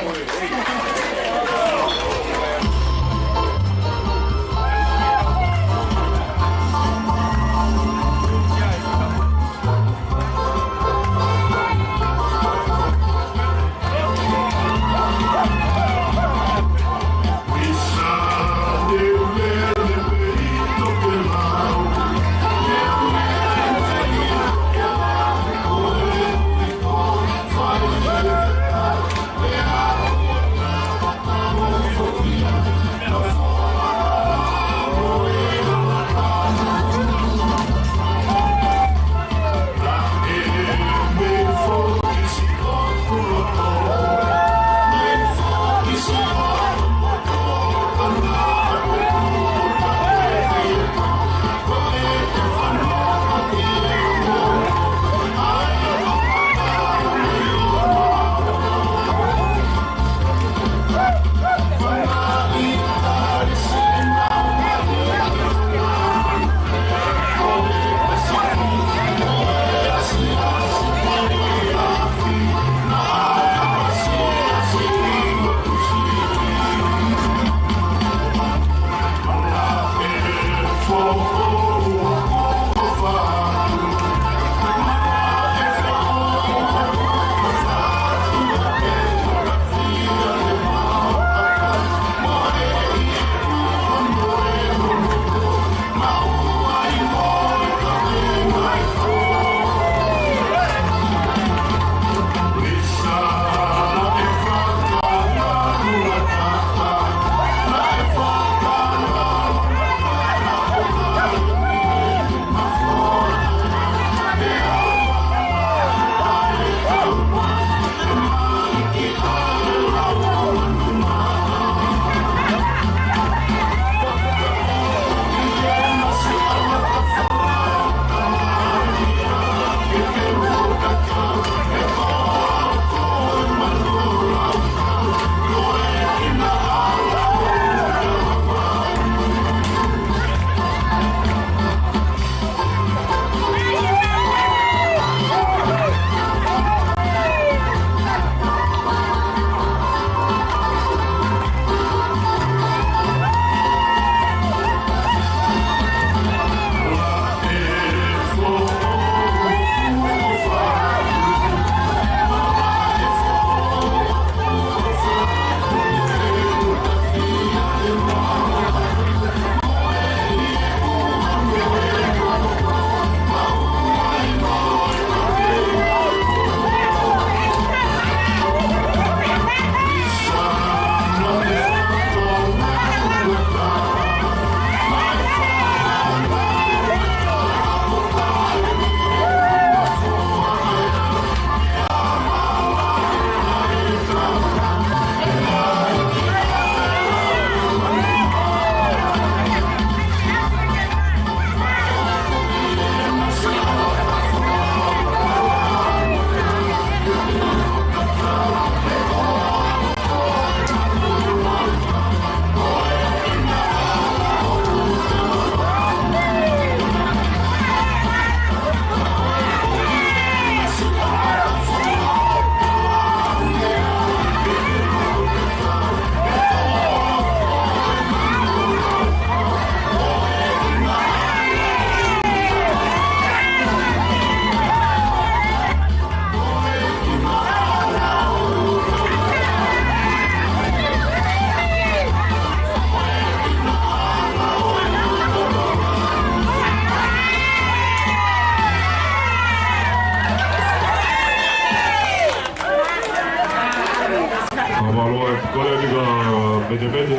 Pete,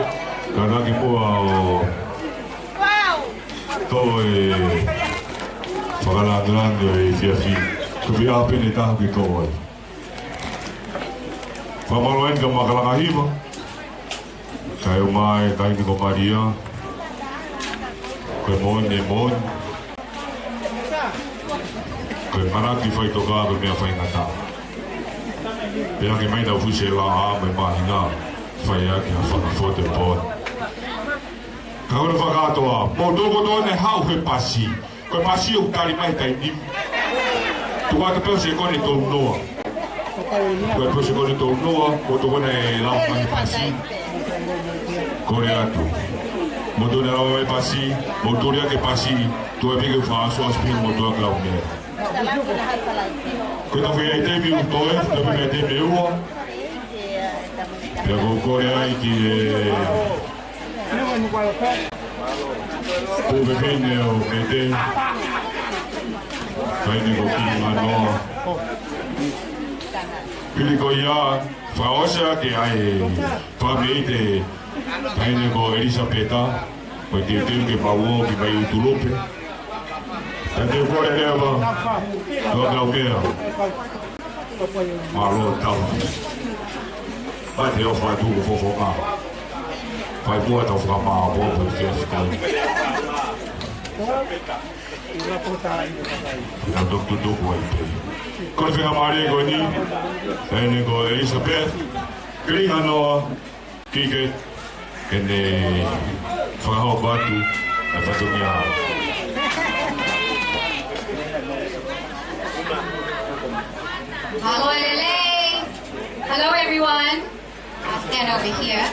ka naki pua o to e fakalāngilangi ʻo e efiafi. Ko e fiha pē ʻe taha ki to ai. Fakamālō eni kia Makalakahiva. Kae ʻumaʻā e taimi ko Malia. Ko e moʻoni, moʻoni. Ko e manatu faitoka ko e meʻa faingataʻa. Pea ke mai na fusi e laʻā mo e māhina, fai ake ha fanga foto e pō. Ka ʻoua fakakātoa, mou toko tō ne haʻu he pasi. Ko e pasi ʻoku tali mai taimi ni. Tuku atu pē ʻo sekoni tolunoa. Ko e pasi ko eni tolunoa, ko e toko eni e lau mai pasi. Kole atu. Mou tō ne lau mai pasi, mou tō lia ke pasi, tuai pē ke fāsoa spin mou tō ake lau mea. Ko e tapu ia ʻi he taimi ʻoku toe, tapu ia ʻi he taimi ʻe ua. Pea ko e kole ai ki he Pō pē pehē ne o Mete. Taʻahine ko Kilinganoa. Pili ko ia, fakaʻosi ake ai, fakameite, taʻahine ko Elisapeta, ko e teuteu ke mau ō ki mai ʻUtulupe. Ka te kole leva, ʻo kau mea. Mālō tau. Pea te u ʻofa atu ko Fofonga. Fai muʻa tau fakamāʻopoʻopo ki he efiafi ko eni. Pea tukutuku ai pē. Ko e faingamālie ko eni, ʻa eni ko Elisapeta Kilinganoa, Kike, ke ne fakahoko atu ʻa e fatongia. Mālō e lelei. Hello, everyone. I'll stand over here.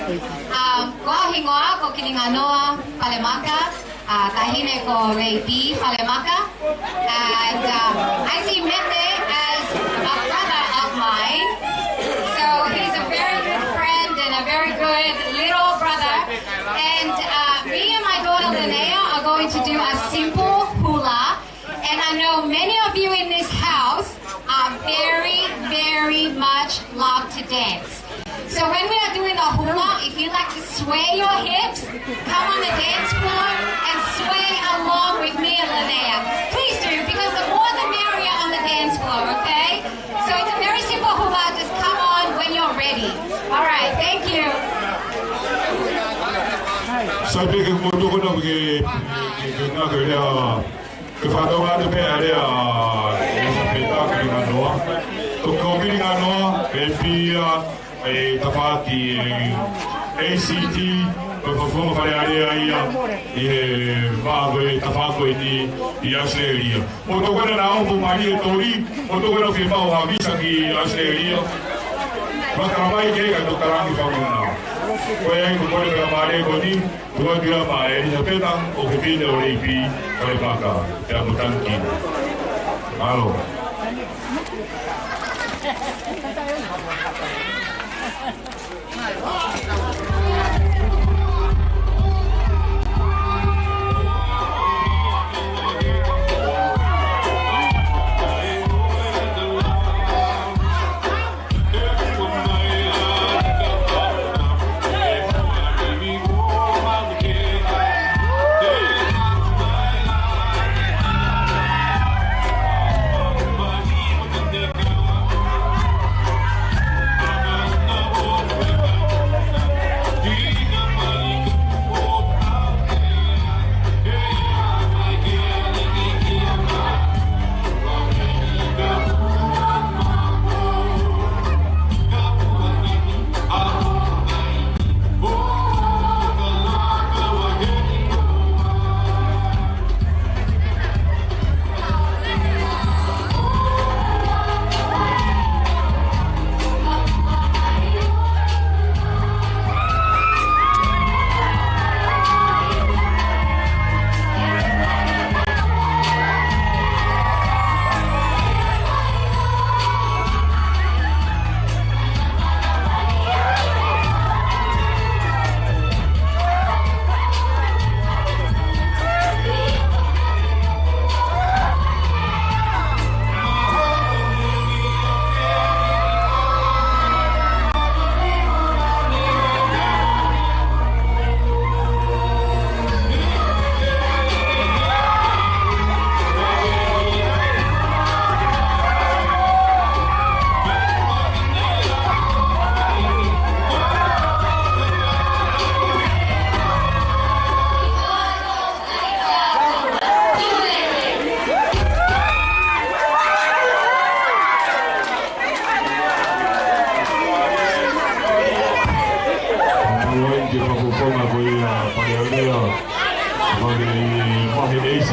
Um, ko au hingoa ko Kilinganoa Falemaka. Uh, taʻahine ko Leipi Falemaka. And, um, I see Mete as a brother of mine. So he's a very good friend and a very good little brother. And, uh, me and my daughter Linnea are going to do a simple hula. And I know many of you in this house are very, very much love to dance. So when we are doing a hula, if you like to sway your hips, come on the dance floor and sway along with me and Linnea. Please do, because the more the merrier on the dance floor, okay? So it's a very simple hula. Just come on when you're ready. All right, thank you. Sai pē ke mou tokona ke, ke, ke, ke ngāue lea. Ke fakatau atu pē ʻa e lea ʻa Elisapeta Kilinganoa. Ko, ko Kilinganoa, e pia, e tafaʻaki, e A C T, ko e fakafofonga Fale Alea ia, ʻi he vaʻa ko e tafaʻaki ko eni ʻi ʻAositelēlia. Mou tokona naʻa ʻoku mali e toli, mou tokona ke mau havisa ki ʻAositelēlia. Maka mai ke ka tokarangi whakamuna. Ko e ai ko kore pea male ko ni, Tuʻa kia ma Elisapeta ʻo Kevine ʻo Leipi Falemaka, pea mo Tangikina. Mālō.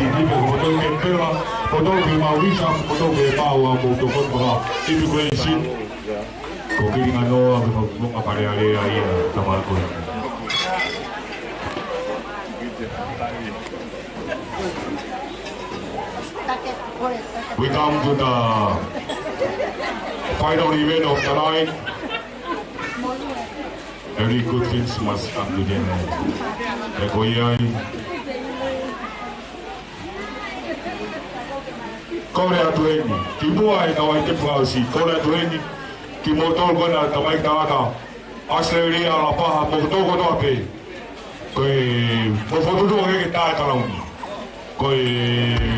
Ipi ko moutolu ke pela, moutolu ke mau visa, moutolu ke mau a moutolu ko maka. Immigration. Ko Kilinganoa, ko Moʻunga Palealea ia, tamai ko. We come to the final event of the night. Every good things must come to the end. Pea ko ia ai. Kole atu eni, kimuʻa ʻi he kau ai te fakaʻosi, kole atu eni, kimoutolu ko ena tamai tangata, ʻAositelēlia, Lapaha, mo kimoutolu kotoa pē. Ko e, mo fokotuʻu ʻo ke ke tā kalauni. Ko e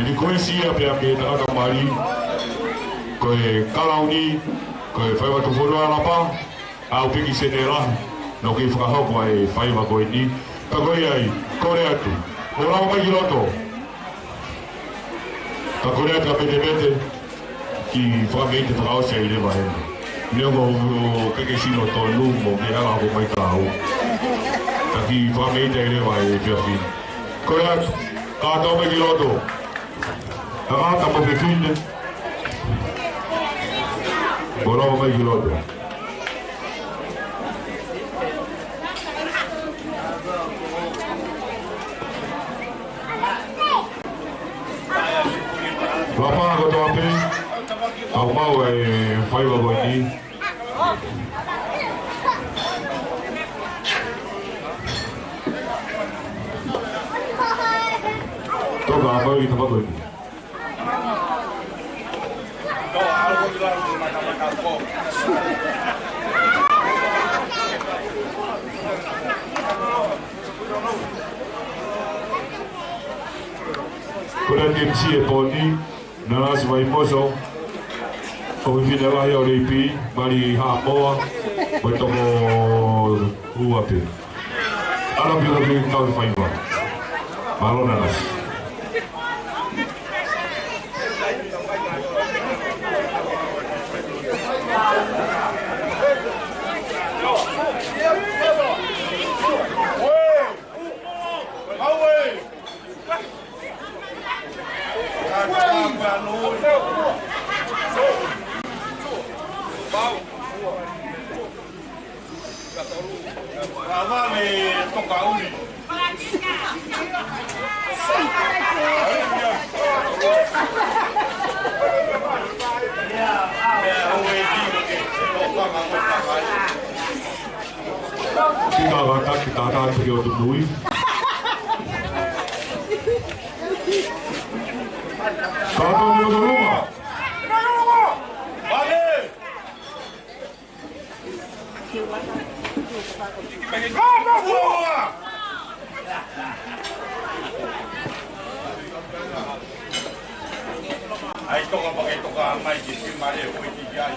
request ia pea mei he tangata mali. Ko e kalauni, ko e faiva tuʻufonua Lapaha, ʻa ʻAupiki Senela, naʻa ku kei fakahoko ʻa e faiva ko eni. Ka ko ia ai, kole atu. Mou lava mai ki loto. Ka kole atu ʻa Petemete, ke fakameʻite fakaʻosi ai leva eni. Neongo ʻoku ke ke sino tonu mo ke ala ko mai ka au. Ka ke fakameʻite ai leva e fiafi. Kole atu, kātoa mai ki loto. Tangata mo fefine. Mou lava mai ki loto. Lapaha kotoa pē, ʻoku mau e faiva ko eni. Toka a mau i tapa ko eni. Ko e M C e pō ni, Nanasi Vaimoso, ko e fefine lahi ʻo Leipi, Mali Haʻamoa, ko e toko ua pē. Ala pio ki kau faiva. Mālō Nanasi. Kita kata kita akan pergi untuk lui. Kata dia rumah. Ai toka pake toka mai ki si mare hui ki ai.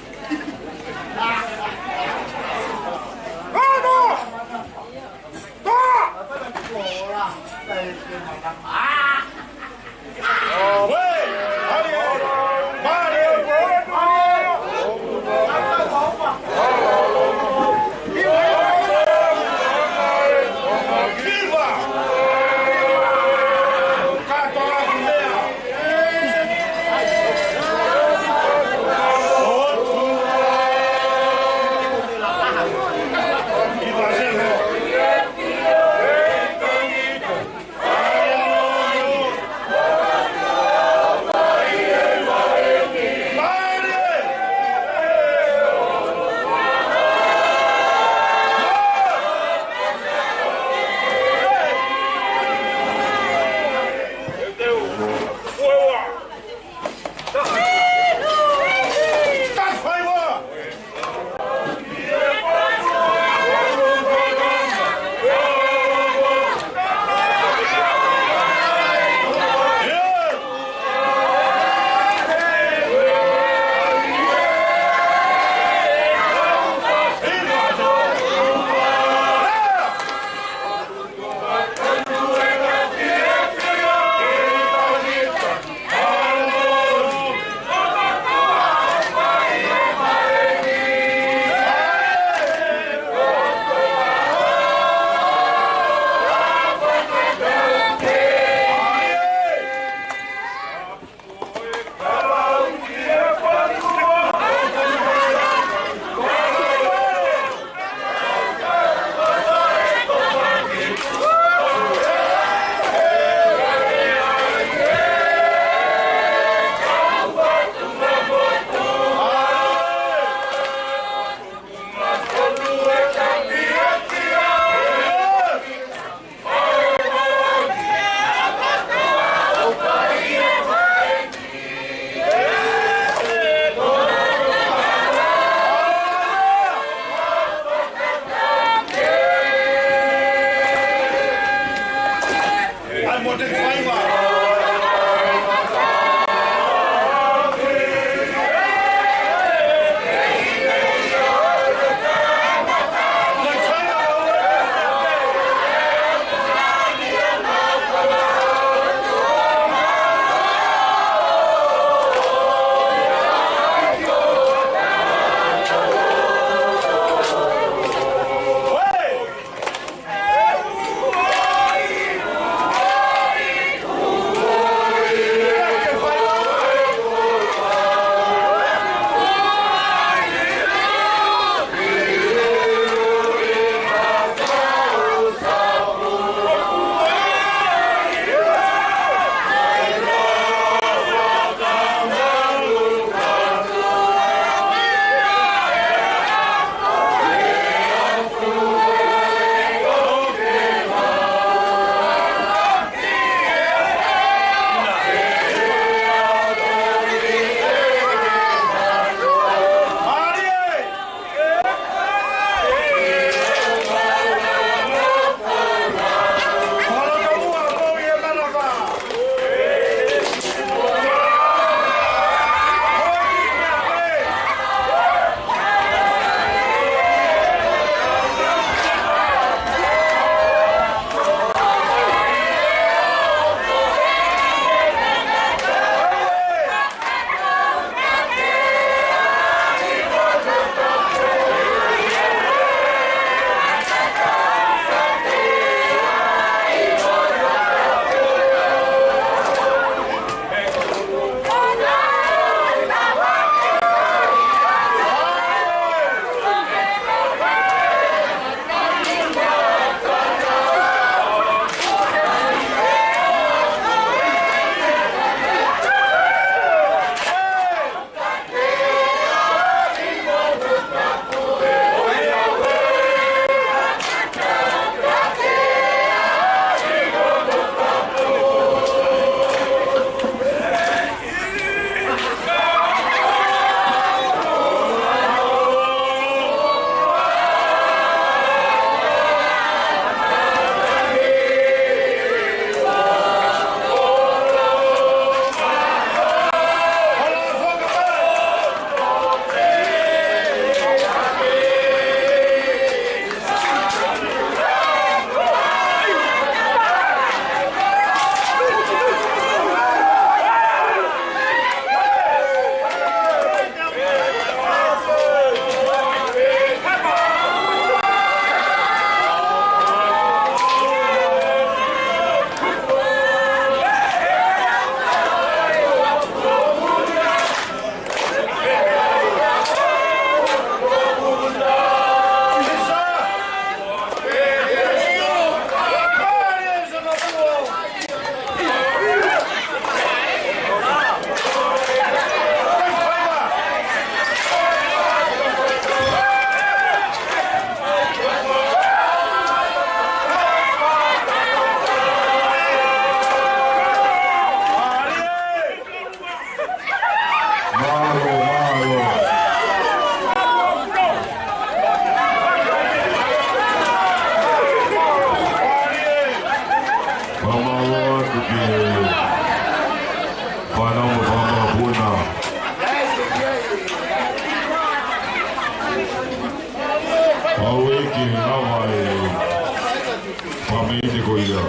Ko ia.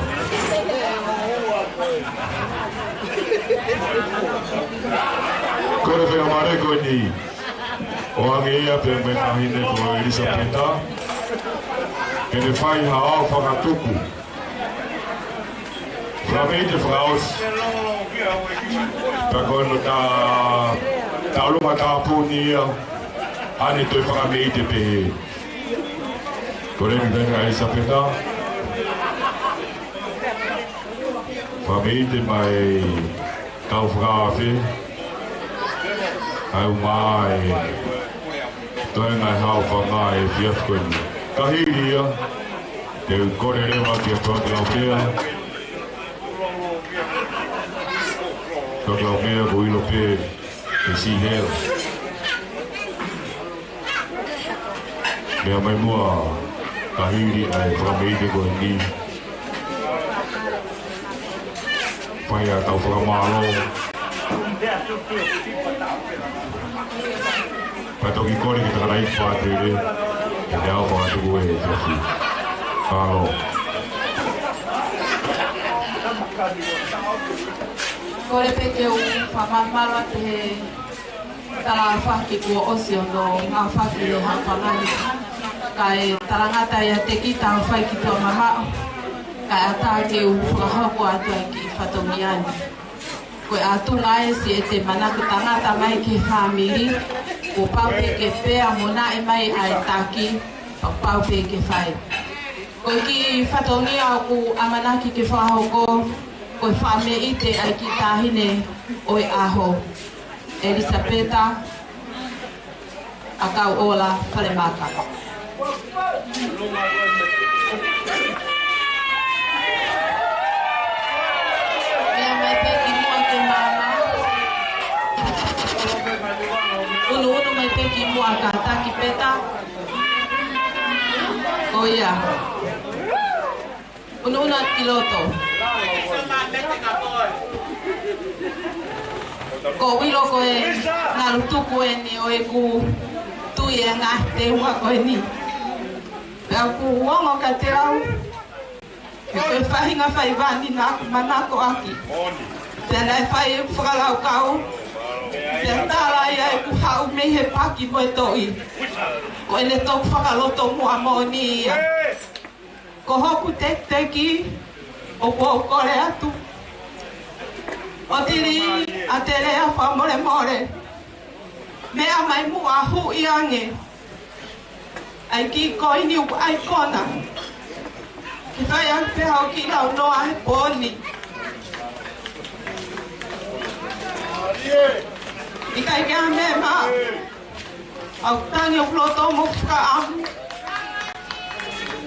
Kole faingamālie ko eni ʻo ʻoange ia pē mo e taʻahine ko ʻElisapeta ke ne fai ha ao fakatupu. Fakameʻite fakaʻosi. Pea ko hono tā, tā ʻolunga tāpuni ia, ʻa ʻene toe fakameʻite pehē. Kole ni tena ʻElisapeta. Fakameʻite mai kau fakaafe. Kae ʻumaʻā e toenga e haoʻanga ʻo e efiafi ko eni. Ka hili ia, te u kole leva kia Tuʻakilaumea. Tuʻakilaumea, ko e ʻilo pē ʻe Sihela. Meʻa mai muʻa ka hili ʻa e fakameʻite ko eni. Fai ʻa e kau fakamālō. Pea toki kole ki he tangataʻeiki pātele, ke ne hanga ʻo fakatuku e efiafi. Mālō. Kole pē ke u fakamālō atu he tala ʻa Faki kuo ʻosi hono ngāue ʻa Faki he haoʻanga ni. Kae talangata ia te kita ʻo fai ki tuʻa mamaʻo. Kae ʻatā ke u fakahoko atu ʻa e kiʻi fatongia ni. Ko e ʻatunga ē siʻete manako tangata mai ki he fāmili, kuo pau pē ke pea mo naʻe mai ʻa e taki, pau pē ke fai. Ko e kiʻi fatongia ʻoku ʻamanaki ke fakahoko, ko e fakameʻite ʻa e kiʻi taʻahine ʻo e ʻaho, ʻElisapeta ʻAkauʻola Falemaka. Meʻa mai pē ki muʻa ke māmā. Unuunu mai pē ki muʻa kātaki Peta. Ko ia. Unuunu atu ki loto. Ko e ʻilo ko e ngalu tuku eni ʻo ʻeku tui ʻi he ngaahi teunga ko eni. Pea ʻoku ongo kiate au, he ko e faʻahinga faiva ni naʻá ku manakoʻaki. Pea naʻe fai ʻeku fakalaukau, pea tala ia ʻeku haʻu mei he paki mo e toʻi, ko ʻene toki fakalotomuʻa moʻoni ia. Ko hoku tekiteki, ʻoku ou kole atu, ʻOtili Atelea, fakamolemole, meʻa mai muʻa, huʻi ange ʻa e kiʻi koini ʻoku ʻai kona ke fai ange pē haʻo kiʻi launoa he pō ni. ʻIkai ke ʻi ai ha meʻa maʻa. ʻOku tangi hoku loto mo hoku fakaʻamu.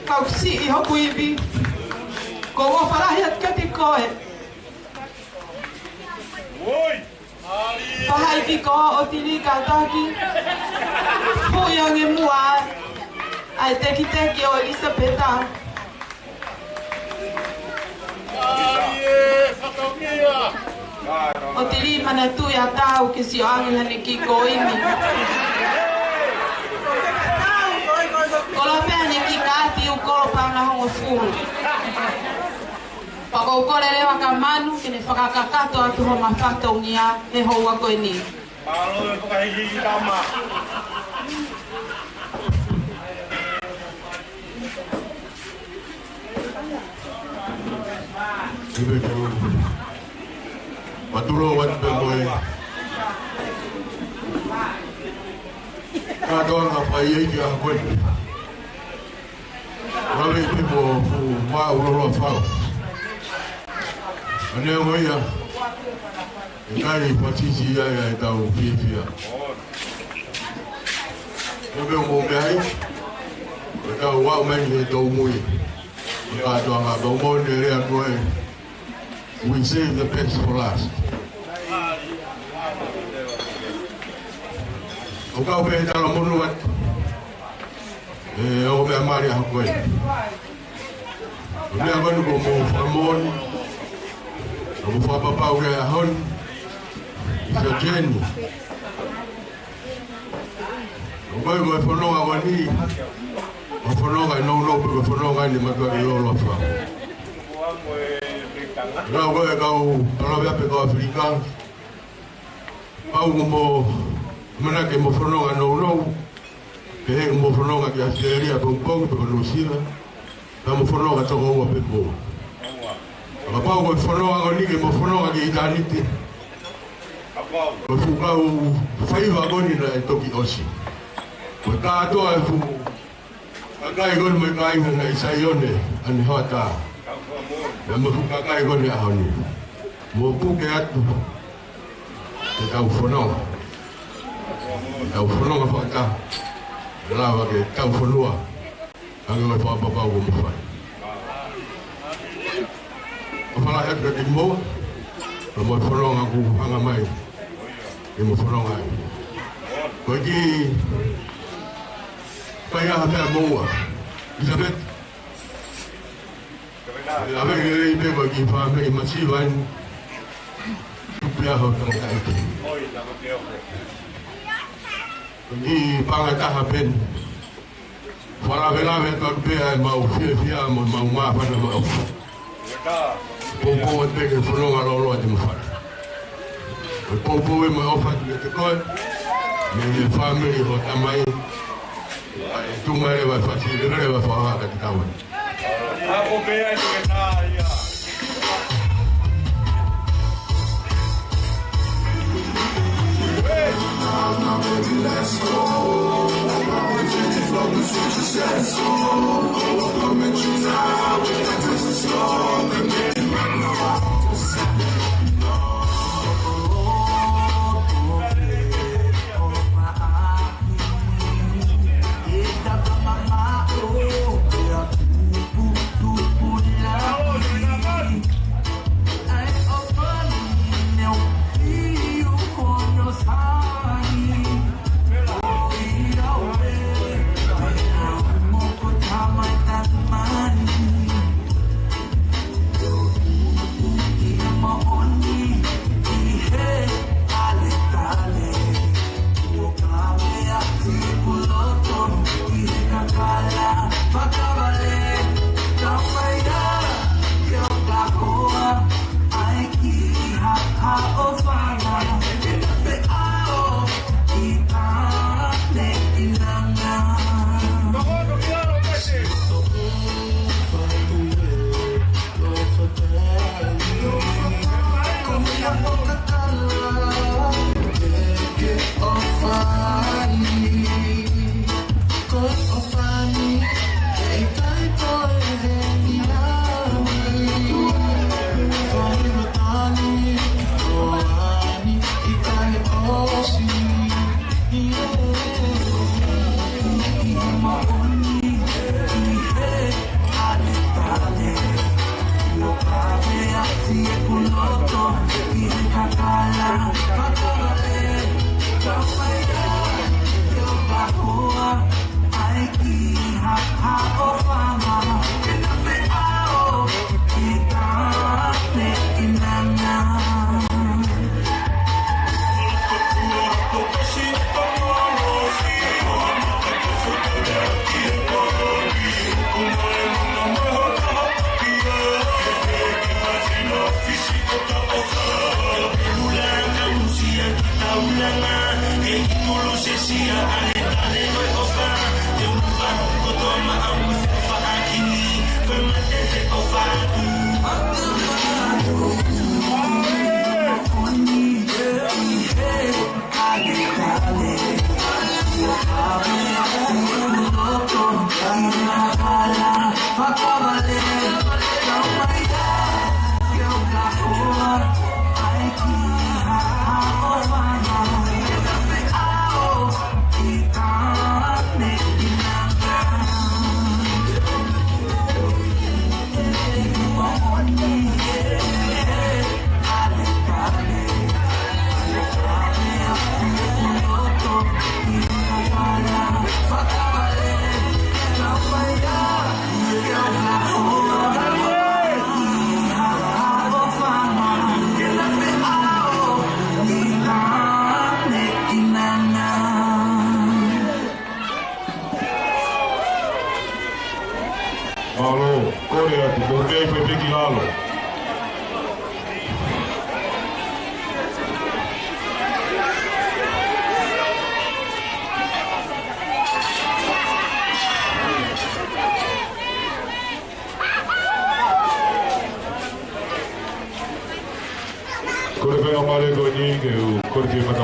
Ka ʻoku siʻi hoku ivi. Ko e ʻofa lahi atu kiate koe. Faʻahi ki koe ʻOtili kātaki. Huʻi ange muʻa ʻa e tekiteki ʻo ʻElisapeta. ʻOtili, manatuʻi ʻa e tau ke sio ange ʻi heʻene kiʻi koini. Koloa pē ʻene kiʻi kaati ʻoku koloa paʻanga hongofulu. Pea ʻoku ou kole leva kia Manu ke ne fakakakato atu hoʻoma fatongia he houa ko eni. Mālō e fakahikihiki tama. Ibe ke u. Maturo wat pe moe. Kātoanga fai ʻEiki ʻa koe. Lave i pipo fu ma ulolo fau. Ane o ia. ʻIkai patisi ia ʻe tau fiefia. Ko e meʻa ʻoku mou meʻa ai, ʻe tau aʻu mai he tau mui. Kātoanga tau mou ne lea ko e, we save the best for last. ʻOku ou pehē tala monu atu. ʻE, ʻo meʻa mali ʻa koe. ʻO meʻa manu ko mo fakamoʻoni. ʻO mo fakapapau ke ʻaho ni. It's a journey. ʻO koe ko e fononga ko eni. ʻO fononga ʻi nounou pe ko e fononga ʻi he mātuʻa ke lolo fa. Lau ko e kau palave ape kau ʻAfilika. Pau ko mo manake mo fononga nounou. Pehē ko mo fononga ki ʻAositelēlia pongipongi pe ko Nuʻusila. Ka mo fononga toko ua pē pō. Ka pau ko e fononga ko eni ke mo fononga ki ʻitāniti. Ko e fuʻu kau faiva ko eni naʻe toki ʻosi. Ko e kātoa e fuʻu kakai ko eni mo e kāinga naʻe ʻi Saione ʻanehoatā. Pea mo e fuʻu kakai ko eni ʻaho ni. Mo puke atu ke tau fononga. Ke tau fononga fakataha. Lava ke tau fonua. Hangē ko e fakapapau kuo mo fai. ʻOfa lahi atu kiate kimoua, pea mo e fononga kuo hanga mai ke mo fononga ai. Ko e kiʻi fai ʻa e meʻa mo ua. ʻIsapeti. ʻAve ke lei pē ko e kiʻi fāmili masiva eni. Tupu ia ho tangataʻeiki. Ko e kiʻi paʻanga ʻe taha pē eni. Fakalavelave atu pē ʻa e mau fiefia mo e mau māfana mo e ʻofa. Poupou atu pē ke fononga loloa te mo fai. Ko e poupou ē mo e ʻofa atu kiate koe. Mei he fāmili ho tamai. ʻE tuʻu mai leva e fasi, leva leva e fakahā kiate kitaua. Ako pē ai ke tā ia.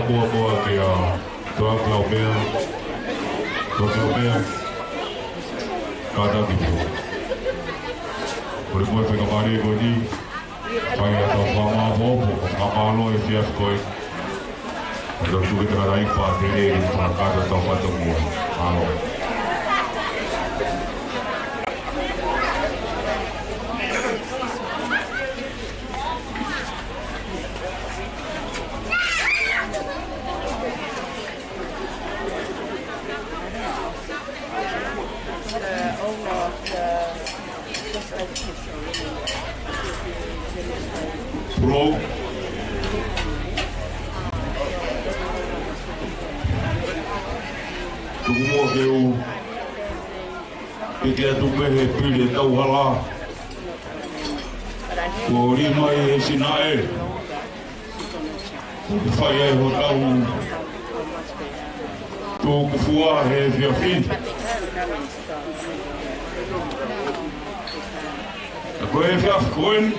Muʻa muʻa kia Toa Klaumea, Toa Klaumea, kātaki pē. Ko e moʻoni faingamālie ko eni, fai ʻetau fakamālō, fakamālō he efiafi ko eni. Ko e tau tuku ke takalai pā te lele, fakakātoa ʻetau fatongia. Mālō. Pulou. Tuku muʻa ke u piki atu pē he pili ʻetau hala. Kuo ʻomai ʻe Sinaʻe. Fai ai hotau tukufua he efiafi ni. Ko e efiafi ko eni,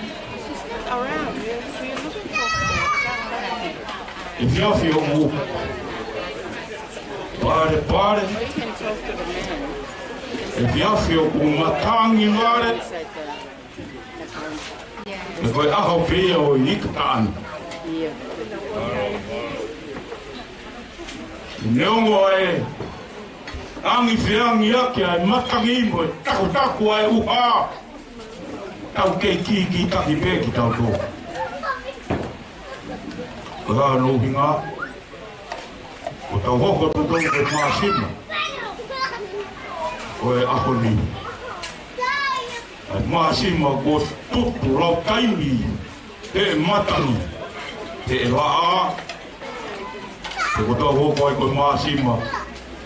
efiafi ʻoku palepale, efiafi ʻoku matangi vale. He ko e ʻaho pē ia ʻo e ika taʻane. Neongo ʻa e angi feangi ʻaki ʻa e matangi mo e takutaku ʻa e ʻuha, tau kei kīkītaki pē kitautolu. Ko hono ʻuhinga, kuo tau hoko atu ko e māsima ʻo e ʻaho ni. ʻA e māsima kuo tutu lau taimi, he matangi, he laʻā. He kuo tau hoko ai ko e māsima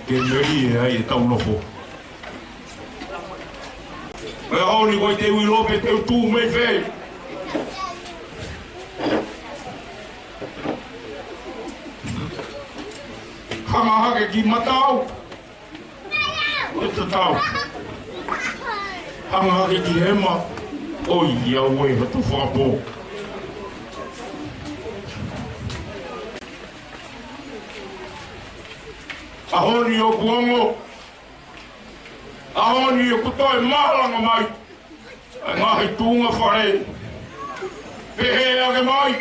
ke melie ai ʻetau nofo. Ko e ʻaho ni ko e te ui lope te u tū mei fē. Hanga hake ki matau. ʻO tatau. Hanga hake ki hema. ʻOiauē, hoto fakapō. ʻAho ni ʻoku ongo. ʻAho ni ʻoku toe malanga mai ʻa e ngaahi tuʻunga fale. Pehē ange mai,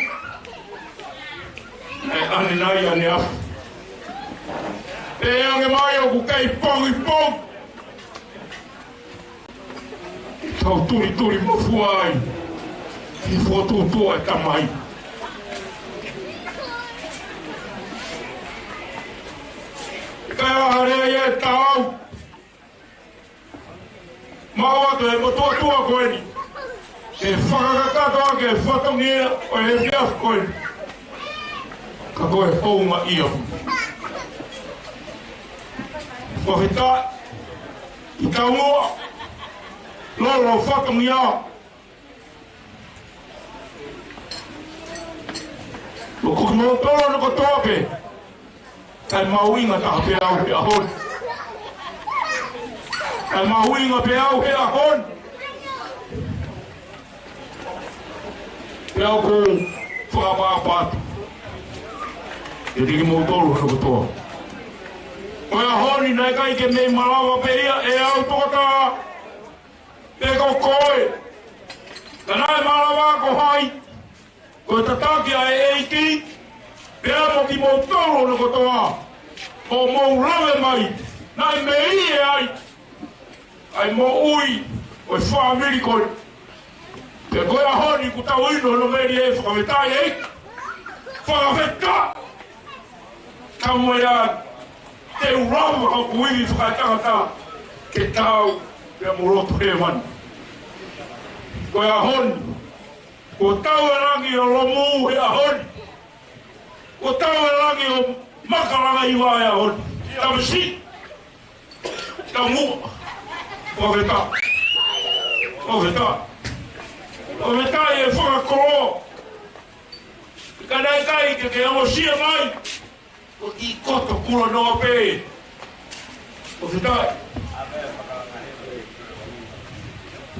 ʻe ʻanenai ʻaneafi. Pehē ange mai ʻoku kei pongipongi. Tau tulituli mafua ai ki he fokotuʻutuʻu ʻa e Tamai. Kae ʻaha lea ia ʻe taau. Mau atu he motuʻa tuʻa ko eni ke fakakakato ʻaki e fatongia ʻo e efiafi ko eni. Ka ko e houngaʻia. Fakafetaʻi ki taumuʻa, lolo fatongia. Ko kimoutolu hono kotoa pē, kae mahuʻinga taha pē au he ʻaho ni. Kae mahuʻinga pē au he ʻaho ni. Pea ʻoku ou fakaʻapaʻapa atu kiate kimoutolu hono kotoa. Ko e ʻaho ni naʻe ʻikai ke mei malava pē ia ʻe au tokotā pe ko koe. Ka naʻe malava ko hai? Ko e tataki ʻa e ʻEiki, pea mo kimoutolu hono kotoa, ʻo mou lave mai, naʻe melie ai ʻa e moʻui ʻo e fāmili ko eni. Pea ko e ʻaho ni kuo tau inu hono melie, fakafetaʻi ʻEiki. Fakafetaʻi. Ka mo ia te u lava hoku ivi fakaetangata ke tau pea mo lotu hēvani. Ko e ʻaho ni, kuo tau ʻi langi ʻo lomu he ʻaho ni. Kuo tau ʻi langi ʻo makalanga hiva he ʻaho ni. Tamasiʻi. Taumuʻa. Fakafetaʻi. Fakafetaʻi. Fakafetaʻi e fakakoloa. Ka naʻe ʻikai ke ke amosia mai, ko e kiʻi koto kulo noa pē. Fakafetaʻi.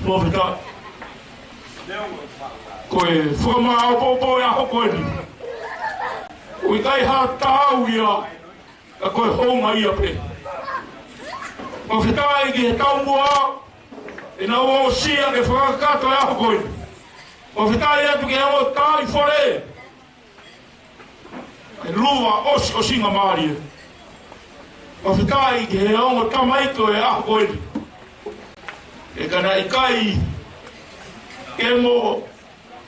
Fakafetaʻi. Ko e fakamāʻopoʻopo e ʻaho ko eni. ʻOku ʻikai ha taau ia, ka ko e houngaʻia pē. Fakafetaʻi ki he taumuʻa ʻenau aʻusia ke fakakakato e ʻaho ko eni. Fakafetaʻi atu ki he ongo taaʻi fale, ʻe Luva ʻOsi ʻOsingamālie. Fakafetaʻi ki he ongo tamaiki ʻo e ʻaho ko eni. ʻE ka naʻe ʻikai ke mo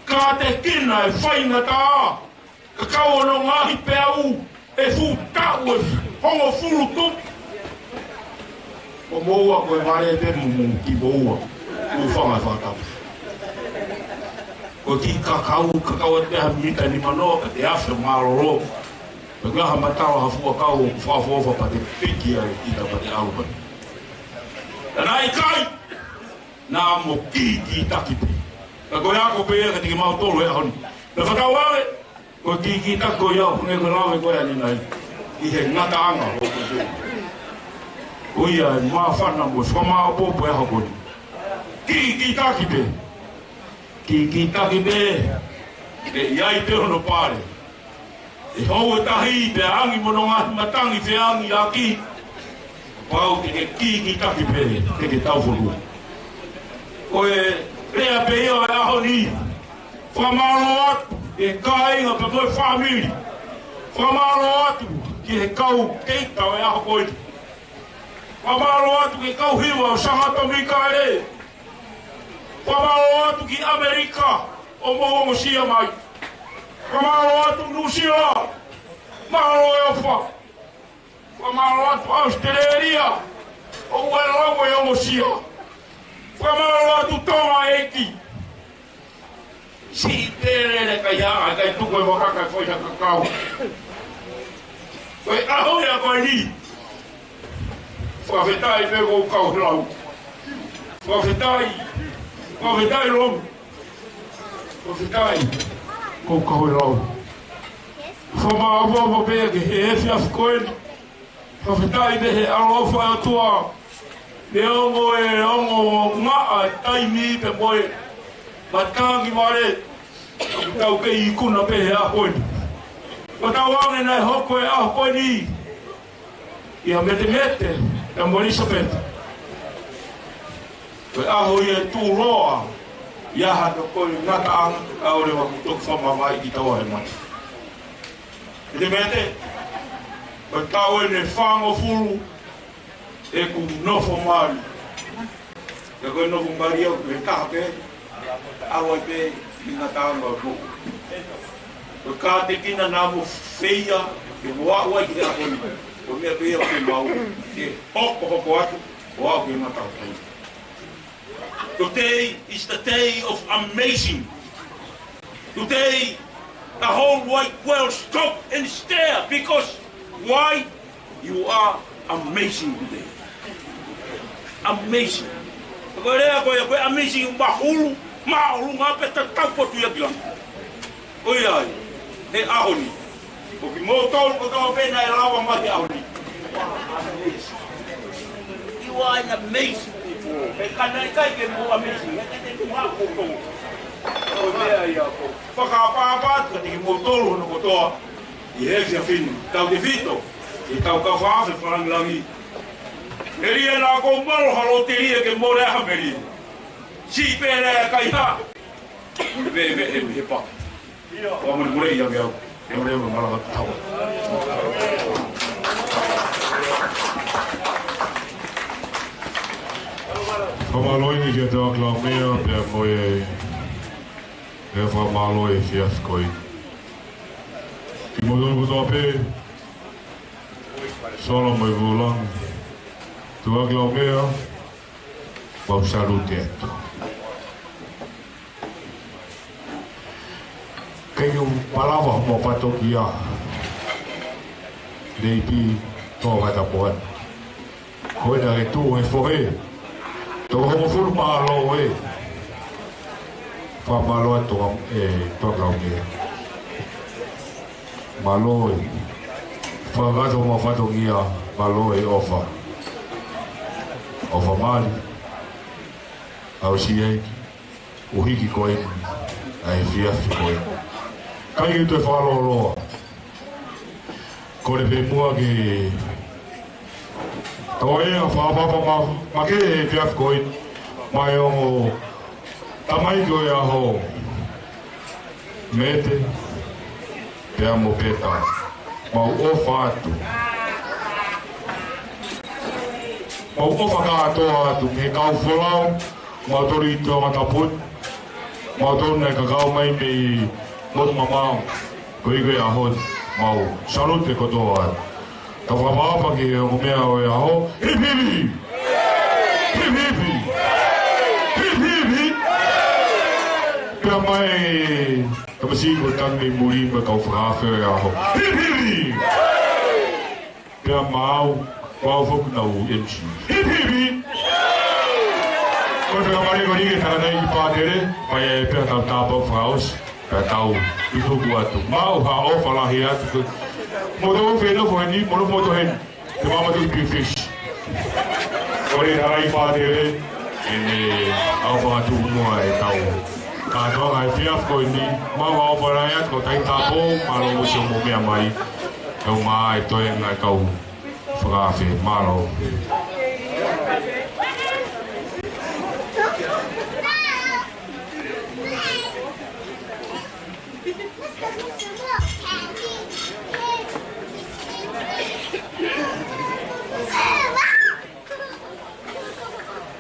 kātekina e faingataʻa, ka kau hono ngaahi peau ʻe fuʻu taʻu ʻe hongofulu tupu. Ko moua ko e vale pē mo mo ki moua. Kuo fanga e fakatapu. Ko e kiʻi kakau, kakau atu pē ha miniti ʻe nimanoa, ka te afe mālōlō. Pea ko e hā e matala ha fuakau ʻoku fakaʻofoʻofa pea te piki ai kita pea te ʻalu pē. Ka naʻe ʻikai, naʻa mo kīkītaki pē. Ka ko e ako pē ia kiate kimautolu he ʻaho ni. Pea fakatauange, ko e kīkītaki ko ia ʻoku ne ko e lave ko ē ʻanenai ʻi he ngataʻanga ʻo e kōtē. Ko ia e māfana mo e fakamāʻopoʻopo e ʻaho ko eni. Kīkītaki pē. Kīkītaki pē. Ke ʻi ai pē hono pale. ʻE hou e tahi pea angi mo hono ngaahi matangi feangi ʻaki. Pau ke ke kīkītaki pē, ke ke taufonua. Ko e lea pē ia ʻo e ʻaho ni. Fakamālō atu ki he kāinga pea mo e fāmili. Fakamālō atu ki he kau keita ʻo e ʻaho ko eni. Fakamālō atu ki he kau hiva ʻo Sangata Mikaele. Fakamālō atu ki ʻAmelika ʻoku mou ongosia mai. Fakamālō atu Nuʻusila. Mālō e ʻofa. Fakamālō atu ʻAositelēlia, ʻoku ʻi ai e lau ʻe ongosia. Fakamālō atu Tonga ʻEiki. Siʻi pē lele kai haʻa, kai tuku e vaka kai fai ha kakau. Ko e ʻaho ia ko eni. Fakafetaʻi pē ko e kau he lau. Fakafetaʻi, fakafetaʻi Lomi. Fakafetaʻi ko e kau he lau. Fakamālō pē ki he efiafi ko eni. Fakafetaʻi pē he ʻaloʻofa ʻa e ʻOtua. Neongo e ongo ngaʻa e taimi pea mo e matangi vale, ʻoku tau kei ikuna pē he ʻaho ni. Fakatauange naʻe hoko e ʻaho ko eni ʻia Metemete pea mo ʻIlisapeta. Ko e ʻaho ia ʻe tuʻuloa ia ha toko e ngataʻanga, ka ʻoua leva kuo toki fakamavae kitaua he mate. Metemete, ko e taʻu eni ʻe fāngofulu ʻeku nofo mali. Pea ko e nofo mali au ko e taha pē, ʻalu ai pē ʻi he ngataʻanga ʻo e moʻui. Ko e kātekina naʻa mo feia ke mo aʻu ai ki he ʻaho ni. Ko e meʻa pē ia ʻoku mau ke hokohoko atu ʻo aʻu ki he ngataʻanga. Today is the day of amazing. Today, the whole wide world stop and stare because why? You are amazing today. Amazing. Ko e lea ko ia, ko e amazing mahulu, māʻolunga pē tatau ko ē ʻi he ʻaho ni. Ko ia ai, he ʻaho ni. Ko kimoutolu kotoa pē naʻe lava mai he ʻaho ni. You are an amazing people. He ka naʻe ʻikai ke mou amazing, he ka te tuha kotoa. Ko e meʻa ia ko. Fakaʻapaʻapa atu kiate kimoutolu hono kotoa. ʻI he efiafi ni, tautefito, ʻi he tau kau faafe fakalāngilangi. Melie naʻa kou malu ha lōtelie ke mole ha melie. Siʻi pē lea e kaihaʻa. Ve, ve, e, he pa. Ua mole mole ia ke au. E mole mole malanga tau. Fakamālō eni kiate Oakland Mayor, pea mo e, e fakamālō e efiafi ko eni. Kimoutolu kotoa pē, Solo mo e Vulang, Tuʻaki Laumea, mau salute atu. Kei u malava mo fatongia, leipi, tō vata moan. Ko ena ke tuʻu he fohe. Toko hongofulu mālō e. Fakamālō atu Tonga, e, Tonga Laumea. Mālō e. Fakakato mo fatongia, mālō e ʻofa. ʻOfa mali. ʻAusi ai. ʻUhiki ko eni. ʻA e efiafi ko eni. ʻIkai ke toe fakalōloa. Kole pē muʻa ke toe ʻa e fakaʻapaʻapa ma, makehe he efiafi ko eni maʻa e ongo tamaiki ʻo e ʻaho, Mete pea mo Peta. Mau ʻofa atu. Mau ʻofa kātoa atu mei he kau folau, mautolu ʻi Tongatapu, mautolu naʻe kakau mai mei motu mamao, ko e ʻaho ni, mau salute kotoa atu. Ka fakaʻapaʻapa ki he ongo meʻa ʻo e ʻaho, hipi hipi! Hipi hipi! Hipi hipi! Pea mai, tamasiʻi ko e tangi muli mo e kau fakaafe ʻo e ʻaho. Hipi hipi! Pea maau, maau foki naʻa ku M C. Hipi hipi! Ko e fakamolemole ko eni ki he tangataʻeiki pātele, pea ʻe pea tau tāpuaki fakaʻosi, pea tau tutuku atu. Mau ha ʻofa lahi atu. Mo tau fenofo heni, mo tau foto heni. Te mama tu pifis. Ko e tangataʻeiki pātele, ʻene ʻofa atu mo e tau. Ka tau ngai fiaf ko eni, mau ha ʻofa lahi atu, ko tai tāpō, mālō mo siʻomo meʻa mai. Kau mai toenga kau fakaafe, mālō.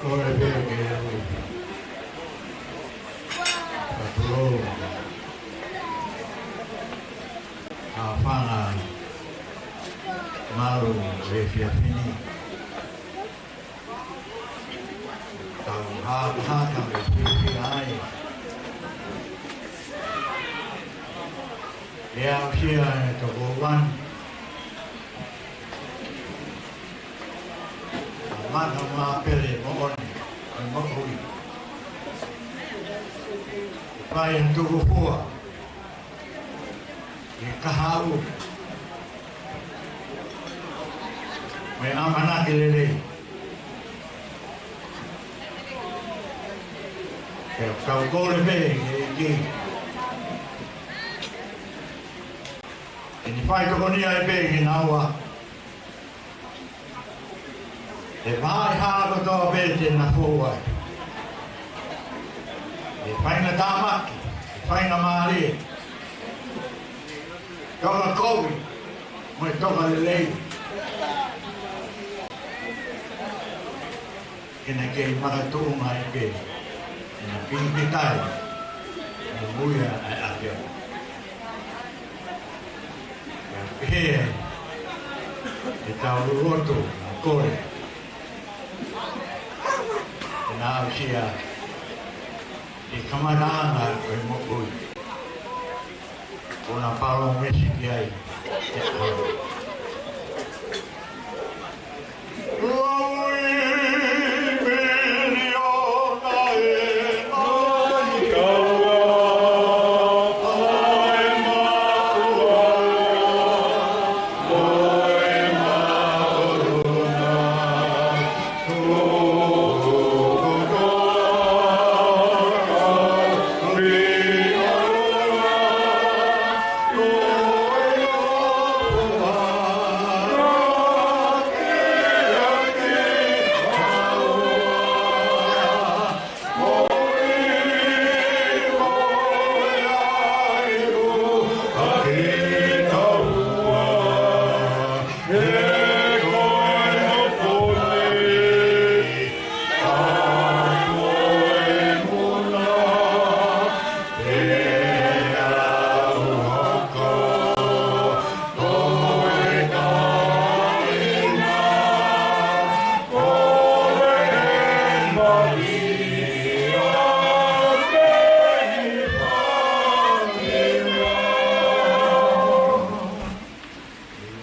Ko e pē ke ui. Ka tulou. ʻA e fanga malu e efiafi ni. Tau hākahaka mo fiefia ai. ʻE aʻusia e tokouani. Mata mā pele moʻoni, ʻa e moʻui. Fai ʻa e tukufua. ʻI he kahaʻu. Mo e ʻamanaki lelei. Ke tau kole pē ki he ʻEiki. ʻE ne fai tokoni ai pē kinaua. ʻE fai hala kotoa pē te na fou ai. ʻE faingamālie. ʻE faingamālie. Toka kovi. Mo e toka lelei. Ke na kei makatuʻunga ai pē. Ke na pīkitai. Mo muia ai ake. Pea pehē ʻe tau lotu mo kole. Ke na aʻusia ʻi he kamataʻanga ʻo e moʻui. Ko ʻena palōmesi ki ai.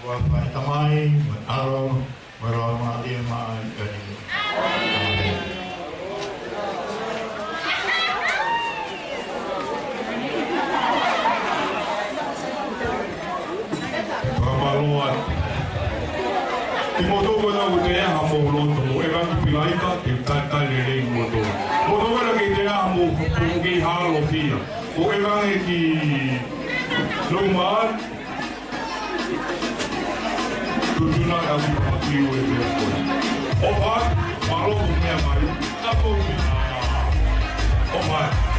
Ua fai Tamai, mo e ʻAlo, mo e Laumālie Māʻoniʻoni. ʻĀmeni. Fakamālō atu. Kimoutolu ko ena ʻoku teʻeki ai haʻamou loto, mou ʻevangelisa ika, ke talitali lelei kimoutolu. Moutolu ko ena ʻoku teʻeki ai haʻamou, mou kei hālofia. Mou ʻevangelisa ki Loma atu. Tuna ka si pa ki ue te ko. ʻOfa, mālō ko mea mai. Ka ko mea. ʻOfa.